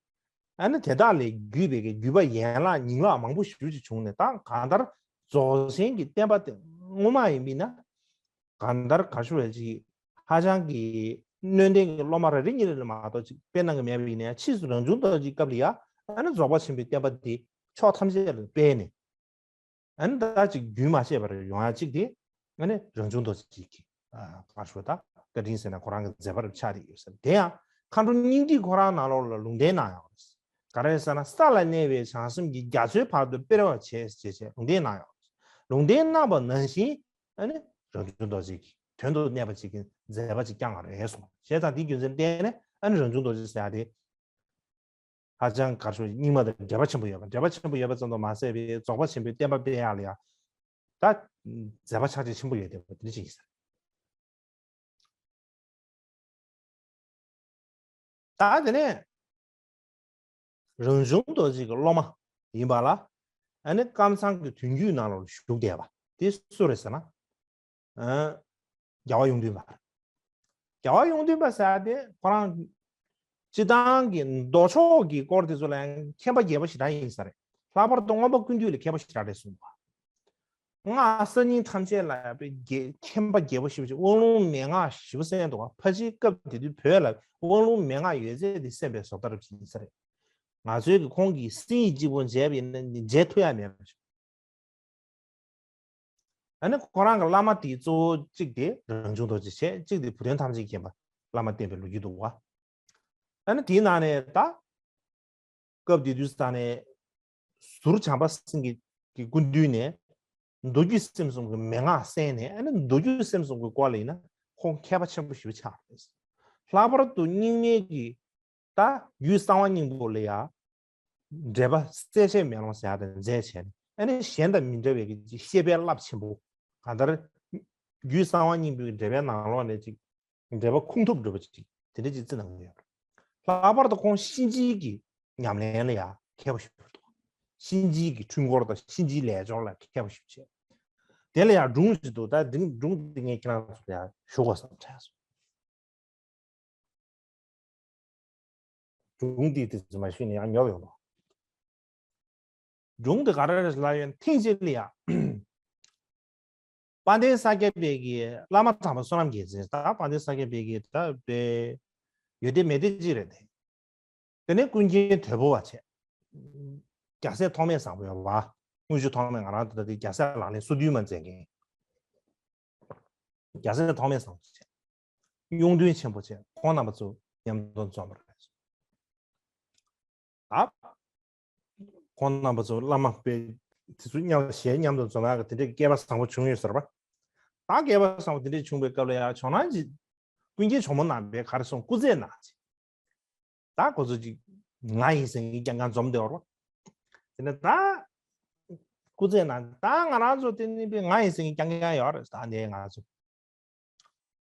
ཨ་ནི་དེ་དག་ལས་བརྒྱུད་པའི་གི་བརྒྱུད་པ་ཡན་ལག་ཉིང་ལག་མང་པོ་ཞེ་ཅིག་བྱུང་ནས་ད་གང་ལྟར་རྫོགས་ཆེན་གྱི་བསྟན་པ་དེ་སྔོན་མ་ཡིན་པས་ན་གང་ལྟར་ག་ཞུ་བའི་ཅིག་ཧ་ཅང་གི་སྣོད་ལྡན་གྱི་སློབ་མ་རེ་རེ་གཉིས་རེ་ལ་མ་གཏོགས་ཅིག་སྤེལ་གནང་གི་མེད་པ་ཡིན་ན་ཡང་ཕྱིས་སུ་རང་བྱུང་རྡོ་རྗེའི་སྐབས་ལ་ཡ་ཨ་ནི་རྫོགས་པ་ཆེན་པོའི་བསྟན་པ་དེ་ཕྱོགས་ཐམས་ཅད་ལ་སྤེལ་ནས། ཨ་ནི་ད་ཅིག་རྒྱུན་མ་ཆད་པར་ཡོང་ཡ་གཅིག་དེ་ཨ་ནི་རང་བྱུང་རྡོ་རྗེ་གི་ཨ་ག་ཞུ་ད་བཀའ་དྲིན་ཟེར་ན་ཁོ་རང་གི་མཛད་པར་ཆགས་བསྡད་ཡོད་ཟེར། དེ་ཡང་མཁའ་འགྲོ་སྙིང་ཐིག་ཁོ་རང་ནང་ལོགས་ལ་ལུང་བསྟན་གནང་ཡོད་རེད། ག་རེ་ཟེར་ན་ས་ལ་གནས་པའི་བྱང་སེམས་ཀྱིས་རྒྱ་མཚོའི་བར་དུ་སྤེལ་བར་བྱེད་ཅེས་བྱས་ལུང་བསྟན་གནང་ཡོད་རེད། ལུང་བསྟན་གནང་བ་ནང་བཞིན་ཨ་ནི་རང་བྱུང་རྡོ་རྗེ་གི་དོན་དུ་གནས་པ་ཅིག་གི་མཛད་པ་ཅིག་བསྐྱངས་པ་རེད་གསུངས། བྱས་ཙང་དེའི་རྒྱུ་མཚན་བརྟེན་ནས་ཨ་ནི་རང་བྱུང་རྡོ་རྗེ་ཟེར་ཡ་དེ། ཧ་ཅང་ག་རེ་ཞུ་རྙིང་མ་དང་འབྲེལ་བ་ཆེན་པོ་ཡོད་པ། འབྲེལ་བ་ཆེན་པོ་ཡོད་པ་ཙམ་དུ་མ་ཟད་པའི་རྫོགས་པ་ཆེན་པོའི་བསྟན་པ་སྤེལ་ཡག་ལ་ཡང་ད་མཛད་པ་ཆགས་ཆེ་ཆེན་པོ་ཡོད་བསྡད་པ་དེ་འདྲ་ཅིག་ཡིན་ས་རེད། ད་དེ་ནས་རང་བྱུང་རྡོ་རྗེ་གི་སློབ་མ་ཡིན་པ་ལ་ཨ་ནི་ཀམ་ཚང་གི་དོན་བརྒྱུད་ནང་ལ་བཞུགས་བསྡད་པ་དེ་སུ་རེད་ཟེར་ན། ཨ། རྒྱལ་བ་ཡོངས་འདུས་པ། རྒྱལ་བ་ཡོངས་འདུས་པ་ཟེར་ཡ་དེ་ཁོ་རང་སྤྱི་བཏང་གི་མདོ་ཕྱོགས་ཀྱི་སྐོར་དེ་ཚོ་ལ་ཡང་མཁྱེན་པ་རྒྱས་པོ་ཞེ་དྲག་ཡིན་ས་རེད། ལྷག་པར་དུ་མངོན་པ་ཀུན་བཏུས་ལ་མཁས་པ་ཞེ་དྲག་རེད་གསུངས་པ། སྔགས་གསར་རྙིང་ཐམས་ཅད་ལ་ཡང་དཔེ་རྒྱས་མཁྱེན་པ་རྒྱས་པོ་ཞེ་པོ་ཅིག་དབང་ལུང་མན་ངག་ཞེ་པོ་གསན་འདུག་པ། ཕལ་ཆེར་སྐབས་དེ་དུས་བོད་ལ་དབང་ལུང་མན་ངག་ཡོད་ཚད་དེ་གསན་པའི་བཟོ་ལྟ་རབ་ཅིག་ཡིན་ས་རེད། ང་ཚོའི་གི་ཁོང་གི་སྲིད་ཡིག་གཅིག་པོ་མཇལ་བ་ཡིན་ན་མཇལ་ཐུབ་ཡ་མེད་པ་ཞིག་ཨ་ནི་ཁོ་རང་གི་བླ་མ་དེའི་གཙོ་བོ་གཅིག་དེ་རང་བྱུང་རྡོ་རྗེ་བྱས། གཅིག་དེ་བུ་སྟོན་ཐམས་ཅད་མཁྱེན་པ་བླ་མ་བསྟེན་པའི་ལོ་རྒྱུས་འདུག་པ། ཨ་ནི་དེའི་ནང་ནས་ད་སྐབས་དེ་དུས་ས་ནས་ཟུར་བྱམས་པ་སེང་གེ་གི་སྐུ་མདུན་ནས་མདོ་རྒྱུད་སེམས་གསུམ་གྱི་མན་ངག་གསན་ནས། ཨ་ནི་མདོ་རྒྱུད་སེམས་གསུམ་གྱི་སྐོར་ལ་ཡིན་ན་ཁོང་མཁས་པ་ཆེན་པོ་ཞེ་པོ་ཆགས་རེད། ལྷག་པར་དུ་རྙིང་མའི་གི་ད་རྒྱུད་གསང་བ་སྙིང་པོ་ལ་ཡ་འགྲེལ་པ་གསལ་བྱེད་མེ་ལོང་ཟེར་ཡ་དང་མཛད་བྱས་ནས། ཨ་ནི་གཞན་དང་མི་འདྲ་བའི་གི་ཅིག་བཤད་པའི་རླབས་ཆེན་པོ། གང་ལྟར་རྒྱུད་གསང་བ་སྙིང་པོའི་འགྲེལ་པའི་ནང་ལོགས་ནས་ཅིག་འགྲེལ་པ་ཁུངས་ཐུབ་འགྲུབ་པ་ཅིག་དེ་འདྲ་ཅིག་བརྩི་གནང་གི་ཡོད་རེད། ལྷག་པར་དུ་ཁོང་གཤིན་རྗེའི་གི་ཉམས་ལེན་ལ་ཡ་མཁས་པོ་ཞིག་རེད་འདུག་གཤིན་རྗེའི་གི་འཁྲུལ་འཁོར་དང་གཤིན་རྗེའི་ལས་སྦྱོར་ལ་མཁས་པོ་ཞིག་བྱས། དེ་ལ་ཡ་སྒྲུང་ཞིག་འདུག་ད་སྒྲུང་སྒྲུང་དེ་ངས་ཁྱེད་རང་ཚོ་ལ་ཡ་ཞུ་དགོས་བསམ་དྲན་སོང་། སྒྲུང་འདི་དེ་ཚོ་མ་ཞུས་ནས་ཡང་ཉོབ་ཡོང་ལོ། སྒྲུང་འདི་ག་རེ་རེད་ལབ་ཡོད་ན། ཐེངས་གཅིག་ལ་ཡ་དཔལ་ལྡན་ས་སྐྱ་པའི་གི་བླ་མ་དམ་པ་བསོད་ནམས་རྒྱལ་མཚན། ད་དཔལ་ལྡན་ས་སྐྱ་པའི་གི་ད་པའི་ཡོད་དེ་མེད་དེ་ཅིག་རེད་དེ། དེ་ནས་ཀུན་མཁྱེན་དོལ་པོ་བ་བྱས། རྒྱལ་སྲས་ཐོགས་མེད་བཟང་པོ་ཡོད་པ། དངུལ་ཆུ་ཐོགས་མེད། ང་རང་ད་ལྟ་དེ་རྒྱལ་སྲས་ལག་ལེན་སོ་བདུན་མ་མཛད་མཁན། རྒྱལ་སྲས་ཐོགས་མེད་བཟང་པོ་བྱས། གཡུང་སྟོན་ཆེན་པོ་བྱས། ཁོང་རྣམ་པ་ཚོ་མཉམ་དུ་འཛོམས་པ་རེད། ད་ཁོང་རྣམ་པ་ཚོ་བླ་མ་དཔེ་དེ་ཚོ་མཉམ་ཞལ་མཉམ་དུ་འཛོམས་ཡག་གི་དེ་འདྲའི་སྐལ་པ་བཟང་པོ་བྱུང་ཡོད་ཟེར་བ། ད་སྐལ་པ་བཟང་པོ་དེ་འདྲ་བྱུང་བའི་སྐབས་ལ་ཡང་ཇོ་ནང་གི་ཀུན་མཁྱེན་ཇོ་མོ་ནང་པའི་ག་རེ་སོང་སྐུ་རྩེད་ནང་ཅིག་ད་ཁོ་ཚོ་ཅིག་ང་ཡིན་ཟེར་མཁན་རྐྱང་རྐྱང་འཛོམས་བསྡད་ཡོད་རེད། དེ་ནས་ད་སྐུ་རྩེད་ནང་ད་ང་རང་ཚོ་དེ་ནི་པའི་ང་ཡིན་ཟེར་མཁན་རྐྱང་རྐྱང་ཡོད་རེད། ད་ནས་ང་ཚོ་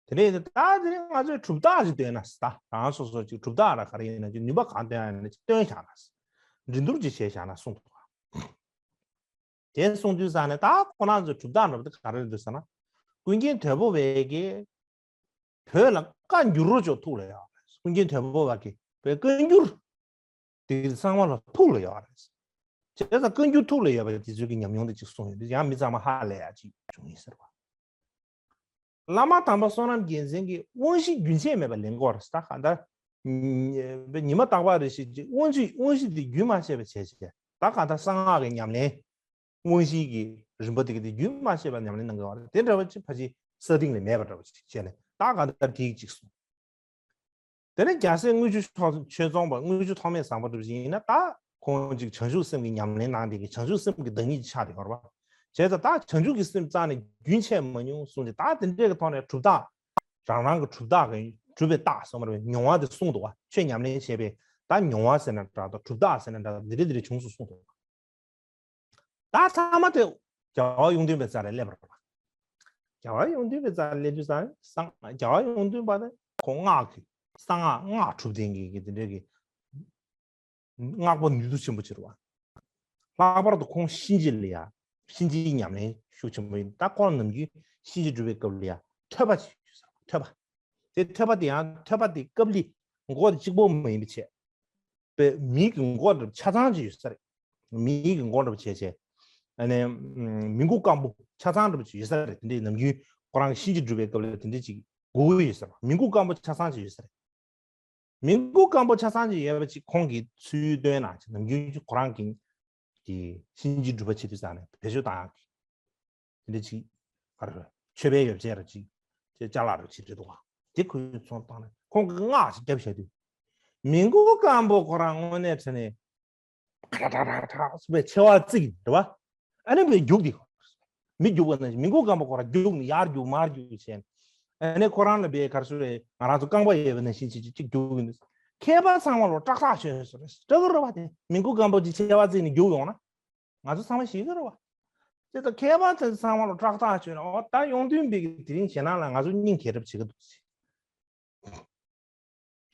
དེ་ནས་ད་དེ་ནས་ང་ཚོས་གྲུབ་རྟགས་ཅིག་སྟོན་ན་ད་རང་སོ་སོ་ཅིག་གྲུབ་རྟགས་ར་ག་རེ་ཡིན་ན་ཅིག་ནུས་པ་གང་སྟོན་ཡ་ཡིན་ན་ཅིག་སྟོན་བཞག་ན། འགྲན་བསྡུར་ཅིག་བྱས་བཞག་ན་གསུངས་འདུག་དེ་གསུང་དུས་ཙང་ནས་ད་ཁོ་རང་ཚོའི་གྲུབ་རྟགས་འདྲ་པོ་དེ་ག་རེ་རེད་འདུག་ཟེར་ན། ཀུན་མཁྱེན་དོལ་པོ་བས་ཀྱི་བོད་ལ་བཀའ་འགྱུར་རོགས་ཅོག་ཐུགས་ལ་ཡོད་རེད། ཀུན་མཁྱེན་དོལ་པོ་བ་གི་བོད་བཀའ་འགྱུར་དེ་གི་གསང་བ་ལ་ཐུགས་ལ་ཡོད་རེད། བྱས་ཙང་བཀའ་འགྱུར་ཐུགས་ལ་ཡོད་པ་དེ་ཚོའི་གི་ཉམས་མྱོང་དེ་ཅིག་གསུངས་ཡོད་དུས་ཡང་མི་ཚང་མ་ཧ་ལས་ཡ་ཅིག་བྱུང་ཡིན་ཟེར་བ། བླ་མ་དམ་པ་བསོད་ནམས་རྒྱལ་མཚན་གྱིས་དབང་བཞི་རྒྱུན་ཆད་མེད་པར་ལེན་དགོས་རེད། ད་གང་ལྟར་ཉི་མ་རྟག་པར་རེ་ཞིག་ཅིག་དབང་བཞི་དབང་བཞི་དེ་རྒྱུན་མ་ཆད་པ་བྱས་བྱས་ད་གང་ལྟར་གསང་སྔགས་ཀྱི་ཉམས་ལེན། དངོས་གཞི་གི་རིམ་པ་དེ་ག་དེ་རྒྱུན་མ་ཆད་པར་ཉམས་ལེན་གནང་དགོས་པ་རེད། དེ་འདྲ་བ་ཅིག་ཕལ་ཆེར་ས་སྟེང་ལ་མེད་པ་འདྲ་བ་ཅིག་བྱས་ནས་ད་ག་ལྟར་དེའི་ཅིག་གསུངས། དེ་ནས་རྒྱལ་སྲས་དངུལ་ཆུ་ཆོས་ཆོས་རྫོང་པ་དངུལ་ཆུ་ཐོགས་མེད་བཟང་པོ་འདྲ་བ་ཅིག་ཡིན་ན་ད་ཁོང་ཅིག་བྱང་ཆུབ་སེམས་ཀྱི་ཉམས་ལེན་གནང་དེ་གི་བྱང་ཆུབ་སེམས་ཀྱི་བདག་ཉིད་ཅིག་ཆགས་བསྡད་ཡོད་རེད་པ། བྱས་ཙང་ད་བྱང་ཆུབ་ཀྱི་སེམས་རྩ་ནས་རྒྱུན་ཆད་མ་མྱོང་གསུངས་ཏེ་ད་དེ་འདྲའི་གི་ཐོག་ནས་གྲུབ་རྟགས་རང་རང་གི་གྲུབ་རྟགས་ཀྱི་གྲུབ་པའི་རྟགས་གསུངས་པ་རེད། མྱོང་བ་དེ་གསུངས་འདུག་པ། ཆོས་ཉམས་ལེན་བྱས་པའི་ད་མྱོང་བ་ཟེར་ན་འདྲ་དང་གྲུབ་རྟགས་ཟེར་ན་འདྲ་དང་འདི་འདྲ་འདི་འདྲ་བྱུང་སོང་གསུངས་འདུག་པ། ད་ཚང་མ་དེ་རྒྱལ་བ་ཡོངས་འདུན་པའི་རྩ་ལ་སླེབས་པ་རེད་པ། རྒྱལ་བ་ཡོངས་འདུན་པའི་རྩ་ལ་སླེབས་དུས་ཙང་སང་རྒྱལ་བ་ཡོངས་འདུན་པ་དེ་ཁོང་སྔགས་ཀྱི་གསང་སྔགས་སྔགས་གྲུབ་ལྡན་གྱི་གི་དེ་འདྲའི་གི་སྔགས་པ་ནུས་མཐུ་ཆེན་པོ་ཅིག་རེད་པ། ལྷག་པར་དུ་ཁོང་གཤིན་རྗེ་ལ་ཡ་གཤིན་རྗེའི་ཉམས་ལེན་ཤུགས་ཆེན་པོ་ཡིན། ད་ཁོང་ནམ་རྒྱུན་གཤིན་རྗེ་སྒྲུབ་པའི་སྐབས་ལ་ཡ་ཐོས་པ་ཅིག་ཡོད་ས་རེད། ཐོས་པ། དེ་ཐོས་པ་དེ་ཡང་ཐོས་པ་དེ་སྐབས་ལ་མགོ་དེ་གཅིག་པོ་མ་ཡིན་པ་བྱས། པའི་མིའི་གི་མགོ་འདྲ་ཆ་ཚང་ཅིག་ཡོད་ས་རེད། མིའི་གི་མགོ་འདྲ་བྱས་བྱས། ཨ་ནི་མི་མགོ་སྐམ་པོ་ཆ་ཚང་འདྲ་ཅིག་ཡོད་ས་རེད། དེ་འདྲའི་ནམ་རྒྱུན་ཁོ་རང་གི་གཤིན་རྗེ་སྒྲུབ་པའི་སྐབས་ལ་དེ་འདྲའི་ཅིག་དགོས་ཀྱི་ཡོད་ས་རེད། མི་མགོ་སྐམ་པོ་ཆ་ཚང་ཅིག་ཡོད་ས་རེད། མི་མགོ་སྐམ་པོ་ཆ་ཚང་ཅིག་ཡོད་པ་ཅིག་ཁོང་གིས་ཚུལ་བསྟན་ན་ཅིག་ནམ་རྒྱུན་ཅིག་ཁོ་རང་གི་གི་གཤིན་རྗེ་སྒྲུབ་པ་བྱེད་དུས་ཙང་ནས་བེད་སྤྱོད་བཏང་ཡག་གི་དེ་འདྲ་ཅིག་ག་རེ་རེད། མཆོད་པའི་ཡོ་བྱད་ར་ཅིག་ཅེས་ཅ་ལག་ར་ཅིག་རེད་འདུག་ག་དེ་ཁོས་ཚོང་བཏང་ནས་ཁོང་གིས་སྔགས་ཅིག་བརྒྱབ་བྱས་དུས། མི་མགོ་སྐམ་པོ་ཁོ་རང་དངོས་གནས་དྲན་ནས་ཁ་ཁྲ་ཁྲ་ཁྲ་ཁྲ་སུ་བའི་མཆེ་བ་གཙིགས་རེད་བ། ཨ་ནི་མི་རྒྱུག་དེ་མི་རྒྱུག་པ་ནང་བཞིན་མི་མགོ་སྐམ་པོ་ཁོ་རང་རྒྱུག་ནས་ཡར་རྒྱུག་མར་རྒྱུག་བྱས་ནས། ཨ་ནི་ཁོ་རང་ལ་བའི་གར་སུ་རེད་ང་རང་ཚོ་རྐང་པ་ཡོད་པ་ནང་བཞིན་ཅིག་ཅིག་ཅིག་རྒྱུག་གི་འདུག་མཁས་པ་ཚང་མ་ལོ་སྐྲག་ཐག་ཆོད་སོང་རེད། སྐྲག་གི་རེད་བ། དེ་མི་མགོ་སྐམ་པོ་ཅིག་མཆེ་བ་གཙིགས་ནས་རྒྱུག་ཡོང་ན། ང་ཚོ་ཚང་མ་ཤེས་ཀྱི་རེད་བ། དེ་ལྟར་མཁས་པ་དེ་ཚང་མ་ལ་སྐྲག་ཐག་ཆོད་ན་འོ་ད་ཡོངས་འདུན་པའི་གི་དེ་རིང་ཞེད་སྣང་ལ་ང་ཚོ་སྙིང་རྗེ་རབ་བྱེད་ཀྱི་འདུག་ཟེར།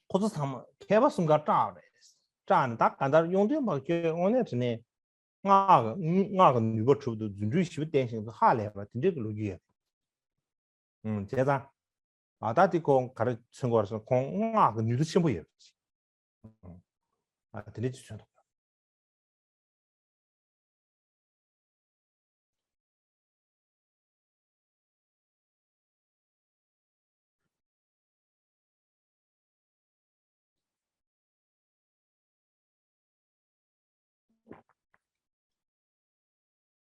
ཁོ་ཚོ་ཚང་མ་མཁས་པ་གསུམ་ཀ་སྐྲག་རེད། སྐྲག་ནས་ད་ག་འདར་ཡོངས་འདུན་པ་ཁྱོད་དངོས་གནས་དྲང་གནས་སྔགས་ཀྱི་སྔགས་ཀྱི་ནུས་པ་གྲུབ་འདུག་རྫུ་འཕྲུལ་ཞིབ་པ་བསྟན་ཞིང་ཧ་ལས་པ་དེ་འདྲའི་གི་ལོ་རྒྱུས་ཡོད། ཨང་བྱས་ཙང་། ཨ་ད་དེ་ཁོང་ག་རེ་མཚོན་གྱི་ཡོད་རེད་ཟེར་ན་ཁོང་སྔགས་ཀྱི་ནུས་མཐུ་ཆེན་པོ་ཡོད་རེད། ཨ་དེ་འདྲ་ཅིག་མཚོན་ཐུབ།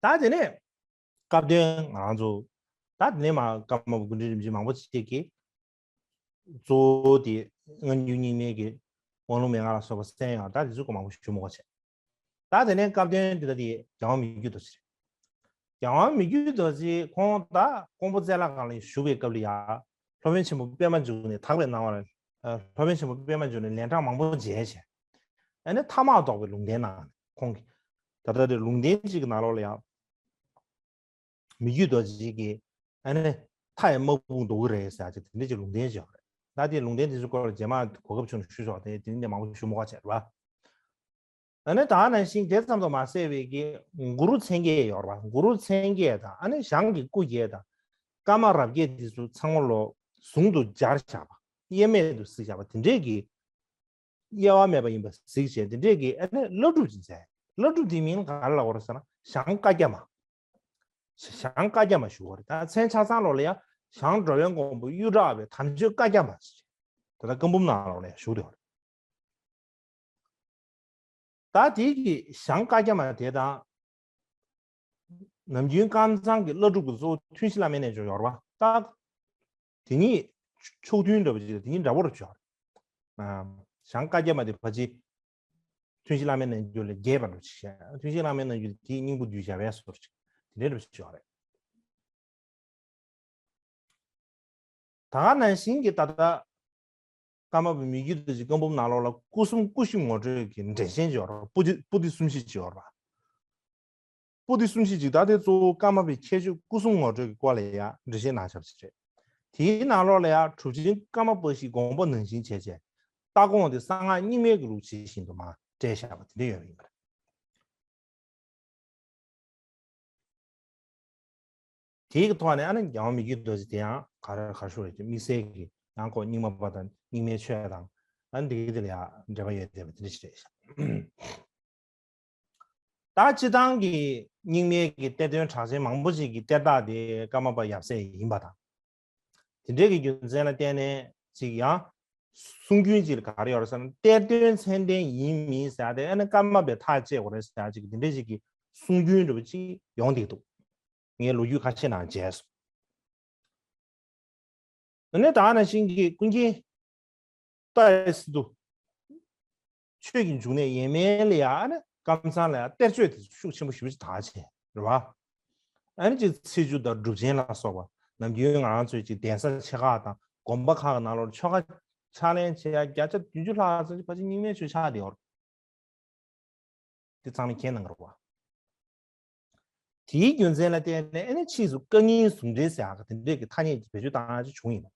ད་དེ་ནས་སྐབས་དོན་ང་རང་ཚོ་ད་དེ་ནས་མ་ཀརྨ་པ་ཀུན་འདུས་རིན་པོ་ཆེ་མང་པོ་ཞིག་གིས་གཙོ་བོ་དེ་སྔ་འགྱུར་རྙིང་མའི་གི་དབང་ལུང་མན་ངག་ལ་སོགས་པ་གསན་ཡང་ད་དེ་ཚོ་གོ་མང་པོ་ཞུ་མི་དགོས་བྱས། ད་དེ་ནས་སྐབས་དོན་འདི་ལྟ་སྟེ་རྒྱལ་དབང་མི་བསྐྱོད་རྡོ་རྗེ་རེད། རྒྱལ་དབང་མི་བསྐྱོད་རྡོ་རྗེ་ཁོང་ད་ཀོང་པོ་རྩེ་ལ་སྒང་ལ་བཞུགས་པའི་སྐབས་ལ་ཡ། སློབ་དཔོན་ཆེན་པོ་པད་མ་འབྱུང་གནས་དག་པའི་སྣང་བ་ལ། སློབ་དཔོན་ཆེན་པོ་པད་མ་འབྱུང་གནས་ལན་གྲངས་མང་པོ་མཇལ་བྱས། ཨ་ནི་ཐ་མག་དོག་པའི་ལུང་བསྟན་གནང་ནས་ཁོང་གིས། ད་ལྟ་དེ་ལུང་བསྟན་གཅིག་གི་ནང་ལོགས་ལ་ཡ། མི་བསྐྱོད་རྡོ་རྗེ་གིས་ཨ་ནི་མཐའ་ཡས་དམག་དཔུང་ཟློག་གི་རེད་ཟེར་ཅིག་དེ་འདྲ་ཅིག་ལུང་བསྟན་ཅིག་ཡོད་རེད། ད་དེ་ལུང་བསྟན་དེ་ཚོའི་སྐོར་ལ་རྗེས་མ་གོ་སྐབས་བྱུང་ན་ཞུ་ཆོག་དེ་དེ་འདྲ་མང་པོ་ཞུ་མི་དགོས་བྱས་རེད་བ། ཨ་ནི་ད་ནང་བཞིན་དེ་ཙམ་དུ་མ་ཟད་པའི་གི་གུ་རུ་མཚན་བརྒྱད་ཡོད་རེད་བ། གུ་རུ་མཚན་བརྒྱད་དང་ཨ་ནི་ཞང་གི་སྐུ་བརྒྱད་དང་། ཀརྨ་རབ་རྒྱས་དེ་ཚོ་ཚང་མ་ལོ་ཟུང་དུ་སྦྱར་བཞག་པ། དབྱེར་མེད་དུ་གཟིགས་བཞག་པ་དེ་འདྲས་ཀྱི། དབྱེ་བ་མེད་པ་ཡིན་པ་གཟིགས་བྱས་དེ་འདྲས་ཀྱི་ཨ་ནི་བླ་སྒྲུབ་ཅིག་མཛད། བླ་སྒྲུབ་དེའི་མིང་ག་རེ་ལབ་དགོས་རེད་ཟེར་ན་ཞང་བཀའ་རྒྱ་མ། ཞང་བཀའ་རྒྱ་མ་ཞུ་བ་རེད། ད་མཚན་ཆ་ཚང་ལོགས་ལ་ཡང་ཞང་འགྲོ་བའི་མགོན་པོ་གཡུ་བྲག་པའི་དམ་ཆོས་བཀའ་རྒྱ་མ་ཟེར། ད་ལྟ་བཀའ་འབུམ་ནང་ལོགས་ལ་ཡང་བཞུགས་ཡོད་རེད། ད་དེ་གི་ཞང་བཀའ་རྒྱ་མ་དེ་དང་། ནམ་རྒྱུན་ཀམ་ཚང་གི་བླ་སྒྲུབ་ཀྱི་གཙོ་བོ་ཐུན་བཞི་བླ་མའི་རྣལ་འབྱོར་ཡོད་རེད་བ། ད་དེ་གཉིས་ཕྱོགས་མཐུན་འདྲ་པོ་ཅིག་དེ་གཉིས་འདྲ་པོ་རུ་ཆགས་རེད། ཞང་བཀའ་རྒྱ་མ་དེ་ཕལ་ཆེར་ཐུན་བཞི་བླ་མའི་རྣལ་འབྱོར་ལས་རྒྱས་པ་འདྲ་ཅིག་བཤད། ཐུན་བཞི་བླ་མའི་རྣལ་འབྱོར་དེའི་སྙིང་པོ་བསྡུས་བཞག་པའི་བཟོ་འདྲ་ཅིག་དེ་འདྲའི་འདྲ་པོ་ཅིག་ཡོད་རེད། ད་ག་ནང་བཞིན་གྱི་ད་ལྟ་ཀརྨ་པ་མི་བསྐྱོད་རྡོ་རྗེ་བཀའ་འབུམ་ནང་ལོགས་ལ་སྐུ་གསུམ་སྐུ་བཞི་ངོ་སྤྲོད་ཀྱི་འགྲེལ་བཤད་ཅིག་ཡོད་རེད། པོ་ཏི་པོ་ཏི་གསུམ་བཞི་ཅིག་ཡོད་རེད་པ། པོ་ཏི་གསུམ་བཞི་ཅིག་ད་དེ་གཙོ་བོ་ཀརྨ་པའི་ཁྱད་ཆོས་སྐུ་གསུམ་ངོ་སྤྲོད་ཀྱི་སྐོར་ལ་ཡང་འགྲེལ་བཤད་གནང་བཞག་པ་ཅིག་རེད། དེའི་ནང་ལོགས་ལ་ཡང་གྲུབ་ཆེན་ཀརྨ་པ་ཞིག་དགོངས་པ་ནང་བཞིན་བྱས་བྱས། ལྟ་དགོངས་དེ་གསང་སྔགས་རྙིང་མའི་གི་ལུགས་ཇི་བཞིན་དུ་མར་བཀྲལ་བཞག་པ་དེ་འདྲ་ཡོད་པ་ཡིན་པ་རེད། དེའི་གི་ཐོག་ནས་ཨ་ནི་རྒྱལ་བ་མི་བསྐྱོད་རྡོ་རྗེ་དེ་ཡང་ག་རེ་ག་རེ་ཞུ་རེད། དམིགས་བསལ་གྱི་ཡང་ཁོ་རྙིང་མ་པ་དང་རྙིང་མའི་ཆོས་དང་ཨ་ནི་འདི་གི་དེ་ལ་ཡང་འབྲེལ་བ་ཡོད་བསྡད་པ་དེ་འདྲ་ཞིག་རེད་ཤག་ད་སྤྱི་བཏང་གི་རྙིང་མའི་གི་གཏེར་སྟོན་གྲགས་ཅན་མང་པོ་ཞིག་གི་གཏེར་བདག་དེ་ཀརྨ་པ་ཡབ་སྲས་ཡིན་པ་དང་། དེ་འདྲའི་གི་རྒྱུ་མཚན་ལ་བརྟེན་ནས་ཅིག་ཡང་གསུང་རྒྱུན་ཅིག་ལ་ག་རེ་ཡོད་རེད་ཟེར་ན། གཏེར་སྟོན་མཚན་ལྡན་ཡིན་མིན་ཟེར་ཡ་དེ་ཨ་ནི་ཀརྨ་པས་ཐག་བཅད་དགོས་རེད་ཟེར་ཡ་ཅིག་དེ་འདྲའི་ཅིག་གི་གསུང་རྒྱུན་འདྲ་པོ་ཅིག་ཡོང་བསྡད་འདུག་ངས་ལོ་རྒྱུས་ཁ་ཤས་ནང་མཇལ་སོང་། ཨ་ནི་ད་ནང་བཞིན་གྱི་ཀུན་མཁྱེན་ཏཱ་ཡེ་སི་ཏུ་ཆོས་ཀྱི་འབྱུང་གནས་ཡས་མས་ལ་ཡང་ཨ་ནི་ཀམ་ཚང་ལ་ཡང་གཏེར་ཆོས་དེ་ཤུགས་ཆེན་པོ་ཞེ་པོ་ཅིག་དར་བྱས་རེད་བ། ཨ་ནི་ཅིག་ཚེས་བཅུ་དང་སྒྲུབ་ཆེན་ལ་སོགས་པ་ནམ་རྒྱུན་ང་རང་ཚོའི་ཅིག་གདན་ས་ཆེ་ཁག་དང་དགོན་པ་ཁག་གི་ནང་ལོགས་ཆོ་ག་ཕྱག་ལེན་བྱེད་ཡ་བརྒྱ་ཆ་བདུན་ཅུ་ལྷག་ཙམ་ཅིག་ཕལ་ཆེར་རྙིང་མའི་ཆོས་ཆགས་བསྡད་ཡོད་རེད། དེ་ཚང་མས་མཁྱེན་གནང་གི་རེད་བ། དེའི་རྒྱུ་མཚན་ལ་བརྟེན་ནས་ཨ་ནི་ཕྱིས་སུ་བཀའ་རྙིང་ཟུང་འབྲེལ་ཟེར་ཡག་གི་དེ་འདྲས་ཀྱི་ཐ་སྙད་ཀྱི་བེད་སྤྱོད་བཏང་ཡག་ཅིག་བྱུང་ཡིན་ནོ།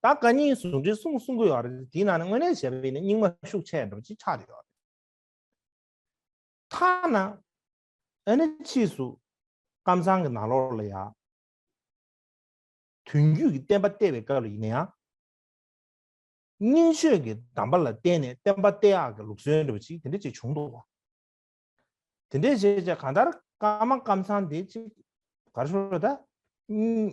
ད་བཀའ་རྙིང་ཟུང་འབྲེལ་གསུང་གསུང་གི་ཡོད་རེད། དེའི་ནང་ནས་དངོས་གནས་བྱས་པ་ཡིན་ན་རྙིང་མ་ཤུགས་ཆེ་འདྲ་པོ་ཅིག་ཆགས་བསྡད་ཡོད་རེད། ཐ་ན་ཨ་ནི་ཕྱིས་སུ་ཀམ་ཚང་གི་ནང་ལོགས་ལ་ཡ་དོན་བརྒྱུད་ཀྱི་བསྟན་པ་གཏད་པའི་སྐབས་ལ་ཡིན་ན་ཡང་། རྙིང་ཆོས་ཀྱི་གདམས་པ་ལ་བརྟེན་ནས་བསྟན་པ་གཏད་ཡག་གི་ལུགས་སྲོལ་འདྲ་པོ་ཅིག་དེ་འདྲ་ཅིག་བྱུང་འདུག་བ། དེ་འདྲས་བྱས་བྱས་གང་ལྟར་ཀརྨ་ཀམ་ཚང་དེ་ཅིག་ག་རེ་ཞུ་རེད་ད། རྙིང་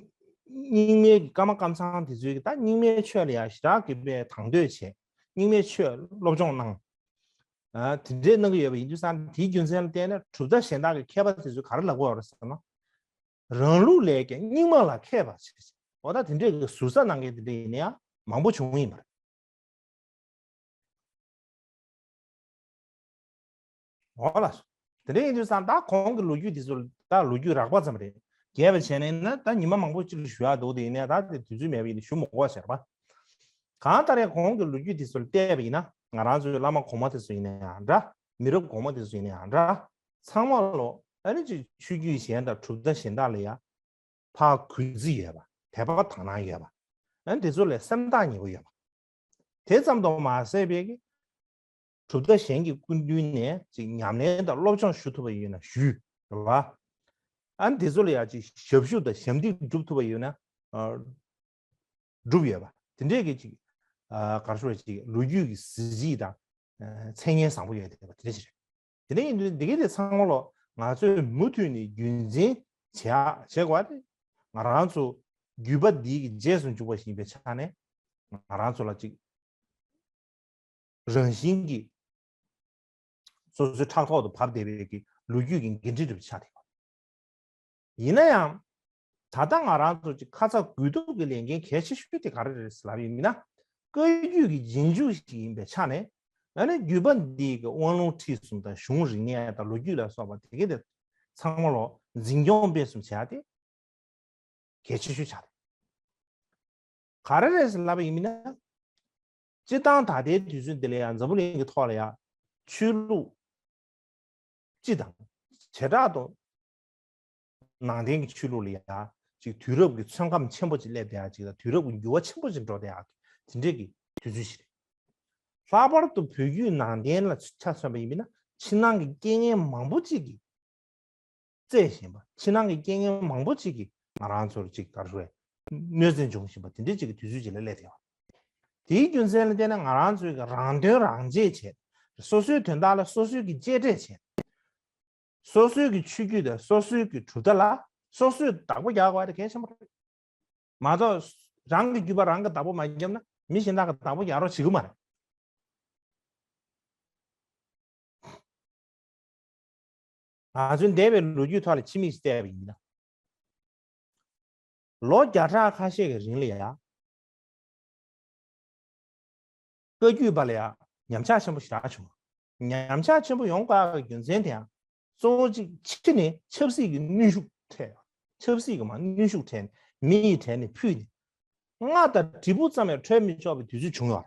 རྙིང་མའི་ཀརྨ་ཀམ་ཚང་དེ་ཚོའི་གི་ད་རྙིང་མའི་ཆོས་ལ་ཡང་ཞེ་དྲག་གི་དཔེ་དང་དོད་བྱས། རྙིང་མའི་ཆོས་སློབ་སྦྱོང་གནང་། ཨ་དེ་འདྲས་གནང་གི་ཡོད་པ་ཡིན་དུས་ཙང་དེའི་རྒྱུ་མཚན་ལ་བརྟེན་ནས་གྲུབ་མཐའ་གཞན་དག་གི་མཁས་པ་དེ་ཚོས་ག་རེ་ལབ་ཀྱི་ཡོད་རེད་ཟེར་ན། རང་ལུགས་ལས་ཀྱང་རྙིང་མ་ལ་མཁས་པ་ཞིག་འོ་ད་དེ་འདྲས་ཀྱི་ཟུར་ཟ་གནང་མཁན་དེ་འདྲས་ཡིན་ན་ཡང་མང་པོ་བྱུང་ཡིན་པ་རེད། འོ་ལགས་སོ། དེ་འདྲ་ཡིན་དུས་ཙང་ད་གོང་གི་ལོ་རྒྱུས་འདི་ཚོ་ད་ལོ་རྒྱུས་རགས་པ་ཙམ་རེད། རྒྱས་པ་བྱས་ནས་ན་ད་ཉི་མ་མང་པོ་ཅིག་ལ་ཞུ་ཡག་འདུག་དེ་ཡིན་ན་ད་དེ་དུས་ཚོད་མེད་པ་ཡིན་ན་ཞུ་མི་དགོས་ཟེར་བ། གང་ལྟར་ཡང་གོང་གི་ལོ་རྒྱུས་འདི་ཚོ་ལ་བལྟས་པ་ཡིན་ན་ང་རང་ཚོའི་བླ་མ་གོང་མ་དེ་ཚོ་ཡིན་ན་ཡང་འདྲ། མི་རབས་གོང་མ་དེ་ཚོ་ཡིན་ན་ཡང་འདྲ། ཚང་མ་ལོ་ཨ་ནི་ཅིག་ཆོས་བརྒྱུད་གཞན་དང་གྲུབ་མཐའ་གཞན་དག་ལ་ཡང་ཕར་གུས་བརྩི་ཡོད་པ། དད་པ་དག་སྣང་ཡོད་པ། ཨ་ནི་དེ་ཚོ་ལ་སེམས་ཐག་ཉེ་པོ་ཡོད་པ། དེ་ཙམ་དུ་མ་ཟད་པའི་གི་གྲུབ་མཐའ་གཞན་གྱི་སྐུ་མདུན་ནས་ཅིག་ཉམས་ལེན་དང་སློབ་སྦྱོང་ཞུ་ཐུབ་པ་ཡོད་ན་ཞུས་རེད་བ། ཨ་ནི་དེ་ཚོ་ལ་ཡང་ཅིག་ཞབས་ཞུ་དང་ཞབས་འདེགས་སྒྲུབ་ཐུབ་པ་ཡོད་ན་ཨ་སྒྲུབ་ཡོད་པ། དེ་འདྲས་ཀྱི་ཅིག་ཨ་ག་རེ་ཞུ་བ་ཅིག་ལོ་རྒྱུས་ཀྱི་གཟི་བརྗིད་དང་ཨ་མཚན་སྙན་བཟང་པོ་ཡོད་བསྡད་པ་དེ་འདྲ་ཞིག་རེད། དེ་འདྲ་ཡིན་དུས་འདི་གའི་དེ་ཚང་མ་ལོ་ང་ཚོས་མུ་མཐུད་ནས་རྒྱུན་འཛིན་བྱེད་ཡག་བྱེད་དགོས་པ་དེ་ང་རང་ཚོ་བརྒྱུད་པ་འདིའི་གི་རྗེས་སུ་འཇུག་པ་ཞིག་ཡིན་པའི་ཆ་ནས་ང་རང་ཚོ་ལ་ཅིག་རང་བཞིན་གྱིས་སོ་སོའི་ཕྲག་ཐོག་ཏུ་བབས་བསྡད་པའི་གི་ལོ་རྒྱུས་ཀྱི་འགན་འཁྲི་འདྲ་པོ་ཆགས་བསྡད་ཡོད། ཡིན་ན་ཡང་ད་ལྟ་ང་རང་ཚོ་ཅིག་ཁ་ཚ་དགོས་གཏུགས་ཀྱི་ལས་འགན་གལ་ཆེ་ཤོས་དེ་ག་རེ་རེད་ལབ་ཡིན་ན། བཀའ་བརྒྱུད་ཀྱི་རྗེས་འཇུག་ཞིག་ཡིན་པའི་ཆ་ནས་ཨ་ནི་བརྒྱུད་པ་འདིའི་གི་དབང་ལུང་ཁྲིད་གསུམ་དང་གཞུང་རིག་གནས་དང་ལོ་རྒྱུས་ལ་སོགས་པ་དེ་གའི་དེ་ཚང་མ་ལོ་འཛིན་སྐྱོང་སྤེལ་གསུམ་བྱེད་ཡ་དེ་གལ་ཆེ་ཤོས་ཆགས་རེད། ག་རེ་རེད་ཟེར་ལབ་པ་ཡིན་ན། སྤྱིར་བཏང་ད་ལྟའི་དུས་ཚོད་འདི་ལ་ཡང་འཛམ་བུ་གླིང་གི་ཐོག་ལ་ཡང་ཆོས་ལུགས་སྤྱི་དང་བྱེ་བྲག་ཏུ་ནང་བསྟན་གྱི་ཆོས་ལུགས་ལ་ཡང་ཅིག་དུས་རབས་ཀྱི་ཚོད་བགམ་ཆེན་པོ་ཅིག་སླེབས་བསྡད་ཡག་ཅིག་དང་དུས་རབས་ཀྱི་འགྱུར་བ་ཆེན་པོ་ཅིག་འགྲོ་བསྡད་ཡག་གི་དེ་འདྲས་ཀྱི་དུས་ཚོད་ཅིག་རེད། ལྷག་པར་དུ་བོད་བརྒྱུད་ནང་བསྟན་ལ་ཆ་མཚོན་པ་ཡིན་ན་ཕྱི་ནང་གི་རྐྱེན་ངན་མང་པོ་ཅིག་གིས་བཙལ་བཞིན་པ། ཕྱི་ནང་གི་རྐྱེན་ངན་མང་པོ་ཅིག་གིས་ང་རང་ཚོར་ཅིག་ག་རེ་ཞུ་དགོས་རེད། གནོད་འཚེ་འབྱུང་བཞིན་པ་དེ་འདྲའི་ཅིག་གི་དུས་ཚོད་ཅིག་ལ་སླེབས་བསྡད་པ། དེའི་རྒྱུ་མཚན་ལ་བརྟེན་ནས་ང་རང་ཚོས་ཀྱི་རང་དོན་རང་གཅེས་བྱས། སོ་སོའི་དོན་དག་ལ་སོ་སོས་ཀྱི་གཅེས་སྤྲས་བྱས། སོ་སོའི་གི་ཆོས་བརྒྱུད་དང་སོ་སོའི་གི་གྲུབ་མཐའ་ལ་སོ་སོས་བདག་པོ་རྒྱག་དགོས་པ་དེ་གལ་ཆེན་པོ་རེད། མ་གཏོགས་རང་གི་རྒྱུད་པ་རང་གིས་བདག་པོ་མ་བརྒྱབ་ན་མི་གཞན་དག་གིས་བདག་པོ་རྒྱག་རོགས་བྱེད་ཀྱི་མ་རེད། ང་ཚོའི་འདས་པའི་ལོ་རྒྱུས་ཐོག་ལ་ཕྱི་མིག་ཅིག་བལྟས་པ་ཡིན་ན། ལོ་བརྒྱ་ཕྲག་ཁ་ཤས་ཀྱི་རིང་ལ་ཡང་། བཀའ་བརྒྱུད་པ་ལ་ཡང་ཉམས་ཆག་ཆེན་པོ་ཞེ་དྲག་བྱུང་། ཉམས་ཆག་ཆེན་པོ་ཡོང་དཀའ་བའི་རྒྱུ་མཚན་དེ་ཡང་གཙོ་བོ་གཅིག་ཕྱི་ནས་ཆབ་སྲིད་ཀྱི་གནོན་ཤུགས་འཕྲད་ཡོད། ཆབ་སྲིད་ཀྱི་མར་གནོན་ཤུགས་འཕྲད་ནས་མི་ཡི་གྲལ་ནས་ཕུད་ནས་རྔ་དང་དྲིལ་བུ་ཙམ་ཡང་འཕྲོད་མི་ཆོག་པའི་དུས་ཚོད་བྱུང་ཡོད།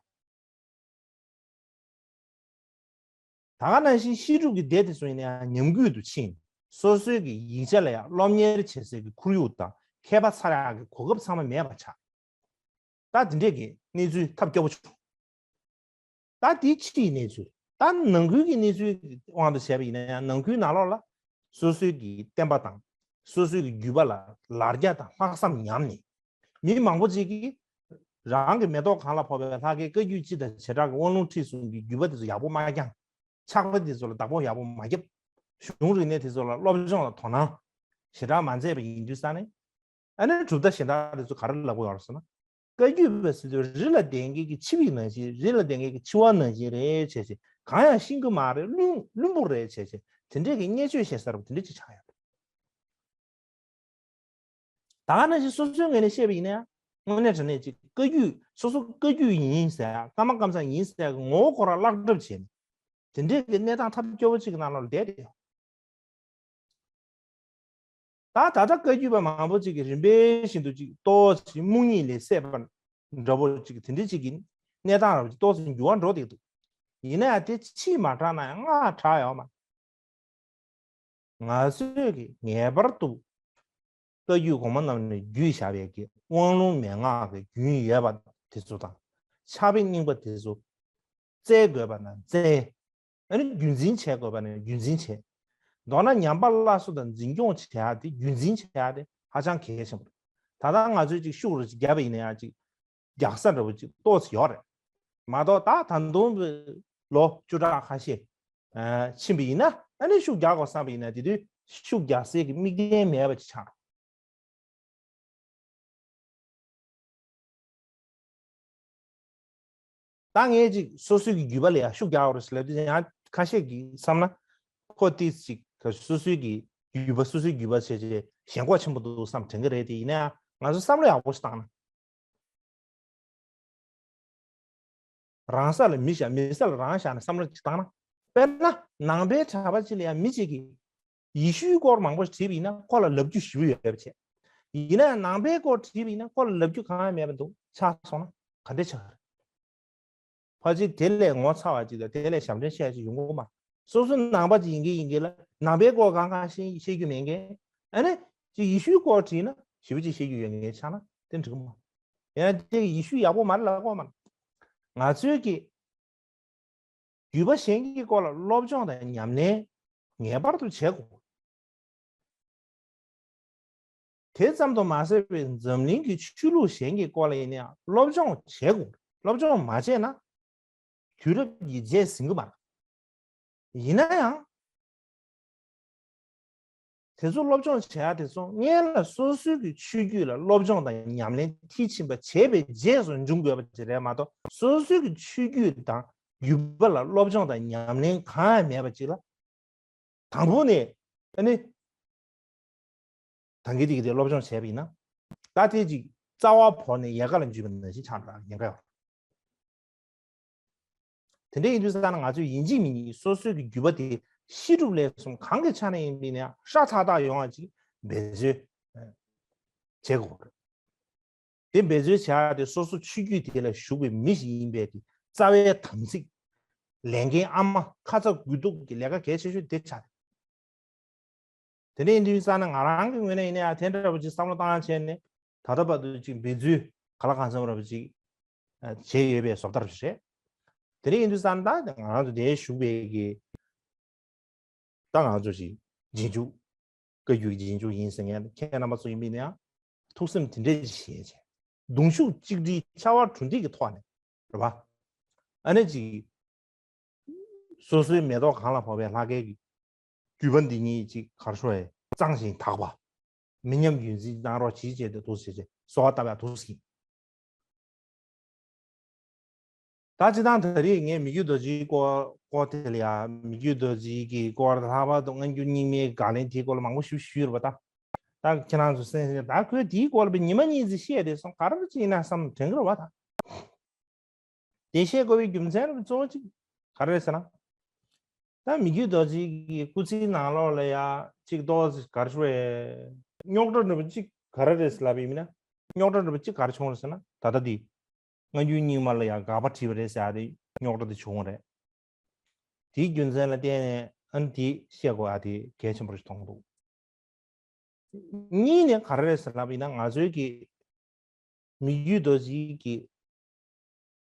ད་ག་ནང་བཞིན་ཤེས་སྒྲུབ་ཀྱི་སྡེ་དེ་ཚོ་ཡིན་ན་ཡང་ཉམས་རྒུད་དུ་ཕྱིན། སོ་སོའི་གི་ཡིག་ཆ་ལ་ཡང་སློབ་གཉེར་བྱེད་སའི་གི་ཁོར་ཡུག་དང་མཁས་པ་ཚར་ཡག་གི་གོ་སྐབས་ཚང་མ་མེད་པ་ཆགས། ད་དེ་འདྲས་ཀྱི་གནས་ཚུལ་ཐབས་སྐྱོ་པོ་བྱུང་། ད་དེ་ཕྱིའི་གནས་ཚུལ། ད་ནང་ཁུལ་གྱི་གནས་ཚུལ་དབང་དུ་བྱས་པ་ཡིན་ན་ཡང་ནང་ཁུལ་ནང་ལོགས་ལ་སོ་སོའི་གི་བསྟན་པ་དང་སོ་སོའི་གི་བརྒྱུད་པ་ལ་ལར་རྒྱ་དང་ལྷག་བསམ་ཉམས་ནས། མི་མང་པོ་ཅིག་གིས་རང་གི་མེ་ཏོག་གང་ལ་ཕོག་པའི་ལྷ་སྐལ་བཀའ་བརྒྱུད་སྤྱི་དང་བྱེ་བྲག་གི་དབང་ལུང་ཁྲིད་གསུམ་གྱི་བརྒྱུད་པ་དེ་ཚོ་ཡག་པོ་མ་བསྐྱངས། ཕྱག་དཔེ་དེ་ཚོ་ལ་བདག་པོ་ཡག་པོ་མ་བརྒྱབ། གཞུང་རིག་གནས་དེ་ཚོ་ལ་སློབ་སྦྱོང་དང་དོ་སྣང་ཞེ་དྲག་མ་མཛད་པ་ཡིན་དུས་ཙང་ནས། ཨ་ནི་གྲུབ་མཐའ་གཞན་དག་དེ་ཚོ་ག་རེ་ལབ་དགོས་ཡོད་རེད་ཟེར་ན། བཀའ་བརྒྱུད་པ་ཟེར་དུས་རི་ལ་བསྡད་མཁན་གྱི་འཆི་བའི་ནང་བཞིན། རི་ལ་བསྡད་མཁན་གྱི་འཆི་བ་ནང་བཞིན་རེད་བྱས་བྱས། གང་ཡང་ཤེས་ཀྱི་མ་རེད། བླུན་བླུན་པོ་རེད་བྱས་བྱས། དེ་འདྲས་ཀྱི་བརྙས་བཅོས་བྱེད་ས་རེད་པ། དེ་འདྲས་ཅིག་ཆགས་ཡོད། ད་ག་ནང་བཞིན་སོ་སོའི་ངོས་ནས་བཤད་པ་ཡིན་ན་ཡང་། དངོས་གནས་དྲང་གནས་ཅིག་བཀའ་བརྒྱུད། སོ་སོ་བཀའ་བརྒྱུད་ཡིན་ཟེར། ཀརྨ་ཀཾ་ཚང་ཡིན་ཟེར་གྱི་ངོ་བོ་ཁོ་རང་བརླག་གྲབས་བྱས་ནས། དེ་འདྲས་ཀྱི་གནས་སྟངས་ཐབས་སྐྱོ་པོ་ཅིག་གི་ནང་ལོགས་ལ་བསྡད་དེ་ཡོད། ད་ད་ལྟ་བཀའ་བརྒྱུད་པ་མང་པོ་ཅིག་གིས་རིམ་པས་བཞིན་དུ་ཅིག་ཏོག་ཙམ་རྨོངས་གཉིད་ལས་སད་པ་འདྲ་པོ་ཅིག་དེ་འདྲ་ཅིག་གི་གནས་སྟངས་ར་བ་ཅིག་ཏོག་ཙམ་འགྱུར་བ་འགྲོ་བསྡད་འདུག། ཡིན་ན་ཡང་དེ་ཕྱིས་མ་དྲགས་ན་ཡང་སྔ་དྲགས་ཡོད་མ། ང་ཚོས་ཀྱིས་ངེས་པར་དུ་བཀའ་བརྒྱུད་གོང་མ་རྣམས་ནས་བརྒྱུད་བཞག་པའི་གི་དབང་ལུང་མན་ངག་གི་རྒྱུན་ཡོད་པ་དེ་ཚོ་དང་། ཕྱག་དཔེ་རྙིང་པ་དེ་ཚོ་བཙལ་དགོས་པ་ན་བཙལ། ཨ་ནི་རྒྱུན་འཛིན་བྱེད་དགོས་པ་ན་རྒྱུན་འཛིན་བྱེད། མདོར་ན་ཉམས་པ་སླར་གསོ་དང་འཛིན་སྐྱོང་བྱེད་ཡག་དེ། རྒྱུན་འཛིན་བྱེད་ཡག་དེ་ཧ་ཅང་གལ་ཆེན་པོ་རེད། ད་ལྟ་ང་ཚོས་ཅིག་ཤུགས་རེ་ཅིག་བརྒྱབ་པ་ཡིན་ན་ཡང་ཅིག་རྒྱག་ས་འདྲ་པོ་ཅིག་ཏོག་ཙམ་ཡོད་རེད། མ་གཏོགས་ད་ད་དུང་ལོ་བཅུ་ཕྲག་ཁ་ཤས་ཕྱིན་པ་ཡིན་ན། ཨ་ནི་ཤུགས་རྒྱག་དགོས་བསམ་པ་ཡིན་ན་དེ་དུས་ཤུགས་རྒྱག་སའི་གི་དམིགས་རྟེན་མེད་པ་ཅིག་ཆགས་འགྲོ། ད་ངས་ཅིག་སོ་སོའི་གི་བརྒྱུད་པ་ལ་ཡང་ཤུགས་རྒྱག་དགོས་རེད་ཟེར་ལབ་དུས། ཡང་ཁ་ཤས་ཀྱིས་བསམ་ན་ཁོ་ཏོག་ཙམ་ཅིག་སོ་སོའི་གི་བརྒྱུད་པ། སོ་སོའི་བརྒྱུད་པ་བྱས་བྱས་ཞེན་ཁོག་ཆེན་པོ་འདུག་བསམ་དྲན་གྱི་རེད་དེ། ཡིན་ན་ཡང་ང་ཚོ་བསམ་བློ་ཡག་པོ་ཞིག་བཏང་ན། རང་ས་ལ་མི་བཞག། མི་ས་ལ་རང་བཞག་ནས་བསམ་བློ་ཅིག་བཏང་ན། དཔེར་ན་ནང་པའི་གྲྭ་པ་ཅིག་ལ་ཡང་མི་གཅིག་གིས་ཡེ་ཤུའི་སྐོར་མང་པོ་ཞིག་དྲིས་པ་ཡིན་ན་ཁོ་ལ་ལབ་རྒྱུ་ཞེ་པོ་ཡོད་པ་བྱས། ཡིན་ན་ཡང་ནང་པའི་སྐོར་དྲིས་པ་ཡིན་ན་ཁོ་ལ་ལབ་རྒྱུ་གང་ཡང་མེད་པ་འདུག་ཆགས་སོང་ན་ག་འདྲ་ཆགས་རེད། ཕལ་ཆེར་དེ་ལས་ངོ་ཚ་བ་ཅིག་དང་དེ་ལས་ཞབས་འདྲེན་བཤད་ཅིག་ཡོང་གི་མ། སོ་སོ་ནང་པ་ཅིག་ཡིན་གྱི་ཡིན་གྱི་ལ། ནང་པའི་སྐོར་གང་གང་ཤེས་ཤེས་རྒྱུ་མེད་མཁན། ཨ་ནི་ཅིག་ཡེ་ཤུའི་སྐོར་དྲིས་ན་ཞེ་པོ་ཅིག་ཤེས་རྒྱུ་ཡོད་མཁན་ཆགས་ན་དེ་འགྲིག་གི་མ། ཡང་དེ་ཡེ་ཤུ་ཡག་པོ་མ་རེད་ལབ་དགོས་མ། ང་ཚོའི་གི་བརྒྱུད་པ་གཞན་གྱི་སྐོར་ལ་སློབ་སྦྱོང་དང་ཉམས་ལེན་ངེས་པར་དུ་བྱེད་དགོས། དེ་ཙམ་དུ་མ་ཟད་པའི་འཛམ་གླིང་གི་ཆོས་ལུགས་གཞན་གྱི་སྐོར་ལ་ཡིན་ན་ཡང་སློབ་སྦྱོང་བྱེད་དགོས། སློབ་སྦྱོང་མ་བྱས་ན་དུས་རབས་ཀྱི་རྗེས་ཟིན་གྱི་མ་རེད། ཡིན་ན་ཡང་དེ་ཚོ་སློབ་སྦྱོང་བྱེད་ཡག་དེ་ཚོ་སྔོན་ལ་སོ་སོའི་གི་ཆོས་བརྒྱུད་ལ་སློབ་སྦྱོང་དང་ཉམས་ལེན་མཐིལ་ཕྱིན་པ་བྱས་པའི་རྗེས་སུ་འབྱུང་དགོས་པ་ཅིག་རེད་མ་གཏོགས། སོ་སོའི་གི་ཆོས་བརྒྱུད་དང་བརྒྱུད་པ་ལ་སློབ་སྦྱོང་དང་ཉམས་ལེན་གང་ཡང་མེད་པ་ཅིག་ལ། དང་པོ་ནས་ཨ་ནི་ད་གིན་དེ་གི་དེ་སློབ་སྦྱོང་བྱས་པ་ཡིན་ན། ད་དེ་ཅིག་རྩ་བ་བོར་ནས་ཡལ་ག་ལ་འཇུས་པ་ནང་བཞིན་ཆགས་འགྲོ་ཡ་ཉེན་ཁ་ཡོད། དེ་འདྲ་ཡིན་དུས་ཙང་ན་ང་ཚོས་ཡིན་གཅིག་མིན་གཉིས་སོ་སོའི་གི་བརྒྱུད་པ་དེ་ཤེས་སྒྲུབ་ལས་གསུམ་གང་གི་ཆ་ནས་ཡིན་པ་ཡིན་ན་ཡང་ཧྲ་ཐག་ཐག་ཡོང་བ་ཅིག་འབད་རྩོལ་བྱེད་དགོས་རེད། དེ་འབད་རྩོལ་བྱ་ཡ་དེ་སོ་སོ་ཆོས་བརྒྱུད་དེ་ལ་ཞུགས་པའི་མི་ཞིག་ཡིན་པའི་གི་རྩ་བའི་དམ་ཚིག། ལས་འགན་ཨ་མ་ཁ་ཚ་དགོས་གཏུགས་ཀྱི་ལས་ཀ་གལ་ཆེ་ཤོས་དེ་ཆགས་རེད། དེ་འདྲ་ཡིན་དུས་ཙང་ན་ང་རང་གི་ངོས་ནས་ཡིན་ན་ཡང་དེ་འདྲ་བ་ཅིག་བསམ་བློ་བཏང་བྱས་ནས་ད་ལྟ་བར་དུ་ཅིག་འབད་རྩོལ་ག་ལ་གང་འཚམ་ར་བ་ཅིག་བྱས་ཡོད་པའི་བཟོ་ལྟ་རེད། དེ་འདྲ་ཡིན་དུས་ཙང་ན་ད་ང་རང་ཚོ་འདིར་བཞུགས་པའི་གི་ད་ང་ཚོ་ཅིག་རྗེས་འཇུག་བཀའ་བརྒྱུད་ཀྱི་རྗེས་འཇུག་ཡིན་ཟེར་མཁན་ཁྱེད་རྣམ་པ་ཚོ་ཡིན་པ་ཡིན་ན་ཡང་ཐུགས་སེམས་དེ་འདྲ་ཅིག་བཞེས་བྱས། གདུང་ཤུགས་གཅིག་སྒྲིལ་ཆར་པ་གྲུ་འདེགས་ཀྱི་ཐོག་ནས་རེད་པ། ཨ་ནི་ཅིག་སོ་སོའི་མེ་ཏོག་གང་ལ་ཕོག་པའི་ལྷ་སྐལ་གྱི་བརྒྱུད་པ་འདི་ཉིད་ཅིག་ག་རེ་ཞུ་དགོས་རེད། གཙང་ཞིང་དག་པ། མི་ཉམས་རྒྱུན་འཛིན་གནང་རོགས་གྱིས་བྱས་ཏེ་འདུག་ཟེར་བྱས་གསོལ་བ་བཏབ་ཡག་འདུག་ཟེར། ད་སྤྱིར་བཏང་ད་རེས་ངས་མི་བསྐྱོད་རྡོ་རྗེའི་སྐོར་སྐོར་དེ་ལ་ཡ། མི་བསྐྱོད་རྡོ་རྗེ་གི་སྐོར། ལྷག་པར་དུ་སྔ་འགྱུར་རྙིང་མའི་དགག་ལན་དེའི་སྐོར་ལ་མང་པོ་ཞིག་ཞུས་ཡོད་རེད་པ། ད་ད་ཁྱེད་རང་ཚོ་གསན་གསན། ད་ཁོས་དེའི་སྐོར་ལ་ཉི་མ་གཉིས་ཙམ་བཤད་བསྡད་སོང་། ག་རེ་ཅིག་ཡིན་ན་བསམ་དྲན་གྱི་རེད་པ། ད་དེ་བཤད་དགོས་པའི་རྒྱུ་མཚན་རུ་གཙོ་བོ་གཅིག་ག་རེ་རེད་ཟེར་ན། ད་མི་བསྐྱོད་རྡོ་རྗེ་གི་སྐུ་ཚེའི་ནང་ལོགས་ལ་ཡ་གཅིག་ཏོག་ཙམ་ག་རེ་ཞུ་དགོས་རེད། རྙོག་དྲ་འདྲ་པོ་གཅིག་ག་རེ་རེད་ཟེར་ལབ་པ་ཡིན་ན། རྙོག་དྲ་འདྲ་པོ་གཅིག་ག་རེ་བྱུང་རེད་ཟེར་ན། ད་ལྟ་འདི་སྔ་འགྱུར་རྙིང་མ་ལ་ཡ་དགག་པ་བྲིས་པ་རེད་ཟེར་ཡ་དེ་རྙོག་དྲ་དེ་བྱུང་བ་རེད། དེའི་རྒྱུ་མཚན་ལ་བརྟེན་ནས་ཨ་ནི་དེ་བཤད་དགོས་ཡ་དེ་གལ་ཆེན་པོ་ཞིག་མཐོང་གི་འདུག། གཉིས་ནས་ག་རེ་རེད་ཟེར་ལབ་པ་ཡིན་ན། ང་ཚོའི་གི་ མི་བརྒྱུད་རྡོ་རྗེ་གི་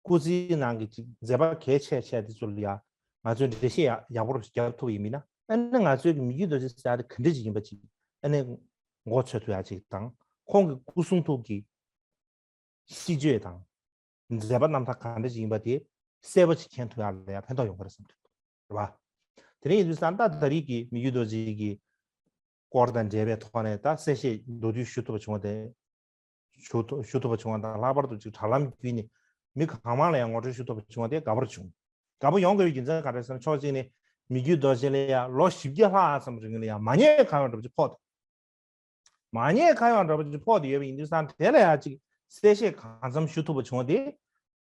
སྐུ་ཚེའི་ནང་གི་ཅིག་མཛད་པ་གལ་ཆེ་ཆེ་དེ་ཚོ་ལ་ཡ་ང་ཚོས་འགྲེལ་བཤད་ཡག་ཡག་པོ་རྒྱབ་ཐུབ་ཡིན་མིན་ན། ཨ་ནི་ང་ཚོས་ཀྱི་མི་བརྒྱུད་རྡོ་རྗེ་ཟེར་ཡ་དེ་ག་འདྲ་ཅིག་ཡིན་པ་ཅིག་ཨ་ནི་མགོ་ཚོད་ཐུབ་ཡ་ཅིག་དང་། ཁོང་གི་སྐུ་གསུང་ཐུགས་ཀྱི་སྲིད་བྱུས་དང་མཛད་པ་རྣམ་ཐར་ག་འདྲ་ཅིག་ཡིན་པ་དེ་གསལ་པོ་ཅིག་མཁྱེན་ཐུབ་ཡ་ལ་ཡ་ཕན་ཐོགས་ཡོང་གི་རེད་བསམ་གྱི་འདུག་རེད་བ། དེ་རིང་ཡིན་དུས་ཙང་ད་ད་རེས་ཀྱི་མི་བརྒྱུད་རྡོ་རྗེ་གི་སྐོར་དང་འབྲེལ་བའི་ཐོག་ནས་ད་གསལ་བཤད་མདོར་བསྡུས་ཞུ་ཐུབ་པ་བྱུང་བ་དེ། ཞུ་ཐུབ་ཞུ་ཐུབ་པ་བྱུང་བ་དང་། ལྷག་པར་དུ་ཅིག་དྲ་ལམ་བརྒྱུད་ནས་མི་གང་མང་ལ་ཡང་ངོ་སྤྲོད་ཞུ་ཐུབ་པ་བྱུང་བ་དེ་དགའ་པོར་བྱུང་། དགའ་པོ་ཡོང་དགོས་པའི་རྒྱུ་མཚན་ག་རེ་ཟེར་ན། ཕྱོགས་གཅིག་ནས་མི་བརྒྱུད་རྡོ་རྗེ་ལ་ཡང་ལོ་བཞི་བརྒྱ་ལྷག་ཙམ་རིང་ལ་ཡང་མ་ཉེས་ཁ་གཡོག་འདྲ་པོ་ཅིག་ཕོག་མ་ཉེས་ཁ་གཡོག་འདྲ་པོ་ཅིག་ཕོག་སྟེ་ཡོད་པ་ཡིན་དུས་ཙང་། དེ་ལ་ཡང་ཅིག་གསལ་བཤད་གང་འཚམ་ཞུ་ཐུབ་པ་བྱུང་བ་དེ་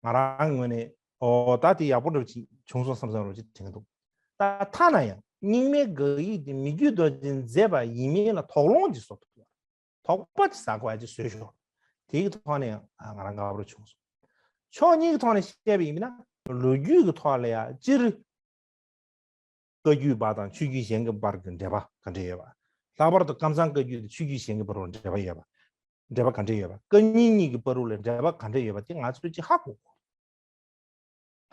ང་རང་ངོས་ནས་ཨོ་ད་དེ་ཡག་པོ་འདྲ་པོ་ཅིག་བྱུང་སོང་བསམ་བསམ་འདྲ་པོ་ཅིག་དྲན་གྱི་འདུག་ད་ཐ་ན་ཡང་རྙིང་མའི་དགག་ཡིག་དེ་མི་བརྒྱུད་རྡོ་རྗེས་མཛད་པ་ཡིན་མིན་ལ་དོགས་སློང་ཅིག་བཟོ་ཐུབ། དོགས་པ་ཅིག་ཟ་དགོས་ཡ་ཅིག་བཟོས་ཤོག་དེ་གི་ཐོག་ནས་ང་རང་དགའ་པོ་བྱུང་སོང་། ཕྱོགས་གཉིས་ཀྱི་ཐོག་ནས་བཤད་པ་ཡིན་ན། ལོ་རྒྱུས་ཀྱི་ཐོག་ལ་ཡ་སྤྱིར་བཀའ་བརྒྱུད་པ་དང་ཆོས་བརྒྱུད་གཞན་གྱི་བར་གྱི་འབྲེལ་བ་ག་འདྲ་ཡོད་པ། ལྷག་པར་དུ་ཀམ་ཚང་བཀའ་བརྒྱུད་དང་ཆོས་བརྒྱུད་གཞན་གྱི་བར་འབྲེལ་བ་ཡོད་པ། འབྲེལ་བ་ག་འདྲ་ཡོད་པ། བཀའ་རྙིང་གཉིས་ཀྱི་བར་ལ་འབྲེལ་བ་ག་འདྲ་ཡོད་པ་དེ་ང་ཚོས་ཅིག་ཧ་གོ་དགོས།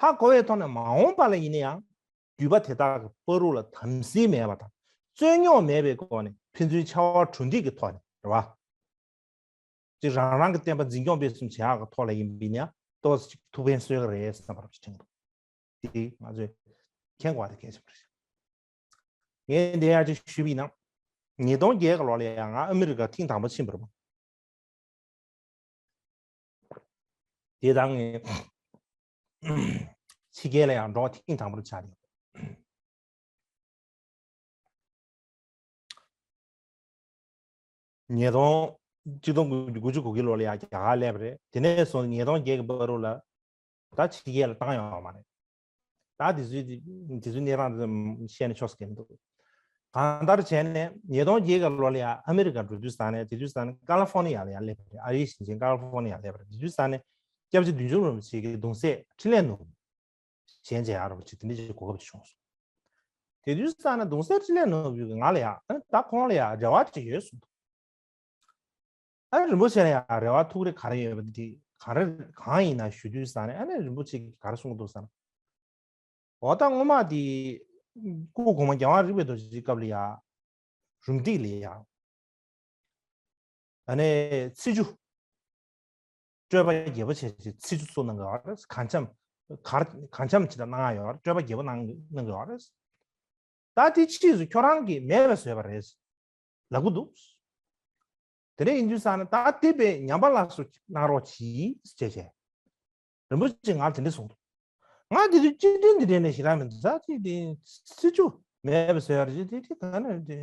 ཧ་གོ་བའི་ཐོག་ནས་མ་འོངས་པ་ལ་ཡིན་ན་ཡང་བརྒྱུད་པ་དེ་དག་གི་བར་ལ་དམ་སྲི་མེད་པ་དང་རྩོད་རྙོག་མེད་པའི་སྒོ་ནས་ཕན་ཚུན་ཕྱར་བ་གྲུ་འདེགས་ཀྱི་ཐོག་ནས་རེད་བ། ཅིག་རང་རང་གི་བསྟན་པ་འཛིན་སྐྱོང་སྤེལ་གསུམ་བྱེད་ཡག་གི་ཐོག་ལ་ཡིན་པ་ཡིན་ན་ཡང་ཏོག་ཙམ་ཅིག་ཐུགས་ཕན་གསོས་ཀྱི་རེད་བསམ་པ་རབ་ཅིག་དྲན་གྱི་འདུག་དེ་ང་ཚོས་མཁྱེན་དགོས་པ་དེ་གལ་ཆེན་པོ་རེད། ངས་འདི་ཡང་ཅིག་ཞུས་པ་ཡིན་ན། ཉིས་སྟོང་བརྒྱད་གི་ལོ་ལ་ཡང་ང་ཨ་མི་རི་ཀ་ཐེངས་དང་པོ་ཕྱིན་པ་རེད་པ། དེ་དང་ངས་ཕྱི་རྒྱལ་ལ་ཡང་འགྲོ་བ་ཐེངས་དང་པོ་ཆགས་རེད། ཉིས་སྟོང་། ཆིག་སྟོང་དགུ་བརྒྱ་དགུ་བཅུ་གོ་དགུ་ལོ་ལ་ཡང་རྒྱ་གར་སླེབས་པ་རེད། དེ་ནས་བཟུང་ཉིས་སྟོང་བརྒྱད་ཀྱི་བར་དུ་ལ་ད་ཕྱི་རྒྱལ་ལ་བཏང་ཡོད་མ་རེད། ད་དེ་ཚོའི་དེ་ཚོའི་གནས་སྟངས་དེ་ཚོ་བཤད་ན་ཆོག་ས་གང་འདུག་གང་ལྟར་བྱས་ནས་ཉིས་སྟོང་བརྒྱད་ཀྱི་ལོ་ལ་ཡང་ཨ་མི་རི་ཀ་འགྲོ་དུས་ཙང་ནས། དེ་དུས་ཙང་ནས་ཀ་ལི་ཧྥོ་ནི་ཡ་ལ་ཡང་སླེབས་པ་རེད། ཨ་རིའི་ཞིང་ཆེན་ཀ་ལི་ཧྥོ་ནི་ཡ་སླེབས་པ་རེད། དེ་དུས་ཙང་ནས་སྐྱབས་རྗེ་བདུད་འཇོམས་རིན་པོ་ཆེ་གི་གདུང་སྲས་འཕྲིན་ལས་ནོར་བུ། གཞན་མཇལ་ཡག་རོགས་བྱེད། དེ་འདྲ་ཞིག་གོ་སྐབས་ཅིག་བྱུང་སོང་། དེ་དུས་ཙང་ནས་གདུང་སྲས་འཕྲིན་ལས་ནོར་བུ་གིས་ང་ལ་ཡང་ཨ་ནི་ད་ཁོང་ལ་ཡང་རེ་བ་ཅིག་ཡོད་གསུངས་འདུག་ཨ་ནི་རིན་པོ་ཆེ་ལ་ཡང་རེ་བ་ཐུགས་རེ་ག་རེ་ཡོད་པ་དེ་ག་རེ་གང་ཡིན་ན་ཞུ་དུས་ཙང་ནས། ཨ་ནི་རིན་པོ་ཆེ་གིས་ག་རེ་གསུངས་འདུག་ཟེར་ན། འོ་ད་སྔོན་མ་དེ་སྐུ་གོང་མ་རྒྱལ་དབང་རིག་པའི་རྡོ་རྗེའི་སྐབས་ལ་ཡང་རུམ་བཏེག་ལ་ཡང་ཨ་ནི་ཚེས་བཅུ། སྤྲོས་པ་རྒྱས་པོ་བྱས་བྱས་ཚེས་བཅུ་བཙུགས་གནང་གི་ཡོད་རེད། གངས་འཁྱམས། གར་གངས་འཁྱམས་ཅིག་ལ་གནང་ཡ་ཡོད་རེད། སྤྲོས་པ་རྒྱས་པོ་གནང་གནང་གི་ཡོད་རེད། ད་དེ་ཕྱིས་སུ་ཁྱོད་རང་གིས་མེད་པ་བཟོས་པ་རེད་ལབ་ཀྱི་འདུག་དེ་འདྲ་ཡིན་དུས་ཙང་ནས་ད་དེ་དཔེ་ཉམས་པ་སླར་གསོ་གནང་རོགས་གྱིས་ཅེས་བྱས། རིན་པོ་ཆེས་ང་ལ་དེ་འདྲ་གསུངས་འདུག་ང་དེ་དུས་སྤྱི་མགྲོན་འདི་འདྲ་ནས་ཞེ་དྲག་མི་འདུག་ད་ཅིག་དེ་སྲིད་ཇུས་མེད་པ་བཟོས་ཡ་རེད། དེ་དེ་ག་ནས་དེ་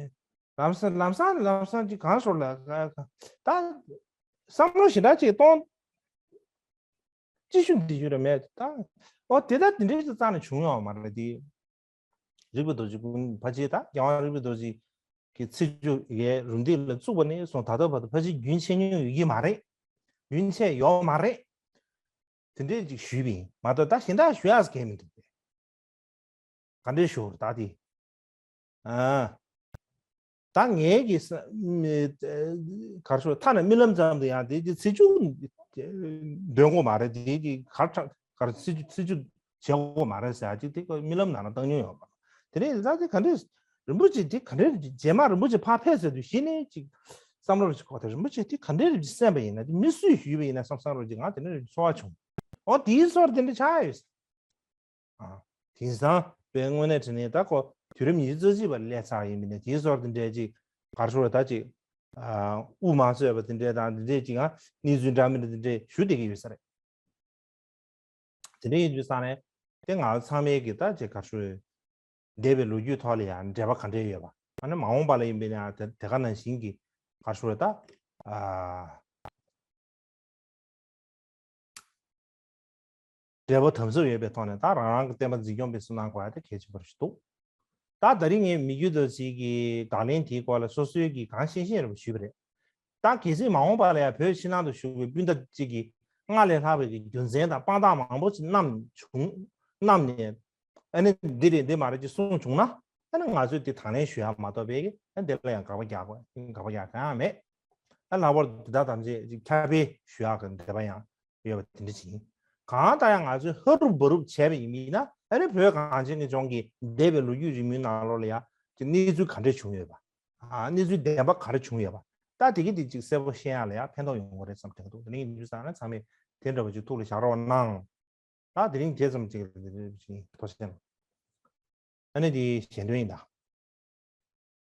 ལམ་སང་ལམ་སང་ལམ་སང་ཅིག་གང་ཟེར་ལ་ད་བསམ་བློ་ཞེ་དྲག་ཅིག་གཏོང་ཅི་ཞུ་འདི་ཞུ་རེད་མེད་ད། ཨོ་དེ་ད་དེ་འདྲའི་ཅིག་རྩ་ནས་བྱུང་ཡོད་མ་རེད་དེ། རིག་པའི་རྡོ་རྗེ་སྐུ་ཕལ་ཆེར་ད་རྒྱལ་དབང་རིག་པའི་རྡོ་རྗེ་གི་ཚེས་བཅུ་ཡའི་རུམ་བཏེག་ལ་བཙུགས་པ་ནས་བཟུང་ད་ལྟ་བར་དུ་ཕལ་ཆེར་རྒྱུན་ཆད་མྱོང་ཡོད་ཀྱི་མ་རེད། རྒྱུན་ཆད་ཡོད་མ་རེད། དེ་འདྲས་ཅིག་ཞུས་པ་ཡིན་མ་གཏོགས་ད་གཞན་དག་ཞུ་ཡག་གང་མི་འདུག་སྟེ། ག་འདྲས་ཞུ་ད་དེ། ཨ། ད་ངའི་གི་ས་མི་གར་ཤོར་ཐ་ན་རྨི་ལམ་ཙམ་དུ་ཡང་དེ་དེ་ཚེས་བཅུ་འདོན་དགོས་མ་རེད། དེ་དེ་གར་ཁྲ་གར་ཚེས་བཅུ་ཚེས་བཅུ་བྱེད་དགོས་མ་རེད་ཟེར་ཡ་ཅིག་དེ་ཀོ་རྨི་ལམ་ནང་ན་བཏང་མྱོང་ཡོད་པ། དེ་ནས་ད་དེ་ག་འདྲས་རིན་པོ་ཆེ་དེ་ག་འདྲས་རྗེས་མ་རིན་པོ་ཆེ་ཕར་ཕེབས་ཟེར་དུས་གཞི་ནས་ཅིག་བསམ་བློ་ཅིག་འཁོར་ཏེ། རིན་པོ་ཆེ་དེ་ག་འདྲས་རེད་ཅིག་གསན་པ་ཡིན་ན། དེ་མི་སུས་ཞུས་པ་ཡིན་ན་བསམ་བསམ་རོ་ཅིག་ང་དེ་འདྲས་ཚོར་བ་བྱུང་། ཨོ་དེའི་ཚོར་དེ་འདྲས་ཆགས་ཡོད། ཨ། དེང་སང་དཔེ་དངོས་གནས་དྲང་གནས་ད་ཁོ་དུས་རབས་ཉི་ཤུ་རྩ་གཅིག་པ་སླེབས་ཚར་ཡིན་མིན་ནས་དེའི་ཚོར་དེ་འདྲས་ཅིག་གར་ཤོར་ད་ཅིག་ཨ་དབུ་མ་ཚོས་པ་དེ་འདྲས་དང་དེ་འདྲས་ཅིག་ཨ་གནས་ཚུལ་འདྲ་མི་འདྲ་དེ་འདྲས་ཞུ་བསྡད་ཀྱི་ཡོད་ས་རེད། དེ་འདྲས་ཡིན་དུས་ཙང་ནས་དེ་ང་ཚང་མས་ཀྱི་ད་ཅིག་གར་ཤོར་འདས་པའི་ལོ་རྒྱུས་ཐོག་ལ་ཡང་འབྲེལ་བ་ག་འདྲས་ཡོད་པ། ཨ་ནི་མ་འོངས་པ་ལ་ཡིན་པས་ན་དེ་དེ་ག་ནང་བཞིན་གྱི་གར་ཤོར་ད་ཨ། འབྲེལ་བ་དམ་ཟབ་ཡོད་པའི་ཐོག་ནས་ད་རང་རང་གི་བསྟན་པ་འཛིན་སྐྱོང་སྤེལ་གསུམ་གནང་དགོས་ཡ་དེ་གལ་ཆེན་པོ་ཞིག་འདུག་ད་ད་རིང་ངས་མི་བརྒྱུད་རྡོ་རྗེ་གི་དགག་ལན་དེའི་སྐོར་ལ་སོ་སོའི་གི་གང་ཤེས་ཤེས་རེ་བ་ཞུས་པ་རེད། ད་གལ་སྲིད་མ་འོངས་པ་ལ་ཡང་བོད་ཕྱི་ནང་དུ་བཞུགས་པའི་སྤུན་ཟླ་གཅིག་གིས་སྔར་ལས་ལྷག་པའི་གི་རྒྱུ་མཚན་དང་དཔང་རྟགས་མང་པོ་ཞིག་བསྣམས་བྱུང་བསྣམས་ནས། ཨ་ནི་འདི་རེད་འདི་མ་རེད་ཅེས་གསུངས་བྱུང་ན། ཨ་ནི་ང་ཚོས་དེ་དང་ལེན་ཞུ་ཡ་མ་གཏོགས་པའི་ཨ་འདི་ལ་ཡང་དགག་པ་རྒྱག་དགོས་དགག་པ་རྒྱག་གང་ཡང་མེད། ཨ་ལྷག་པར་དུ་དེ་དག་ཐམས་ཅད་ཅིག་ཁྱབ་སྤེལ་ཞུ་ཡག་གི་འདོད་པ་ཡང་ཡོད་པ་དེ་འདྲ་ཅིག་ཡིན། གང་ལྟར་ཡང་ང་ཚོས་ཧ་རུབ་བ་རུབ་བྱས་པ་ཡིན་ན། ཨ་ནི་བོད་གངས་ཅན་གྱི་ལྗོངས་ཀྱི་འདས་པའི་ལོ་རྒྱུས་རིང་མོའི་ནང་ལོགས་ལ་ཡང་ཅིག་གནས་ཚུལ་ག་འདྲ་བྱུང་ཡོད་པ། ཨ་གནས་ཚུལ་བདེན་པ་ག་རེ་བྱུང་ཡོད་པ། ད་དེ་གི་དེ་ཅིག་གསལ་པོ་ཤེས་ཡག་ལ་ཡང་ཕན་ཐོགས་ཡོང་གི་རེད་བསམ་དྲན་གྱི་འདུག་དེ་རིང་ཡིན་དུས་ཙང་ན་ཚང་མས་དེ་འདྲ་བ་ཅིག་ཐུགས་ལ་བཞག་རོགས་གནང་། ད་དེ་རིང་དེ་ཙམ་ཅིག་ཐུགས་རྗེ་ཆེ། ཨ་ནི་དེ་ཞལ་འདོན་ཡིན་ད།